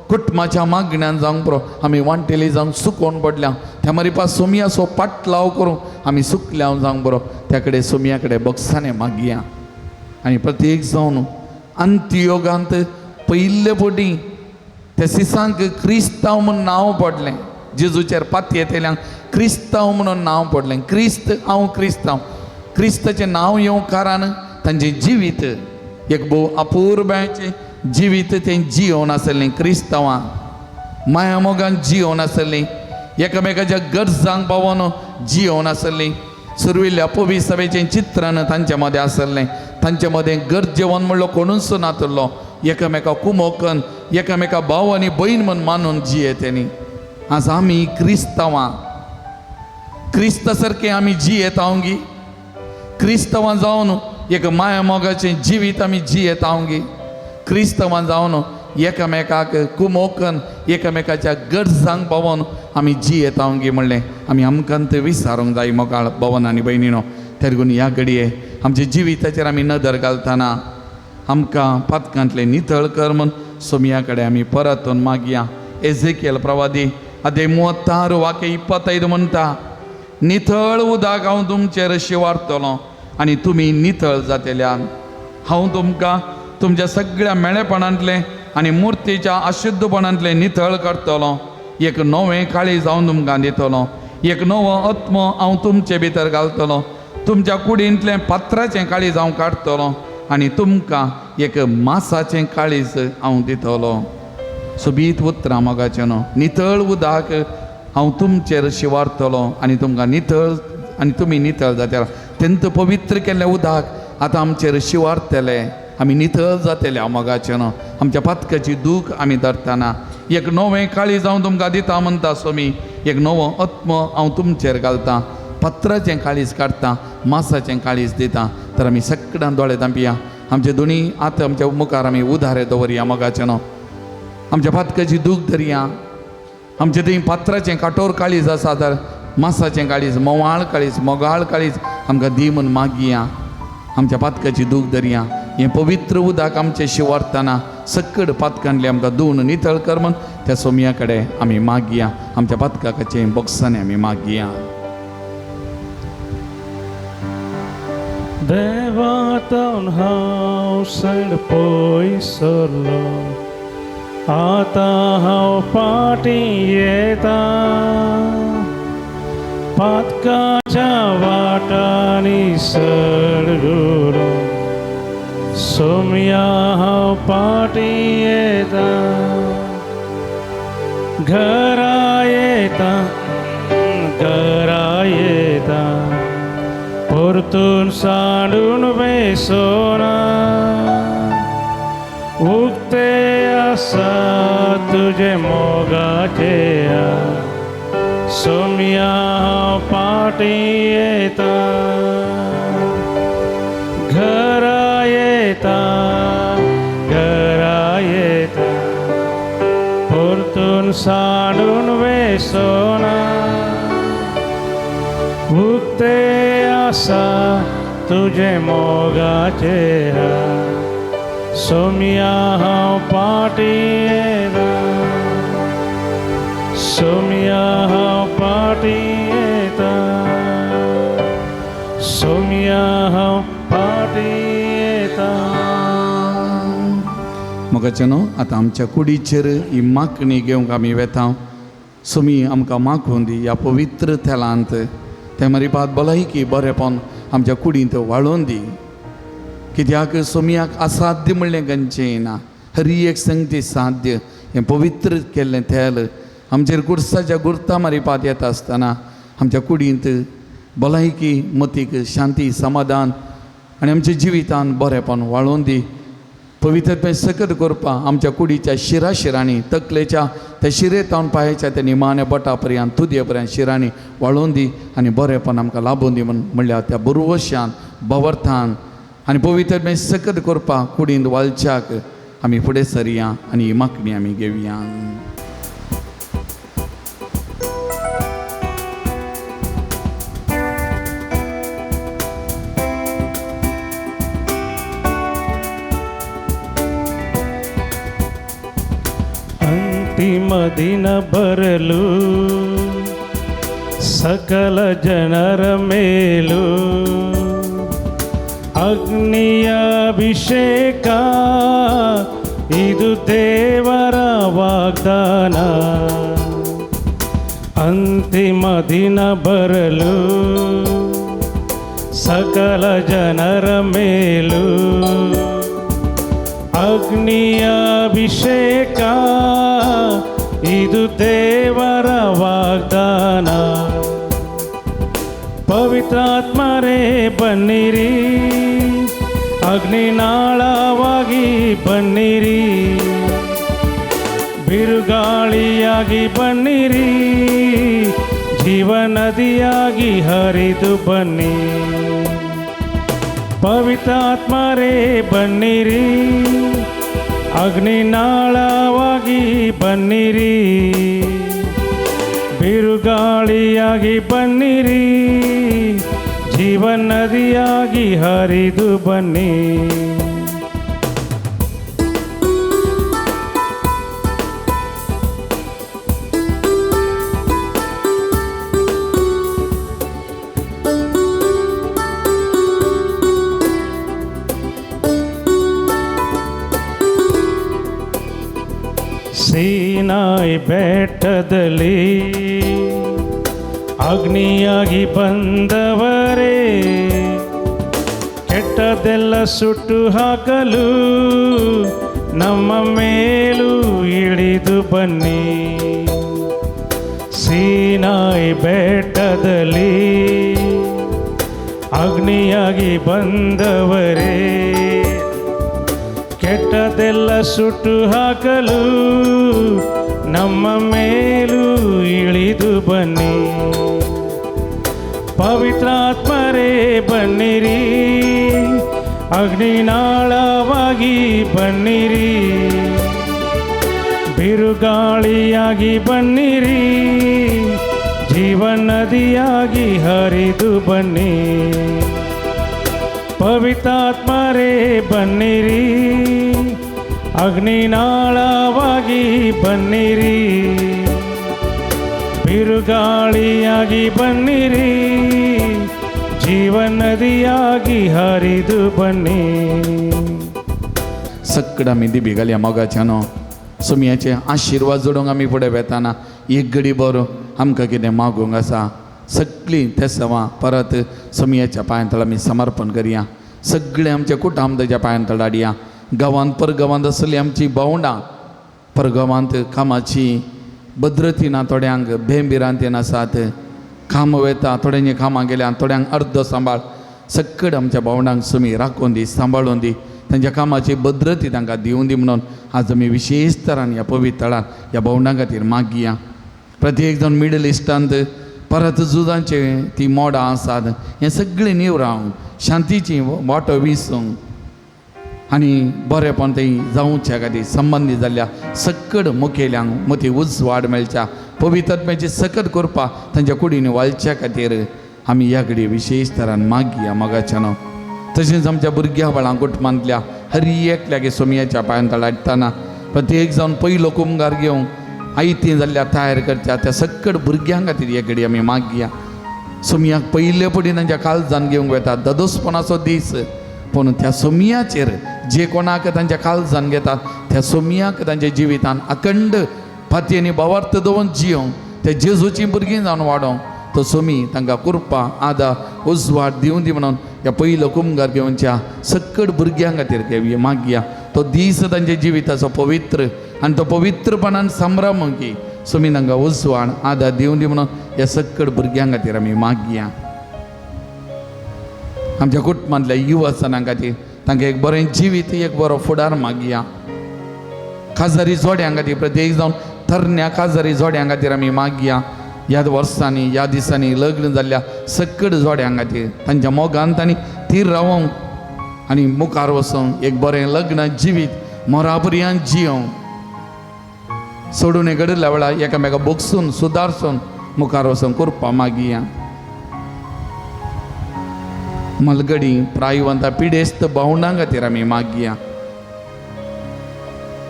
C: कुटुंबाच्या मागण्यान जावंक बरो आमी वांटेली जावंक सुकोवन पडल्या. त्या मारिपा सोमयाचो पाटलाव करूं आमी सुकल्या जावंक बरो. त्या कडेन सोमया कडेन बक्षाने मागया. आनी प्रत्येक जावन अंत्ययोगांत पयिल्ले फावटी त्या सिसांक क्रिस्तांव म्हूण नांव पडलें. जेजूचेर पातयेतल्यांक क्रिस्तांव म्हणून नांव पडलें. क्रिस्त हांव क्रिस्तांव, क्रिस्ताचें नांव येवंक कारण तांचें जिवीत एक भोव अपुरबायेचें जिवीत तें जियोवन आसलें. क्रिस्तांवां माया मोगान जियोवन आसलीं, एकामेकाच्या गरजांक पावोन जियोवन आसलीं. सुरविल्ल्या पविसभेचें चित्रण तांचे मदें आसलें. तांचे मदें गरजेवन म्हणलो कोणूच नातलो, एकामेका कुमोकन एकामेका भाव आनी भयण म्हूण मानून जियेतली. आज आमी क्रिस्तांवां क्रिस्ता सारकें आमी जियेता गी, क्रिस्तांवां जावन एक माया मोगाचें जिवीत आमी जियेता गी, क्रिस्तांवां जावन एकामेकाक कुमोकन एकामेकाच्या गरजांक पावोन आमी जियेता गी म्हणलें आमी आमकां तें विचारूंक जाय मोगाळ भवन आनी भयणीनो. तेरगून ह्या घडये आमच्या जिविताचेर आमी नदर घालतना आमकां पातकांतलें नितळ कर म्हूण सोमया कडेन आमी परतून मागया. एझेकियल प्रवादी अध्याय 36 वाक्य 25 म्हणटा, नितळ उदक हांव तुमचेर शिवारतलो आनी तुमी नितळ जातल्यान. हांव तुमकां तुमच्या सगळ्या मेळेपणांतलें आनी मुर्तीच्या अशुद्धपणांतलें नितळ करतलो. एक नवें काळीज हांव तुमकां दितलो, एक नवो आत्मो हांव तुमचे भितर घालतलो. तुमच्या कुडींतलें पात्राचें काळीज हांव काडटलो आनी तुमकां एक मासाचें काळीज हांव दितलो. सोबीत उतरां मोगाचें न्हू, नितळ उदक हांव तुमचेर शिवारतलो आनी तुमकां नितळ आनी तुमी नितळ जातले. तेंत पवित्र केल्लें उदक आतां आमचेर शिवारतले, आमी नितळ जातले मोगाचें न्हू. आमच्या पातकाची दूख आमी धरतना एक नवें काळीज हांव तुमकां दिता म्हणटा स्वामी, एक नवो आत्मो हांव तुमचेर घालता, पत्राचें काळीज काडटा, मासाचें काळीज दिता. तर आमी सगळ्यां दोळे धांपया, आमचे दोनी आतां आमच्या मुखार आमी उदारे दवरया मोगाचें न्हू. आमच्या पातकाची दूख धरया. आमचे थंय पात्राचें काटोर काळीज आसा तर मासाचें काळीज, मोवाळ काळीज, मोगाळ काळीज आमकां दी म्हूण मागया. आमच्या पातकाची दूख धरया. हें पवित्र उदक आमचें शिवारतना सकड पातकांतलें आमकां धुवन नितळ कर म्हूण त्या सोमया कडेन आमी मागया. आमच्या पातकाचें बक्षांनी आमी मागया.
B: देवातून हांव सड पयसरलो, आतां हांव फाटीं येता. पातकाच्या वाटांनी सडगुलो, सोमया हांव फाटीं येता. घरा येता, घरा येता, परतून सांडून बेसोना. उक्ते आसा तुजे मोगाचे सोमया हांव फाटीं येता. घरा येता, घरा येता, परतून सांडून वेसोना. उक्ते आसा तुजे मोगाचे सोमया हांव फाटीं येता. सोमया हांव फाटीं येता. सोमया हांव फाटीं येता.
C: मोगाचें न्हू आतां आमच्या कुडीचेर ही मागणी घेवंक आमी वेता. सोमी आमकां मागून दी ह्या पवित्र तेलांत तें मारिपात भलायकी बरेपण आमच्या कुडींत वाळोवन दी. कित्याक सोमयाक असाध्य म्हणलें खंयचें ना, हरी एक संगती साध्य. हें पवित्र केल्लें तेल आमचेर गुरसाच्या गुर्ता मारिपात येता आसतना आमच्या कुडींत भलायकी, मतीक शांती, समाधान आनी आमच्या जिवितान बरेपण वाळोवन दी. पवित्रपण सकत करपा आमच्या कुडीच्या शिरा शिरांनी, तकलेच्या त्या शिरेतावन पांयाच्या त्या निमाण्या बोटा पर्यंत, तुदये पर्यंत शिरांनी वाळोवन दी आनी बरेपण आमकां लाबोवन दी म्हूण म्हणल्यार त्या बुरवशान भवर्थान आनी पवित्रपण सकत करपा कुडींत वालच्याक आमी फुडें सरया आनी ही मागणी आमी घेवया.
B: ದಿನ ಬರಲು ಸಕಲ ಜನರ ಮೇಲೂ ಅಗ್ನಿಯ ಅಭಿಷೇಕ ಇದು ದೇವರ ವಾಗ್ದಾನ. ಅಂತಿಮ ದಿನ ಬರಲು ಸಕಲ ಜನರ ಮೇಲೂ ಅಗ್ನಿಯ ಅಭಿಷೇಕ ಇದು ದೇವರ ವಾಗ್ದಾನ. ಪವಿತ್ರಾತ್ಮರೇ ಬನ್ನಿರಿ, ಅಗ್ನಿನಾಳವಾಗಿ ಬನ್ನಿರಿ, ಬಿರುಗಾಳಿಯಾಗಿ ಬನ್ನಿರಿ, ಜೀವನದಿಯಾಗಿ ಹರಿದು ಬನ್ನಿ. ಪವಿತ್ರಾತ್ಮರೇ ಬನ್ನಿರಿ, ಅಗ್ನಿನಾಳವಾಗಿ ಬನ್ನಿರಿ, ಬಿರುಗಾಳಿಯಾಗಿ ಬನ್ನಿರಿ, ಜೀವನದಿಯಾಗಿ ಹರಿದು ಬನ್ನಿ. ಸೀನಾಯಿ ಬೆಟ್ಟದಲ್ಲಿ ಅಗ್ನಿಯಾಗಿ ಬಂದವರೇ, ಕೆಟ್ಟದೆಲ್ಲ ಸುಟ್ಟು ಹಾಕಲು ನಮ್ಮ ಮೇಲೂ ಇಳಿದು ಬನ್ನಿ. ಸೀನಾಯಿ ಬೆಟ್ಟದಲ್ಲಿ ಅಗ್ನಿಯಾಗಿ ಬಂದವರೇ, ಕೆಟ್ಟದೆಲ್ಲ ಸುಟ್ಟು ಹಾಕಲು ನಮ್ಮ ಮೇಲೂ ಇಳಿದು ಬನ್ನಿ. ಪವಿತ್ರಾತ್ಮರೇ ಬನ್ನಿರಿ, ಅಗ್ನಿನಾಳವಾಗಿ ಬನ್ನಿರಿ, ಬಿರುಗಾಳಿಯಾಗಿ ಬನ್ನಿರಿ, ಜೀವನದಿಯಾಗಿ ಹರಿದು ಬನ್ನಿ. ಪವಿತ್ರಾತ್ಮರೇ ಬನ್ನಿರಿ, ಅಗ್ನಿನಾಳವಾಗಿ ಬನ್ನಿರಿ, ಬಿರುಗಾಳಿಯಾಗಿ ಬನ್ನಿರಿ, ಜೀವನದಿಯಾಗಿ ಹರಿದು ಬನ್ನಿ.
C: सगळं आमी दिबी घालया मोगाच्यानो सुमयाचे आशिर्वाद जोडूंक आमी फुडें वेताना एक घडी बरो आमकां कितें मागूंक आसा सगळीं तेसवां परत सुमयाच्या पांयांतळ आमी समर्पण करया. सगळें आमच्या कुटुंबाच्या पांयांतळ हाडया. गांवांत परगांवांत आसली आमची भावंडां परगांवांत कामाची भद्रती ना, थोड्यांक भेंभिरांतीन आसात, काम वेता, थोड्यांची कामां गेल्या, थोड्यांक अर्द सांबाळ. सगळें आमच्या भावंडांक सुमी राखून दी, सांबाळून दी, तांच्या कामाची भद्रती तांकां दिवून दी म्हणून आज आमी विशेष तरान ह्या पवित्र थळार ह्या भावंडां खातीर मागया. प्रत्येक जावन मिडल इस्टांत परत झुजांचे ती मोडां आसात, हें सगळें निवरावंक, शांतीची वाटो विसूंक आनी बरेपण थंय जावच्या खातीर संबंदीत जाल्ल्या सकड मुखेल्यांक मती उजवाड मेळच्या, पवित्रत्म्याची सकट करपा तांच्या कुडीन वाळच्या खातीर आमी ह्या घडये विशेष तरान मागया मोगाच्यानो. तशेंच आमच्या भुरग्या बाळां कुटुंबांतल्या हर एकल्याक सोमयाच्या पांयांत हाडटना प्रत्येक जावन पयलो कुमगार घेवंक आयती जाल्ल्या तयार करच्या त्या सकट भुरग्यां खातीर हे घडये आमी मागया. सोमयाक पयले पडी तांच्या काळजान घेवंक वेता ददोसपणाचो दीस, पूण त्या सोमयाचेर जे कोणाक तांच्या काळजान घेतात त्या सोमयाक तांच्या जिवितान अखंड फाती भावार्थ दवरून जियोंक त्या जेजूची भुरगीं जावन वाडोवंक तो सोमी तांकां कृपा आदा उजवाड दिवून दी म्हणून ह्या पयलो कुमगार घेवच्या सकट भुरग्यां खातीर घेवया मागया. तो दीस तांच्या जिविताचो पवित्र आनी तो पवित्रपणान संभ्रम की सोमी तांकां उजवाड आदा दिवून दी म्हणून ह्या सकट भुरग्यां खातीर आमी मागया. आमच्या कुटुंबांतल्या युवजनां खातीर तांकां एक बरें जिवीत, एक बरो फुडार मागया. खाजरी जोड्यां खातीर प्रत्येक जावन तरण्या खाजरी जोड्यां खातीर आमी मागया. ह्या वर्सांनी ह्या दिसांनी लग्न जाल्ल्या सकट जोड्यां खातीर तांच्या मोगान तांणी थीर रावोंक आनी मुखार वचोंक एक बरें लग्न जिवीत मोरापर्यांत जियोंक, सोडून घडिल्ल्या वेळार एकामेका बोगसून सुदारसून मुखार वचोंक कृपा मागया. मलगडी प्रायवंता पिडेस्त भावंडां खातीर आमी मागया.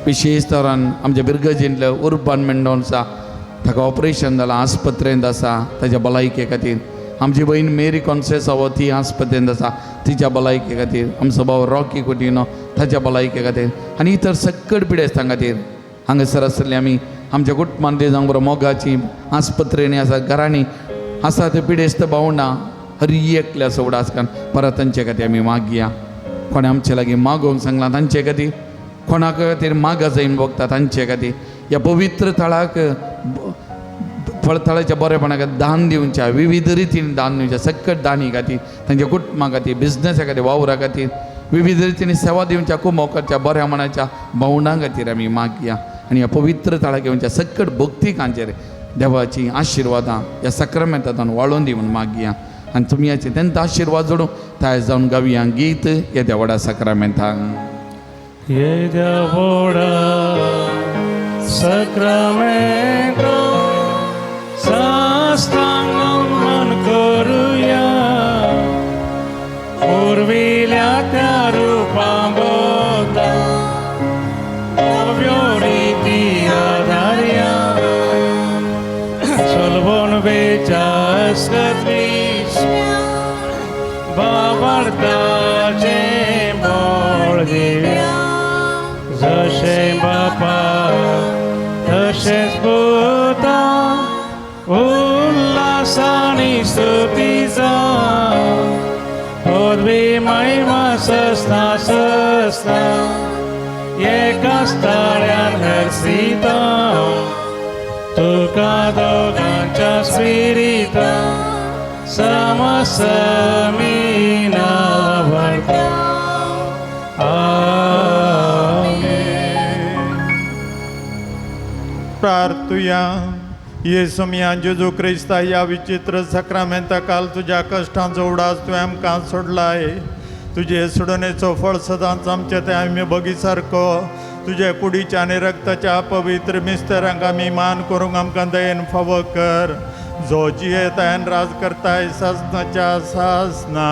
C: विशेश तरान आमच्या बिरगजींतल्या उर्बान मेंडोन्सा ताका ऑपरेशन जालां आस्पत्रेंत आसा ताच्या भलायके खातीर. आमची भयण मेरी कॉन्सेसावो ती आस्पत्रेंत आसा तिच्या भलायके खातीर. आमचो भाव रॉकी कुटिनो ताच्या भलायके खातीर आनी इतर सकट पिडेस्तां खातीर. हांगासर आसतली आमी आमच्या कुटुंबांतली जावं बरो मोगाची आस्पत्रेंनी आसा घरांनी आसा ते पिडेस्त भावंडां हर एकल्या उडास कारण परत तांचे खातीर आमी मागया. कोणें आमचे लागीं मागोवंक सांगलां तांचे खातीर, कोणाक खातीर मागा जायन भोगता तांचे खातीर. ह्या पवित्र थळाक फळथळाच्या बरेपणा खातीर दान दिवच्या, विविध रितीन दान दिवच्या, सकट दानी खातीर, तांच्या कुटुंबा खातीर, बिजनसा खातीर, वावरा खातीर, विविध रितीन सेवा दिवच्या, कुमोकाच्या बऱ्या मनाच्या भावंडां खातीर आमी मागया. आनी ह्या पवित्र थळाक येवच्या सकट भक्तिकांचेर देवाची आशिर्वादां ह्या सक्रामेंतांतून वाळोवन दी म्हूण मागया. आनी तुमी हाचे तेंचो आशिर्वाद जोडून तयार जावन गावया गीत येद्या व्हडा सक्रामेंतांक.
B: येद्या व्हडा सक्रामेंता साष्टांग नमन करुया, पुर्विल्या त्या रुपां बोधा नव्यो रिती आधारया, चलवण वेच्या बाबर्ताचें बळ दिव्या, जशें बापा तशेंच पुता उल्हासानी स्तुती जावं, पदवी महिमा सस्ना सस्ना एकाच ताळ्यान हर्षिता, तुका दोगांच्या स्पिरिता समसमीना वर्ता. आमेन.
D: प्रार्थुया. येसू मिया जेजू क्रिस्ता ह्या विचित्र सक्रामेंता काल तुज्या कश्टांचो उडास तुवें आमकां सोडलाय. तुजे सोडणेचो फळ सदांच आमचे ते आमी बगी सारको तुजे कुडीच्या आनी रक्ताच्या पवित्र मिस्तरांक आमी मान करूंक आमकां दयेन फावो कर, जो जियेतायन राज करताय सासनाच्या सासना.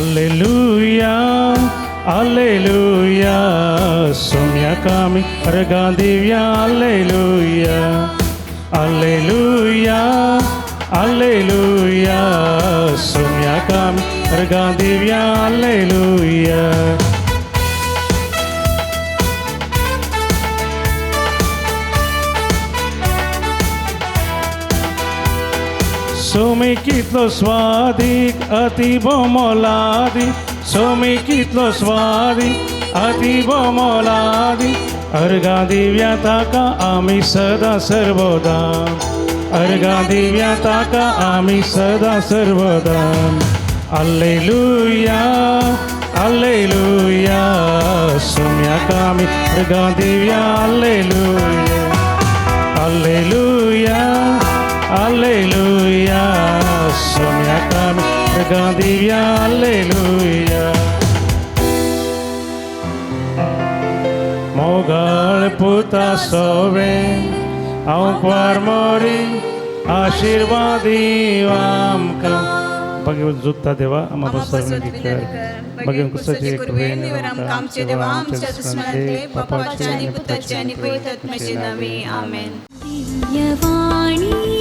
B: Alleluia, Alleluia, सोम्याकामी अर्घां Divya. Alleluia, Alleluia, Alleluia, सोम्याकामी अर्घां Divya. Alleluia. Somi कितलो स्वादीक अति मोलादीक, सोमी कितलो स्वादीक अति मोलादीक, अर्घां दिव्या ताका आमी सदां सर्वदा, अर्घां दिव्या ताका आमी सदां सर्वदा. अल्लेलुया, अल्लेलुया, सोम्याक आमी अर्घां दिव्या. अल्लेलुया, अल्लेलुया, अल्लेलुया, सोम्याक आमी अर्घां दिव्या. अल्लेलुया. मोगाळ पुता सोवे हांव क्वार मोरी आशिर्वादी आमकां. भगवत जुत्ता देवा आम्हा बसवणी कर, भगवत कुसाचे कृपेने
A: आमचे देवा आमच्या दुश्मनांतले बापाच्या आणि पुताच्या आणि पवित्र आत्म्याच्या नावे. आमेन.
G: दिव्यवाणी.